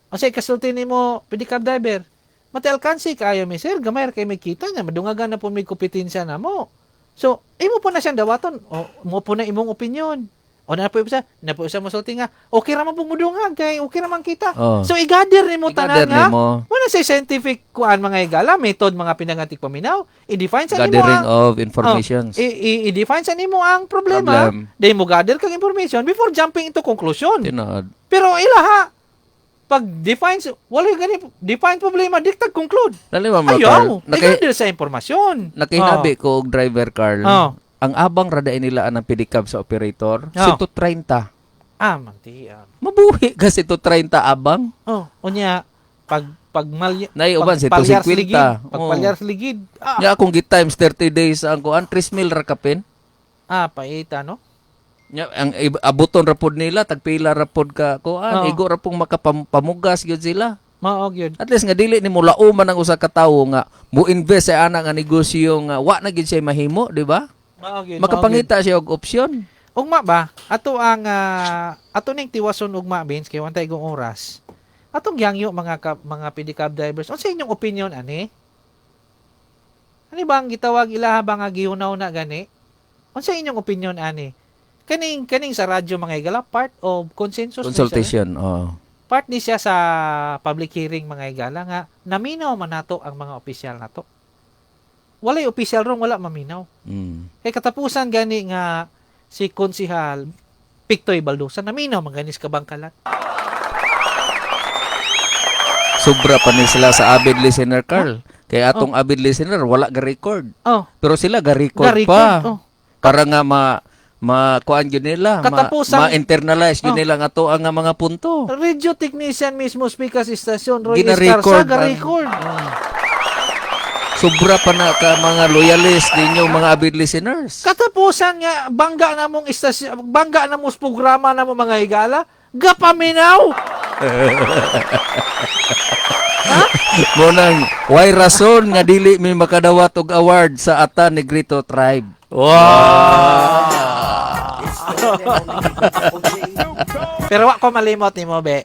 O say kasulti nimo pedicab driver. Mati alkansi kaayo mi sir, gamay ra kay may kita niya, madungagan na po may kompetensya na mo. So, imo po na siyang dawaton. O mo po na imong opinion. O na po isa, na po isa mosulti nga, okay ra man pong mudungag kay okay ra man kita. So i-gather nimo tanan I-gather nga. nimo. Wala sa scientific kuan mga higala, method mga pinangatik paminaw, i-define sa nimo Gathering ang of informations. Oh, i-define sa nimo ang problema. Problem. Then mo gather kang information before jumping into conclusion. Tinuod. Pero ilaha pag define wala gani define problema diktag conclude. Dali ba mo, Carl? Ayaw, i-gather sa impormasyon. Nakihinabi ko og driver, Carl. Ang abang radain nila ang pedicab sa operator, 130. Ah, manti. Ah. Mabuhi ka 130 abang. Oh, unya pag pag mal Nay, uban, pag palyar sa 150. ligid, pag palyar sa ligid. Nya akong gi times 30 days ang kuan 3,000 ra kapin. Ah, paita no. Nya ang abuton ra pod nila tagpila ra pod ka kuan, igo ra pong makapamugas gyud sila. Mao gyud. At least nga dili nimo lauman ang usa ka tawo nga mo invest sa ana nga negosyo nga wa na gyud siya mahimo, di ba? Mao gyud. Makapangita siya og opsyon. Ugma ba? Ato ang ato ning tiwason ugma, Vince, kay wantay kong oras. Atong yangyo mga mga pedicab drivers. Unsa inyong opinion ani? Ani ba ang gitawag ilaha ba nga gihunaw na gani? Unsa inyong opinion ani? Kaning kaning sa radyo mga higala, part of consensus ni siya, eh. Consultation, oo. Part ni siya sa public hearing mga higala nga naminaw man nato ang mga opisyal nato. Walay opisyal rong wala maminaw. Kay katapusan gani nga si Konsihal Pictoy Baldosa naminaw man gani sa kabangkalan. Sobra pa ni sila sa avid listener, Carl. Kay atong avid listener wala ga record. Pero sila ga record Ga-record, pa. oh. Para nga ma ma kuan gyud nila, ma-internalize gyud nila nga ato ang nga mga punto. Radio technician mismo speaker sa istasyon Roy Gina-record Escarza ang- ga-record. Sobra pa na ka mga loyalist ninyo mga avid listeners. Katapusan nga bangga na mong istasyon, bangga na mo sa programa na mo mga higala, gapaminaw. Mo nang way rason nga dili mi makadawat og award sa Ata Negrito Tribe. Wow! Pero wa ko malimot nimo be.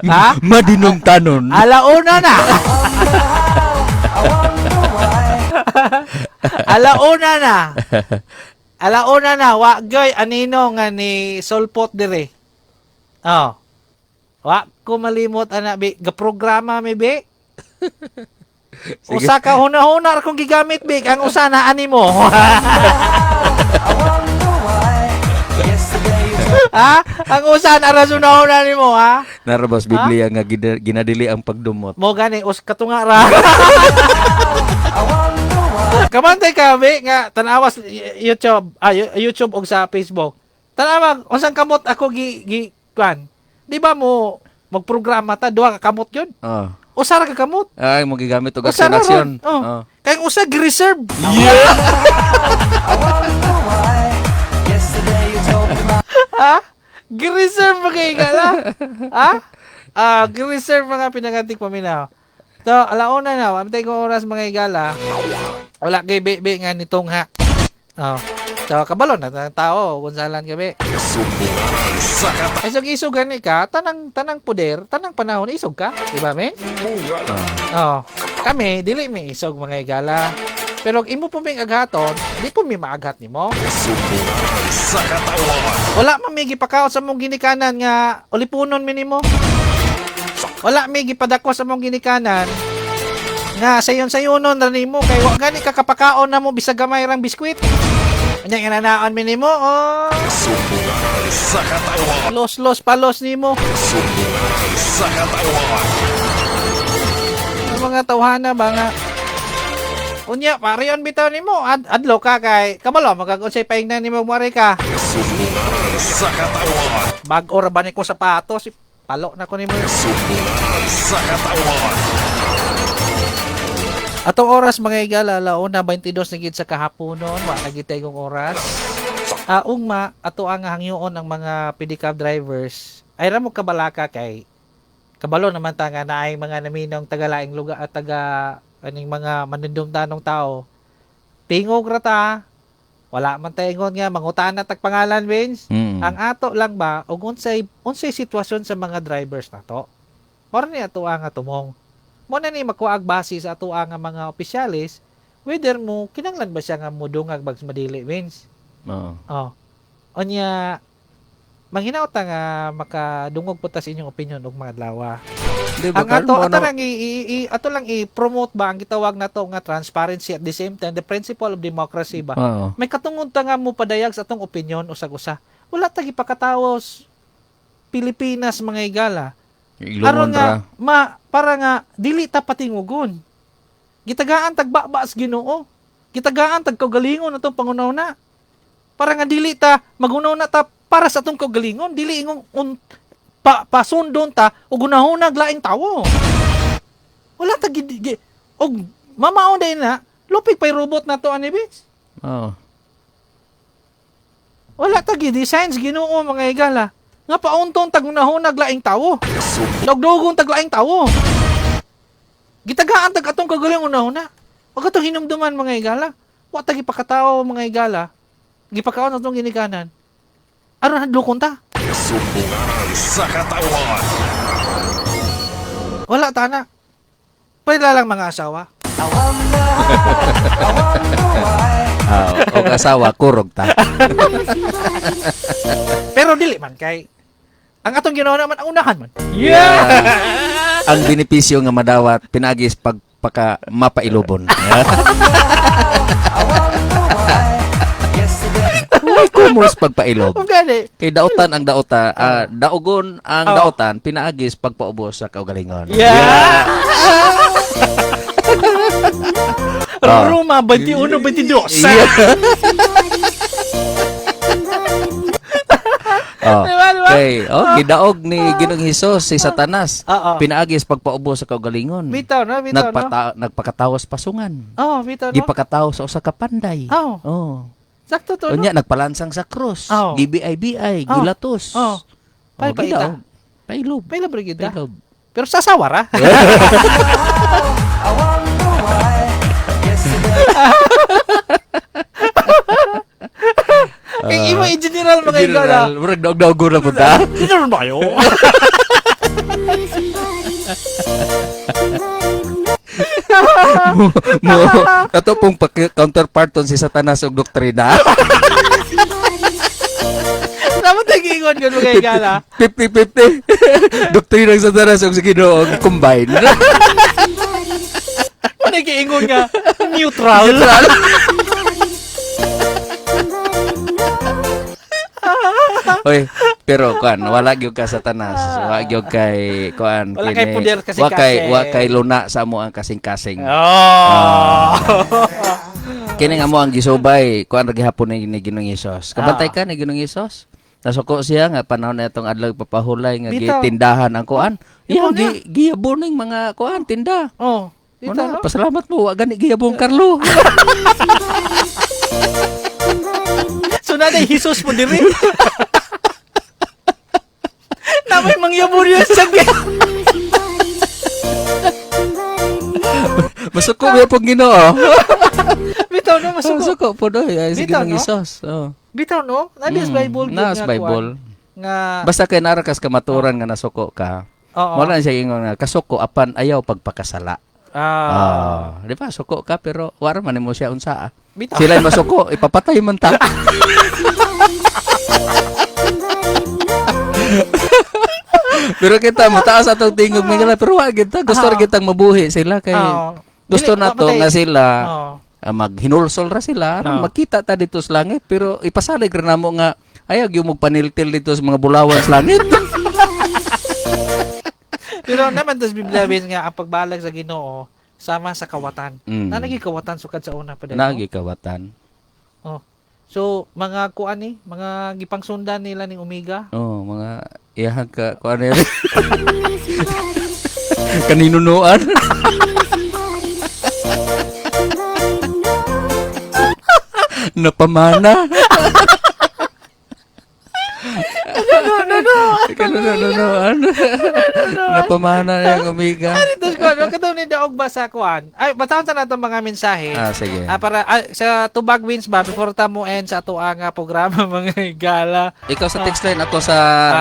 Ha? Madinumtanon. Alauna na. Alauna na. Alauna na wa goy anino nga ni Solpot dire. Oh. Wa ko malimot ana be, gaprograma mi be. Usa ka huna-huna ra kong gigamit be, ang usa na ani mo. Ha? Ang usa na rason na nimo, ha? Narabas Biblia nga ginadili ang pagdumot. Mo gani us katunga ra. Kamantay ka be nga tanawas YouTube, YouTube og sa Facebook. Tanawa unsang kamot ako gi gi kwan. Di ba mo magprograma ta duha ka kamot yun? Oh. Usa ra ka kamot. Ay, mo gigamit og Usa action ra action. ron. Oh. Oh. Kay ang usa gi-reserve. Ha? Gi-reserve ba kay gala? Ha? Ah, gi-reserve mga pinangantik paminaw. To, alauna na, amtay ko oras mga igala. Wala kay bebe nga nitong ha. Oh. So, kabalo na ang tao kung saan gabi. Sumbunganan sa Ay, so isog gani ka, tanang tanang poder, tanang panahon isog ka, di ba, men? katangunganan. Oh. Kami dili mi isog mga igala. Pero imo po ming aghaton, di po mi maaghat nimo. Sumbunganan sa katawan. Wala man may gipakaon sa mong ginikanan nga ulipunon mi nimo. Wala may gipadako sa mong ginikanan nga sayon-sayonon ra nimo kay wa gani ka kapakaon na mo bisag gamay rang biskwit. Anya nga nanaon mi nimo, oh. Sumbunganan sa katawan. Los-los palos nimo. Sumbunganan sa katawan. Ang mga tawhana ba nga Unya, pariyon bitaw nimo, adlaw ka kay kabalo magag-unsay paingnan nimo muari ka. Sumbunganan sa katawan. Bag-o ra ba ni ko sapatos? Palo na ko nimo. Sumbunganan sa katawan. Atong oras mga igala, launa 22 na gid sa kahaponon, wa na gid kong oras. Ugma ato ang hangyoon ang mga pedicab drivers. Ay ra mo kabalaka kay kabalo naman ta nga naay mga naminong taga-laing lugar at taga aning mga manundumtanong tao. Tingog ra ta. Wala man ta ingon nga mangutana tag pangalan, Vince. Ang ato lang ba og unsay unsay sitwasyon sa mga drivers nato. Mao ni ato ang tumong. Mo na ni makuag base sa ato ang mga opisyalis whether mo kinanglan ba siya nga modungag bags madili, Vince. Oo. Oh. Unya manghinaot ta nga makadungog po ta sa inyong opinion og mga adlaw. Di ba, Ang Carl? ato Mo ato na- lang ato lang i-promote ba ang gitawag nato nga transparency at the same time the principle of democracy ba. Oo. May katungod ta nga mo padayag sa atong opinion usag-usa. Wala ta gipakataos Pilipinas mga igala. Ilungon Aron nga ra. ma para nga dili ta patingugon. Gitagaan tag baba sa Ginoo. Gitagaan tag kaugalingon atong pangunaw-na. Para nga dili ta magunaw na ta para sa atong kaugalingon, dili ingong pasundon ta ug gunahunag laing tawo. Wala ta og mamaon day na lupig pay robot na to ani bitch. Oo. Wala ta gi-designs Ginoo mga igala. Nga paunton tag gunahunag laing tawo. Dogdogon tag laing tawo. Gitagaan tag atong kagaling una-una. Wag atong hinumduman mga igala. Wa ta gipakatawo mga igala. Gipakaon atong ginikanan. Aron hadlokon ta. Sumbunganan sa katawan. Wala ta na. Pwede lang mga asawa. Ah, og asawa kurog ta. Pero dili man kay ang atong ginawa naman ang unahan man. Yeah. Ang benepisyo nga madawat pinaagi sa pagpaka mapailubon. Uy, kumos pagpailob. Kung gani. Kay dautan ang dauta, daugon ang Oh. dautan pinaagi sa pagpaubos sa kaugalingon. Yeah. Ah. Roma 21-22. Yeah. Oh. Diba, diba? Kay, oh, gidaog ni Ginoong Hesus si Satanas. Oo. Pinaagi sa pagpaubos sa kaugalingon. Bitaw no, bitaw no. Nagpakatawas pasungan. Oh, bitaw no. Gipakataw sa usa ka panday. Oh. Oh. Sakto to no. Unya nagpalansang sa krus. Oh. Gibi-bi, Oh. gilatos. Oh. Oh, Pay paita. gidaog. Pailob. Pila brigida. Pailob. Pero sa asawa ra. Kay imo in general mga igala. General, murag daog-daogon na punta. General ba kayo? Mo kato pong counterpart ton si Satanas og doktrina. Dapat nag-iingon yun mga igala. 50-50. Doktrina ng Satanas og sa Ginoo combine. Nag-iingon nga neutral. Neutral. Oy, Pero kuan, wala gyud ka Satanas. Wa gyud kay kuan. Wala kay puder Wa kay kasing-kasing. Wa kay luna sa amo ang kasing-kasing. Oh. Kini nga mo ang gisubay, kuan ra gihapon ni Ginoong Hesus. Kabantay ka ni Ginoong Hesus. Nasuko siya nga panahon na itong adlaw papahulay nga Bitaw. gitindahan ang kuan. Iya Imo gi giyabon ning mga kuan tinda. Oh. Dito, Una, no? pasalamat mo, wa gani giyabong Carlo. So nanay Jesus mo diri. Namay mangyabo niya sa Masuko mo pong Ginoo. Bitaw no, masuko. Masuko po doy ay si Bitaw, Ginoong no? Hesus. Oh. Bitaw no? Nadi sa Bible gyud Naa sa nga Bible. kuan. Nga Basta kay narakas kamaturan nga nasuko ka. Oo. Wala siya ingon nga kasuko apan ayaw pagpakasala. Ah. Ah, di ba? Suko ka pero wala man nimo siya unsa. Ah. Bitaw. Sila masuko, ipapatay man ta. Pero kita mataas atong tingog mga pero wa kita gusto ra kitang mabuhi sila kay Oo. gusto Dili, na to wa matay. nga sila Oo. Maghinulsol ra sila aron Oo. makita ta dito sa langit, pero ipasalig ra namo nga ayaw gyud mo paniltil dito sa mga bulawan sa langit. Pero naman tas Biblia bin nga ang pagbalag sa Ginoo sama sa kawatan. Nanagi kawatan sukad sa una pa dahil, no? Nagi kawatan. Oh. So mga kuan ni, mga gipangsundan nila ning Omega. Oh, mga iyahang ka kuan ano yan. Kaninunuan. Napamana. Kaninunuan. Napamana yung amiga. Tapos kuan, kato ni daog ba sa kuan? Ay, batahon sa nato mga mensahe. Ah, sige. Ah, para sa Tubag Wins ba before ta mo end sa ato ang programa, mga higala. Ikaw sa text line, ako sa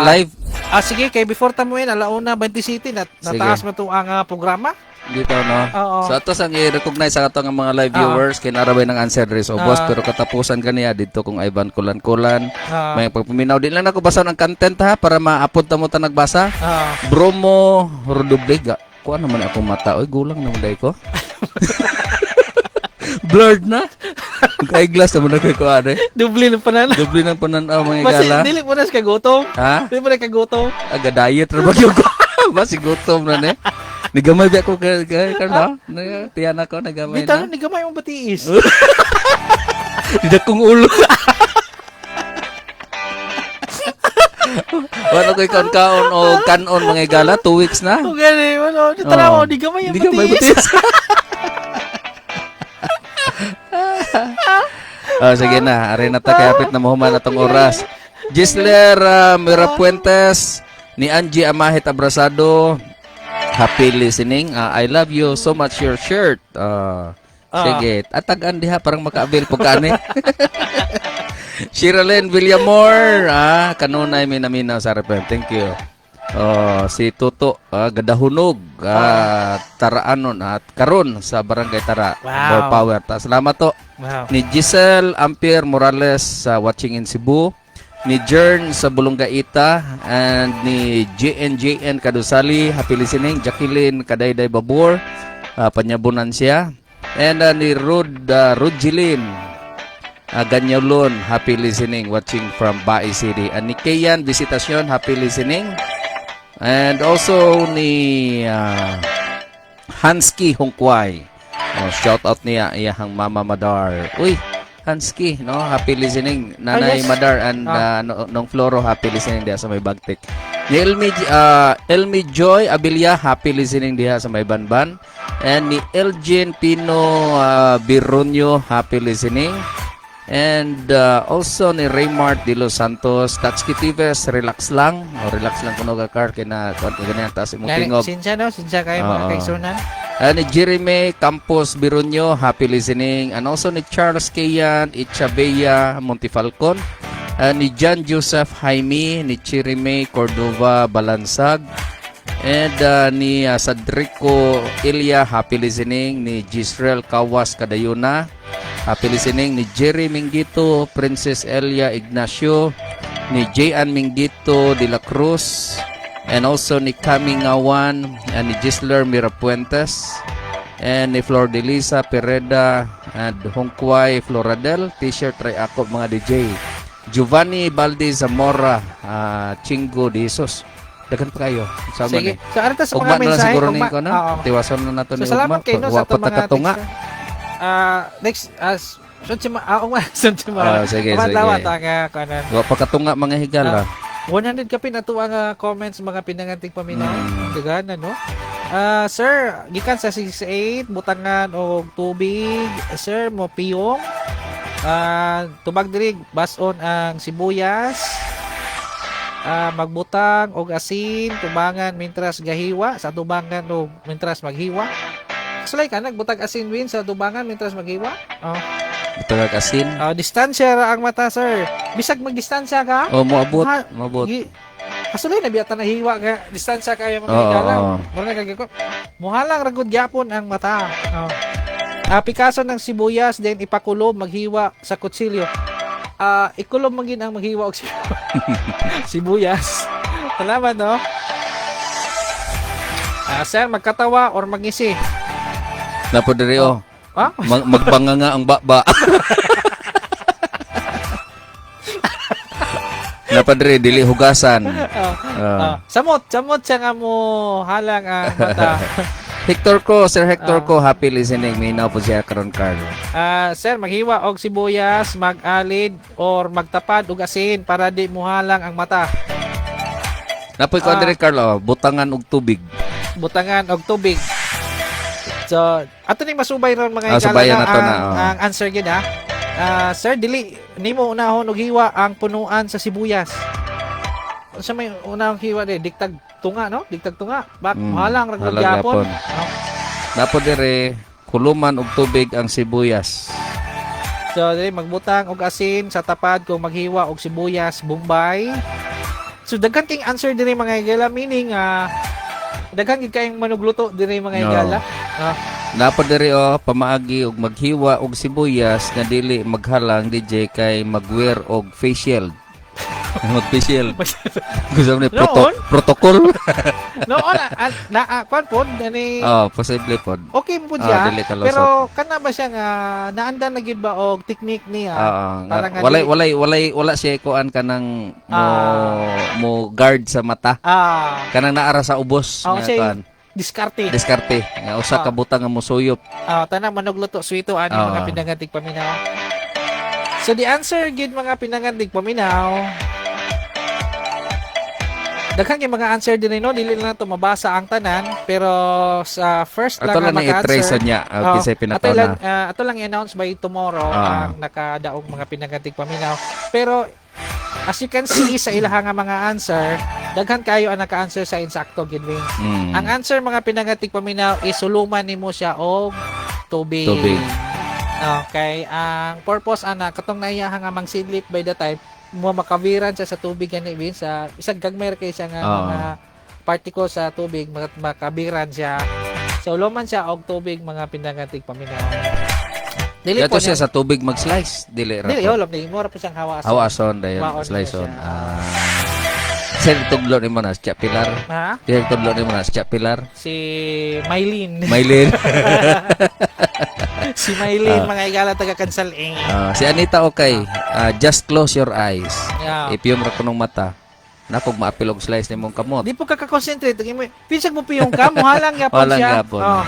live. Ah, sige, kay before ta mo end alauna 27 na nataas mo to ang programa. Dito, no? Oo. So, ato sang i-recognize sa ato nga mga live viewers, kay narabay ng answer res ubos, pero katapusan kaniya dito kung Ivan Kulan-Kulan. May pagpaminaw. Di lang ako basa ng content ha, para maapod ta mo ta nagbasa. Bromo Rodobliga. Kuha naman ako mata. Oy, gulang naman dahil ko. Blurred na. Kay glass naman ako ko ane. Dubli ng panan. Doble ng pananaw mga Basi, gala. dili mo na siya kagutom. Ha? Dili mo na kagutom. Aga diet ra ba gyud ko? Basi gutom na ni. Nigamay ba ko kay kay no? Tiyan ako nagamay Bitaw na. ni gamay mo batiis. Tidak kong ulo. Wala ko ikaon kaon o kanon mga gala, 2 weeks na. O gani, ano, di tanaw, di gamay ang Di gamay batiis. batiis. Oh, sige na, ari na ta kay hapit na mahuman atong oras. Gisler Mirapuentes, ni Angie Amahit Abrasado, happy listening. Ah, I love you so much your shirt. Ah, sige, atagan diha parang maka-avail po kani. Shiralyn Villamor, kanunay minaminaw sa RFM. Thank you. Oh, si Toto, Gadahunog, Taraanon at karon sa Barangay Tara. Wow. More power. Ta, salamat to. Wow. Ni Giselle Ampier Morales sa watching in Cebu, ni Jern sa Bulonggaita, and ni JNJN Kadusali, happy listening, Jacqueline Kadayday Babur, panyabunan siya, and ni Rod Rudjilin Ganyolon, happy listening, watching from Bae City. And ni Kayan Visitacion, happy listening. And also ni Hansky Hongkwai. Oh, shout out niya iyahang Mama Madar. Uy, Hansky, no? Happy listening. Nanay Ah, yes. Madar and no, nong Floro, happy listening diha sa may Bagtik. Ni Elmi Joy Abilia, happy listening diha sa may Banban. And ni Elgin Pino Birunyo, happy listening. And also ni Raymart De Los Santos, Tatsuki Tives, relax lang. O, relax lang kuno ka car kay na kuan ka ganyan taas imong Gani, tingog. sinsya no, sinsya kayo mga Oo. kaigsunan. Ni Jeremy Campos Birunyo, happy listening. And also ni Charles Kayan Ichabea Montifalcon. Ni John Joseph Jaime, ni Chirime Cordova Balansag. And ni Sadrico Ilya, happy listening. Ni Gisrel Kawas Kadayuna, happy listening. Ni Jerry Mingito, Princess Elia Ignacio, ni J.N. Mingito de la Cruz, and also ni Kami Ngawan, and ni Gisler Mirapuentes, and ni Flor de Lisa Pereda, and Hongkwai Floradel, T-shirt try ako mga DJ. Giovanni Balde Zamora, Chingo de Jesus. Daghan pa kayo. Sama Sige. ni. So arita sa Ugma mga na lang mensahe. siguro ni Ugma. ko na. Oo. Tiwason na nato So ni salamat Ugma. kay no Wa sa pa atong ta mga katunga. text. Next as sun si ma ugma sun si ma. Ah, sige, Ugma sige. lawat ang kanan. Wa pa katunga, mga higala. 100 kapin ato ang comments, mga pinangantig paminaw. Daghan no. Sir, gikan sa 68, butangan og tubig, sir, mo piyong. Tubag diri bason ang sibuyas. Magbutang og asin, tubangan mintras gahiwa, sa tubangan og mintras maghiwa. Sulay ka nagbutag asin win sa tubangan mintras maghiwa. Oh. Butangag asin. Distansya ra ang mata, sir. Bisag magdistansya ka. Oh, moabot, moabot. Kasulay na biyata nahiwa nga distansya kayo mga Oo, higala. oo. Mura na kagako. Muhalang ra gud gyapon ang mata. Oh. Pikaso ng sibuyas then ipakulob maghiwa sa kutsilyo. Ikulob man gid ang maghiwa og sibuyas. Salamat no. Sir, magkatawa or mangisi? Napo diri oh. Ha? Magbanga nga ang baba. Napa diri dili hugasan. Ah, Ah. Samot, samot siya nga mo halang ang mata. Hector ko, Sir Hector Ah. ko, happy listening. Minaw po siya karon, Carl. Sir, maghiwa og sibuyas, mag-alid or magtapad og asin para di muhalang ang mata. Napoy ko diri, Carl, oh, butangan og tubig. Butangan og tubig. So, ato ning masubay ron mga higala Subayan na na to ang, na, oh. ang answer gid ha. Sir, dili nimo unahon og hiwa ang punuan sa sibuyas. Unsa may unahong hiwa di diktag tunga no? Diktag tunga. Bak halang ra gud halang gyapon. gyapon. No? Napo diri kuluman og tubig ang sibuyas. So, dili magbutang og asin sa tapad kung maghiwa og sibuyas, Bombay. So, daghan king answer diri mga higala, meaning daghan gid kayong manugluto diri mga No. higala. Napo diri oh, pamaagi og maghiwa og sibuyas nga dili maghalang, DJ, kay magwear og face shield. Mag face shield. Gusto mo ni Noon? protocol? Noon na kwan pod ani Oh, posible pod. okay mo pod Ah, siya. dili kalusot. Pero kana ba siya nga naandan na gid ba og technique niya? Oo, nga, Para nga walay walay walay wala siya kuan kanang mo mo guard sa mata. Kanang naara sa ubos Oo, nga siya kuan. Diskarte. Diskarte nga usa ka butang nga mosuyop. Tanang manugluto swito ani mga pinangantig paminaw. So the answer gid mga pinangantig paminaw. Daghan kay mga answer din no, dili lang nato mabasa ang tanan, pero sa first lang Ato nga lang ni i-trace maka-answer. niya Oo, kinsay ato pinakauna. lang, ato lang i-announce by tomorrow ang nakadaog mga pinangantig paminaw. Pero as you can see sa ilaha nga mga answer, daghan kayo ang naka-answer sa insakto gid Wayne. Ang answer mga pinangatig paminaw is suluman nimo siya og tubig. Tubig. Okay, ang purpose ana katong naiyaha nga mangsidlip by the time mo makabiran siya sa tubig gani Win, sa isang gagmay ra kay siya nga mga particle sa tubig makabiran siya. So luman siya og tubig mga pinangatig paminaw. Dili Dato po siya niya. sa tubig mag-slice dili ra. Dili po. holom dili mo ra po siyang hawason. Hawason dayon, Waon slice niya on. siya. Sir, tudlo nimo na si Pilar. Ha? Sir, tudlo nimo na si Pilar. Si Mylene. Maylin. Si Mylene mga igala taga Kansaling. Si Anita okay. Just close your eyes. Ipiyom ra kunong mata. Nakog maapil og slice nimong kamot. Di po ka ka-concentrate. Pinsag mo piyong ka, muhalang yapon Walang siya. gapon. Oh.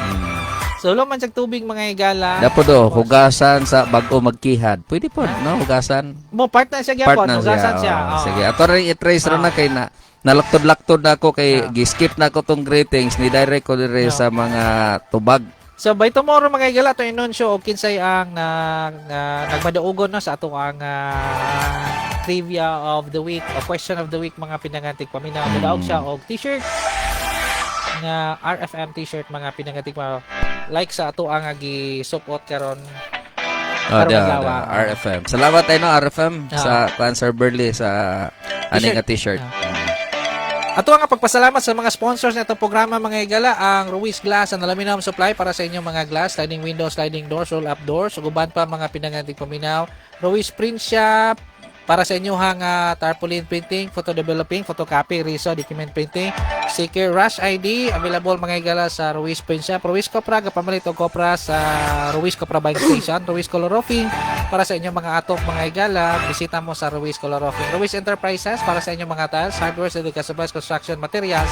So, man siyang tubig mga igala. Dapo do, hugasan sa bago magkihad. Pwede po, no? Hugasan. Mo, part na siya gyapon. Part na siya. Hugasan siya. Oh, Oh. sige. Ato rin i-trace ro na kay na nalaktod-laktod na ako kay gi-skip na ako tong greetings ni direct ko dire sa mga tubag. So, by tomorrow mga igala, ito anunsyo og kinsay ang nagmadaugon no, sa atong ang trivia of the week o question of the week mga pinangantig paminaw. Mudaog siya og t-shirt nga RFM t-shirt mga pinangantig paminaw. Like sa ato ang gi-support karon. Oh, Karon da, adlaw. da, RFM. Salamat tayo no, RFM sa kuan Sir Burley sa ani nga t-shirt. Ato ang pagpasalamat sa mga sponsors nitong programa mga higala, ang Ruiz Glass and Aluminum Supply para sa inyong mga glass, sliding windows, sliding doors, roll up doors, ug uban pa mga pinangantig paminaw. Ruiz Print Shop para sa inyong tarpaulin printing, photo developing, photocopy, riso, document printing, sticker, rush ID, available mga higala sa Ruiz Print Shop. Ruiz Copra, gapamalit og kopra sa Ruiz Copra Buying Station. Ruiz Color Roofing, Para sa inyong mga atop, mga higala, bisita mo sa Ruiz Color Roofing. Ruiz Enterprises, para sa inyong mga tiles, hardware, electrical supplies, construction materials,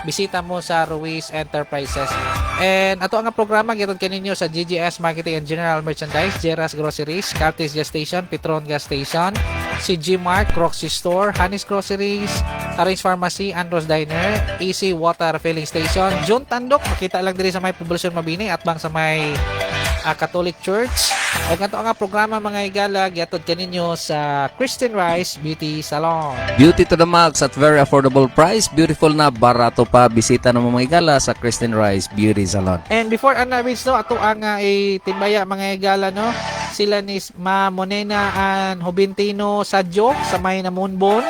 bisita mo sa Ruiz Enterprises. And ato ang programa gihatod kaninyo sa GGS Marketing and General Merchandise, Jeras Groceries, Curtis Gas Station, Petron Gas Station, CG Mart, Roxy Store, Hanis Groceries, Karin's Pharmacy, Andros Diner, Easy Water Filling Station, June Tandok, makita lang diri sa may Poblacion Mabini at bang sa may Catholic Church. O ato ang programa, mga higala, gihatod kaninyo sa Christian Rice Beauty Salon. Beauty to the max at very affordable price. Beautiful na, barato pa. Bisita ng mga higala sa Christian Rice Beauty Salon. And before ana reach, no, ato ang itimbaya, mga higala, no. Sila ni Ma Monena and Juventino Sadjo sa may Namunbon.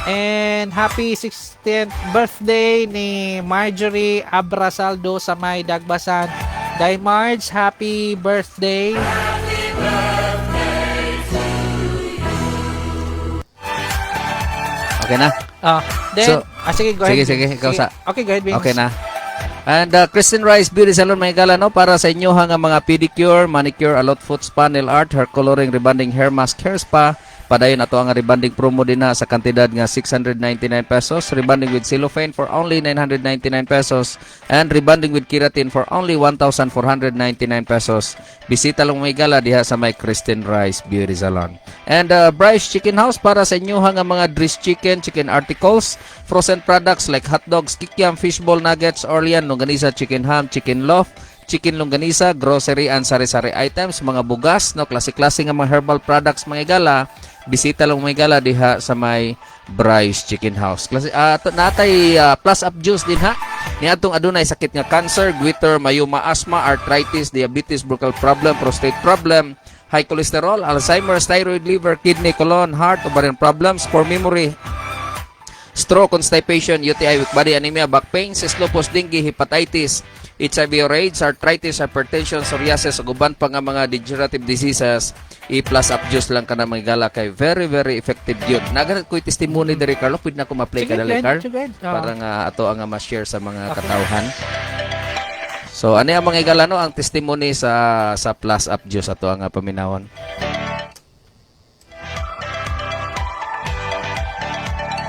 And happy 60th birthday ni Marjorie Abrasaldo sa may Dagbasan. Day Marge, happy birthday. Okay na? Then, So, sige, go ahead. Sige, sige, ikaw Okay, go ahead, Vince. Okay na. And Christian Rice Beauty Salon, may gala, no, para sa inyo nga mga pedicure, manicure, alot foot spa, nail art, hair coloring, rebanding, hair mask, hair spa. Padayon ato ang rebanding promo din na sa kantidad nga 699 pesos, rebanding with cellophane for only 999 pesos and rebanding with keratin for only 1,499 pesos. Bisita lang, may gala, diha sa may Christian Rice Beauty Salon. And Bryce Chicken House, para sa inyo nga mga dressed chicken, chicken articles, frozen products like hot dogs, kikiam, fishball nuggets, Orlean, longganisa, chicken ham, chicken loaf, chicken longganisa, grocery and sari-sari items, mga bugas, no, klase-klase nga mga herbal products, mga gala. Bisita lang, mga gala, diha sa may Bryce Chicken House. Klase natay Plus Up Juice din ha. Niadtong adunay sakit nga cancer, goiter, myoma, asthma, arthritis, diabetes, buccal problem, prostate problem, high cholesterol, Alzheimer's, thyroid, liver, kidney, colon, heart, ovarian problems, poor memory, stroke, constipation, UTI, weak body, anemia, back pain, lupus, dengue, hepatitis, HIV or AIDS, arthritis, hypertension, psoriasis, ug uban pa nga mga degenerative diseases, i-Plus Up Juice lang ka na, mga gala, kay very very effective yun. Naganat ko'y testimony diri, Carlo, pwede na ko ma-play Sige, ka dali, go ahead, Carl. Sige, go ahead. Oo. Para nga ato ang nga ma-share sa mga katawhan. So ano ang mga higala, no, ang testimony sa Plus Up Juice, ato ang paminawon.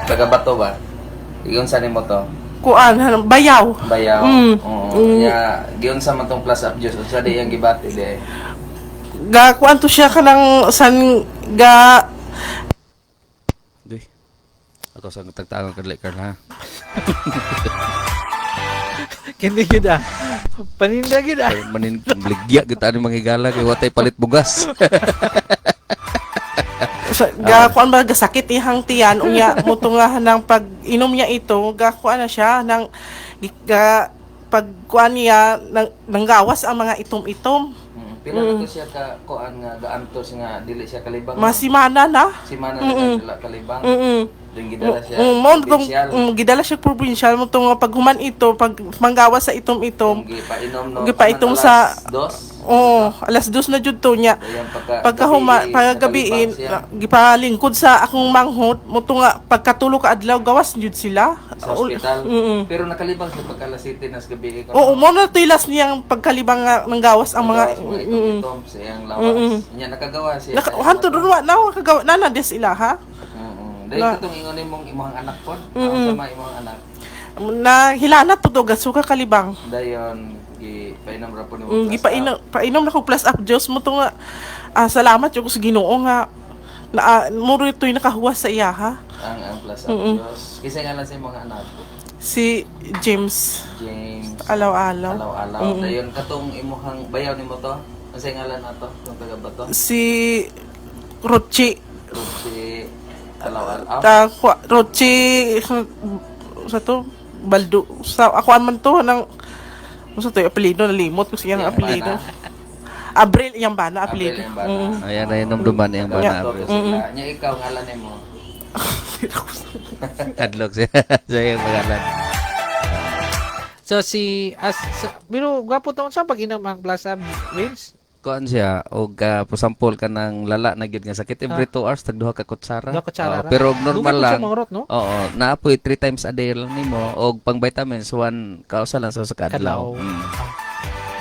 Taga Bato ba? Iyon sa nimo to? Kuan, bayaw. Bayaw. Oo. Ya, giyon sa man tong Plus Up Juice. Unsa di ang gibati di? Ga kuan to siya kanang san ga Duy. Ako sa tagtagon kadali, Carl, ha. Kini gid ah. Paninda gid ah. Kay manin bligya gyud ani mga higala kay watay palit bugas. Sa, ga kuan ba gasakit ihang tiyan, unya mo nga nang pag inom niya ito, ga kuan na siya nang ga pag kuan niya nang nanggawas ang mga itom-itom. Pila na to siya ka kuan nga gaantos nga dili siya kalibang? Masimana na. Si Mana na dila kalibang. Then gidala siya. Mo tong provincial. Gidala siya provincial mo tong paghuman ito, pag manggawas sa itom-itom. Gipainom, no. Gipaitom Taman 2:00. Oo, 2:00 na jud to niya. Dayon pagka Pagkahuma gabi, pagkagabiin nakalibang siya. gipalingkod sa akong manghot mo to nga pagkatulo ka adlaw gawas jud sila. Sa hospital. Pero nakalibang siya pagka alas 7 nas gabi. Oo, mo na tilas niyang pagkalibang nga nanggawas ang mga Nagawas mga itom-itom sa iyang lawas. Nya nakagawa siya. Naka, sa iyang hanto mata. doon wa na kagawa na na des ila ha. Dahil Na- katong ingon nimong imong anak pod. Ang sama imong anak. Na hilana to do gasuka kalibang. Dayon gipainom ra po nimo. Mm, Plus gipainom Up. painom na ko Plus Up Diyos mo to nga salamat jud ko sa Ginoo nga na muro ito'y nakahuwas sa iya ha. Ang Plus Up Diyos. Kinsa ngalan sa imong anak? Si James. James. Alaw-alaw. Alaw-alaw. Dayon katong imuhang bayaw nimo to. Unsa ngalan ato? Kung taga ba to? Si Rochi. Si Alaw-alaw. Ta Rochi sa to Baldo sa ako man to nang sa to yung apelyido, nalimot ko siyang Iyang apelyido. bana. Abril iyang bana apelyido. April yung bana. Ayan, ayan, namduman yung bana. Taga Bato to sila. Nya ikaw ngalan nimo? Kadlok siya. Siya yung pangalan. So si as sa, pero gwapo taon sa pag-inom ang Plus Up, Vince. Kuan siya, og for example, kanang lala na gyud nga sakit, every 2 hours, tag duha ka kutsara. Duha ka kutsara Oo, ra. pero og normal Dugay po siya lang. mahurot, no? Oo, naapoy 3 times a day lang nimo og pang vitamins one kausa lang sa kadlaw. Kadlaw.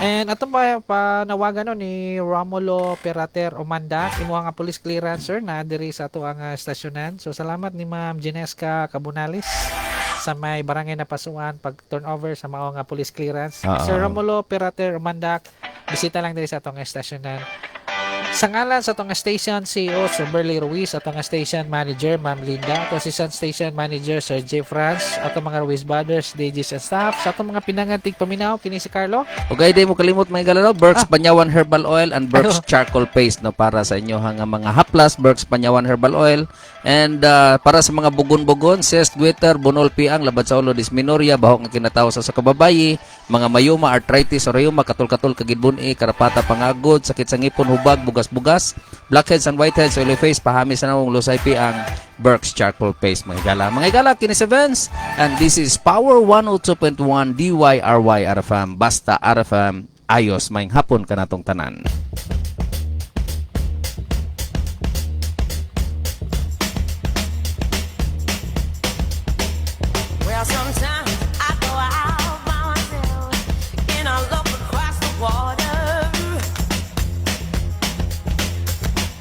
And ato pa panawagan no ni Romulo Perater Omanda, imo nga police clearance, sir, na diri sa ato ang estasyonan. So salamat ni Ma'am Jineska Cabunalis sa may barangay Napasuan pag turnover sa mao nga police clearance. Sir Romulo Perater Omandak, bisita lang diri sa atong estasyonan. Sa ngalan sa atong station CEO, Sir Berly Ruiz, atong station manager, Ma'am Linda, atong assistant station manager, Sir J. Franz, atong mga Ruiz Brothers, DJs and staff, sa atong mga pinangantig paminaw, kini si Carlo. Ug ay di mo kalimot, mga higala, no, Berks Panyawan Herbal Oil and Berks Charcoal Paste, no, para sa inyo nga mga haplas, Berks Panyawan Herbal Oil, and para sa mga bugon-bugon, cyst, goiter, bunol piang, labad sa ulo, dysmenorrhea, baho nga kinatawo sa kababayi, mga mayoma, arthritis o rheuma, katol-katol kagidbun-i, karapata pangagod, sakit sa ngipon, hubag, bugas-bugas, blackheads and whiteheads, oily face, pahami sa nawong, lusay piang, Berks Charcoal Paste, mga higala. Mga higala, kini si Vince, and this is Power 102.1 DYRY RFM, basta RFM, ayos, maayong hapon kanatong tanan. Well, sometimes I go out by myself and I look across the water.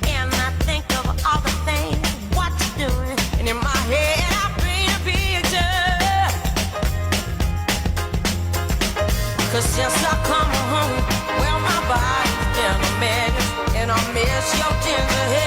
And I think of all the things what you're doing. And in my head, I paint a picture. 'Cause since I come home, well, my body's been a mess. And I miss your ginger.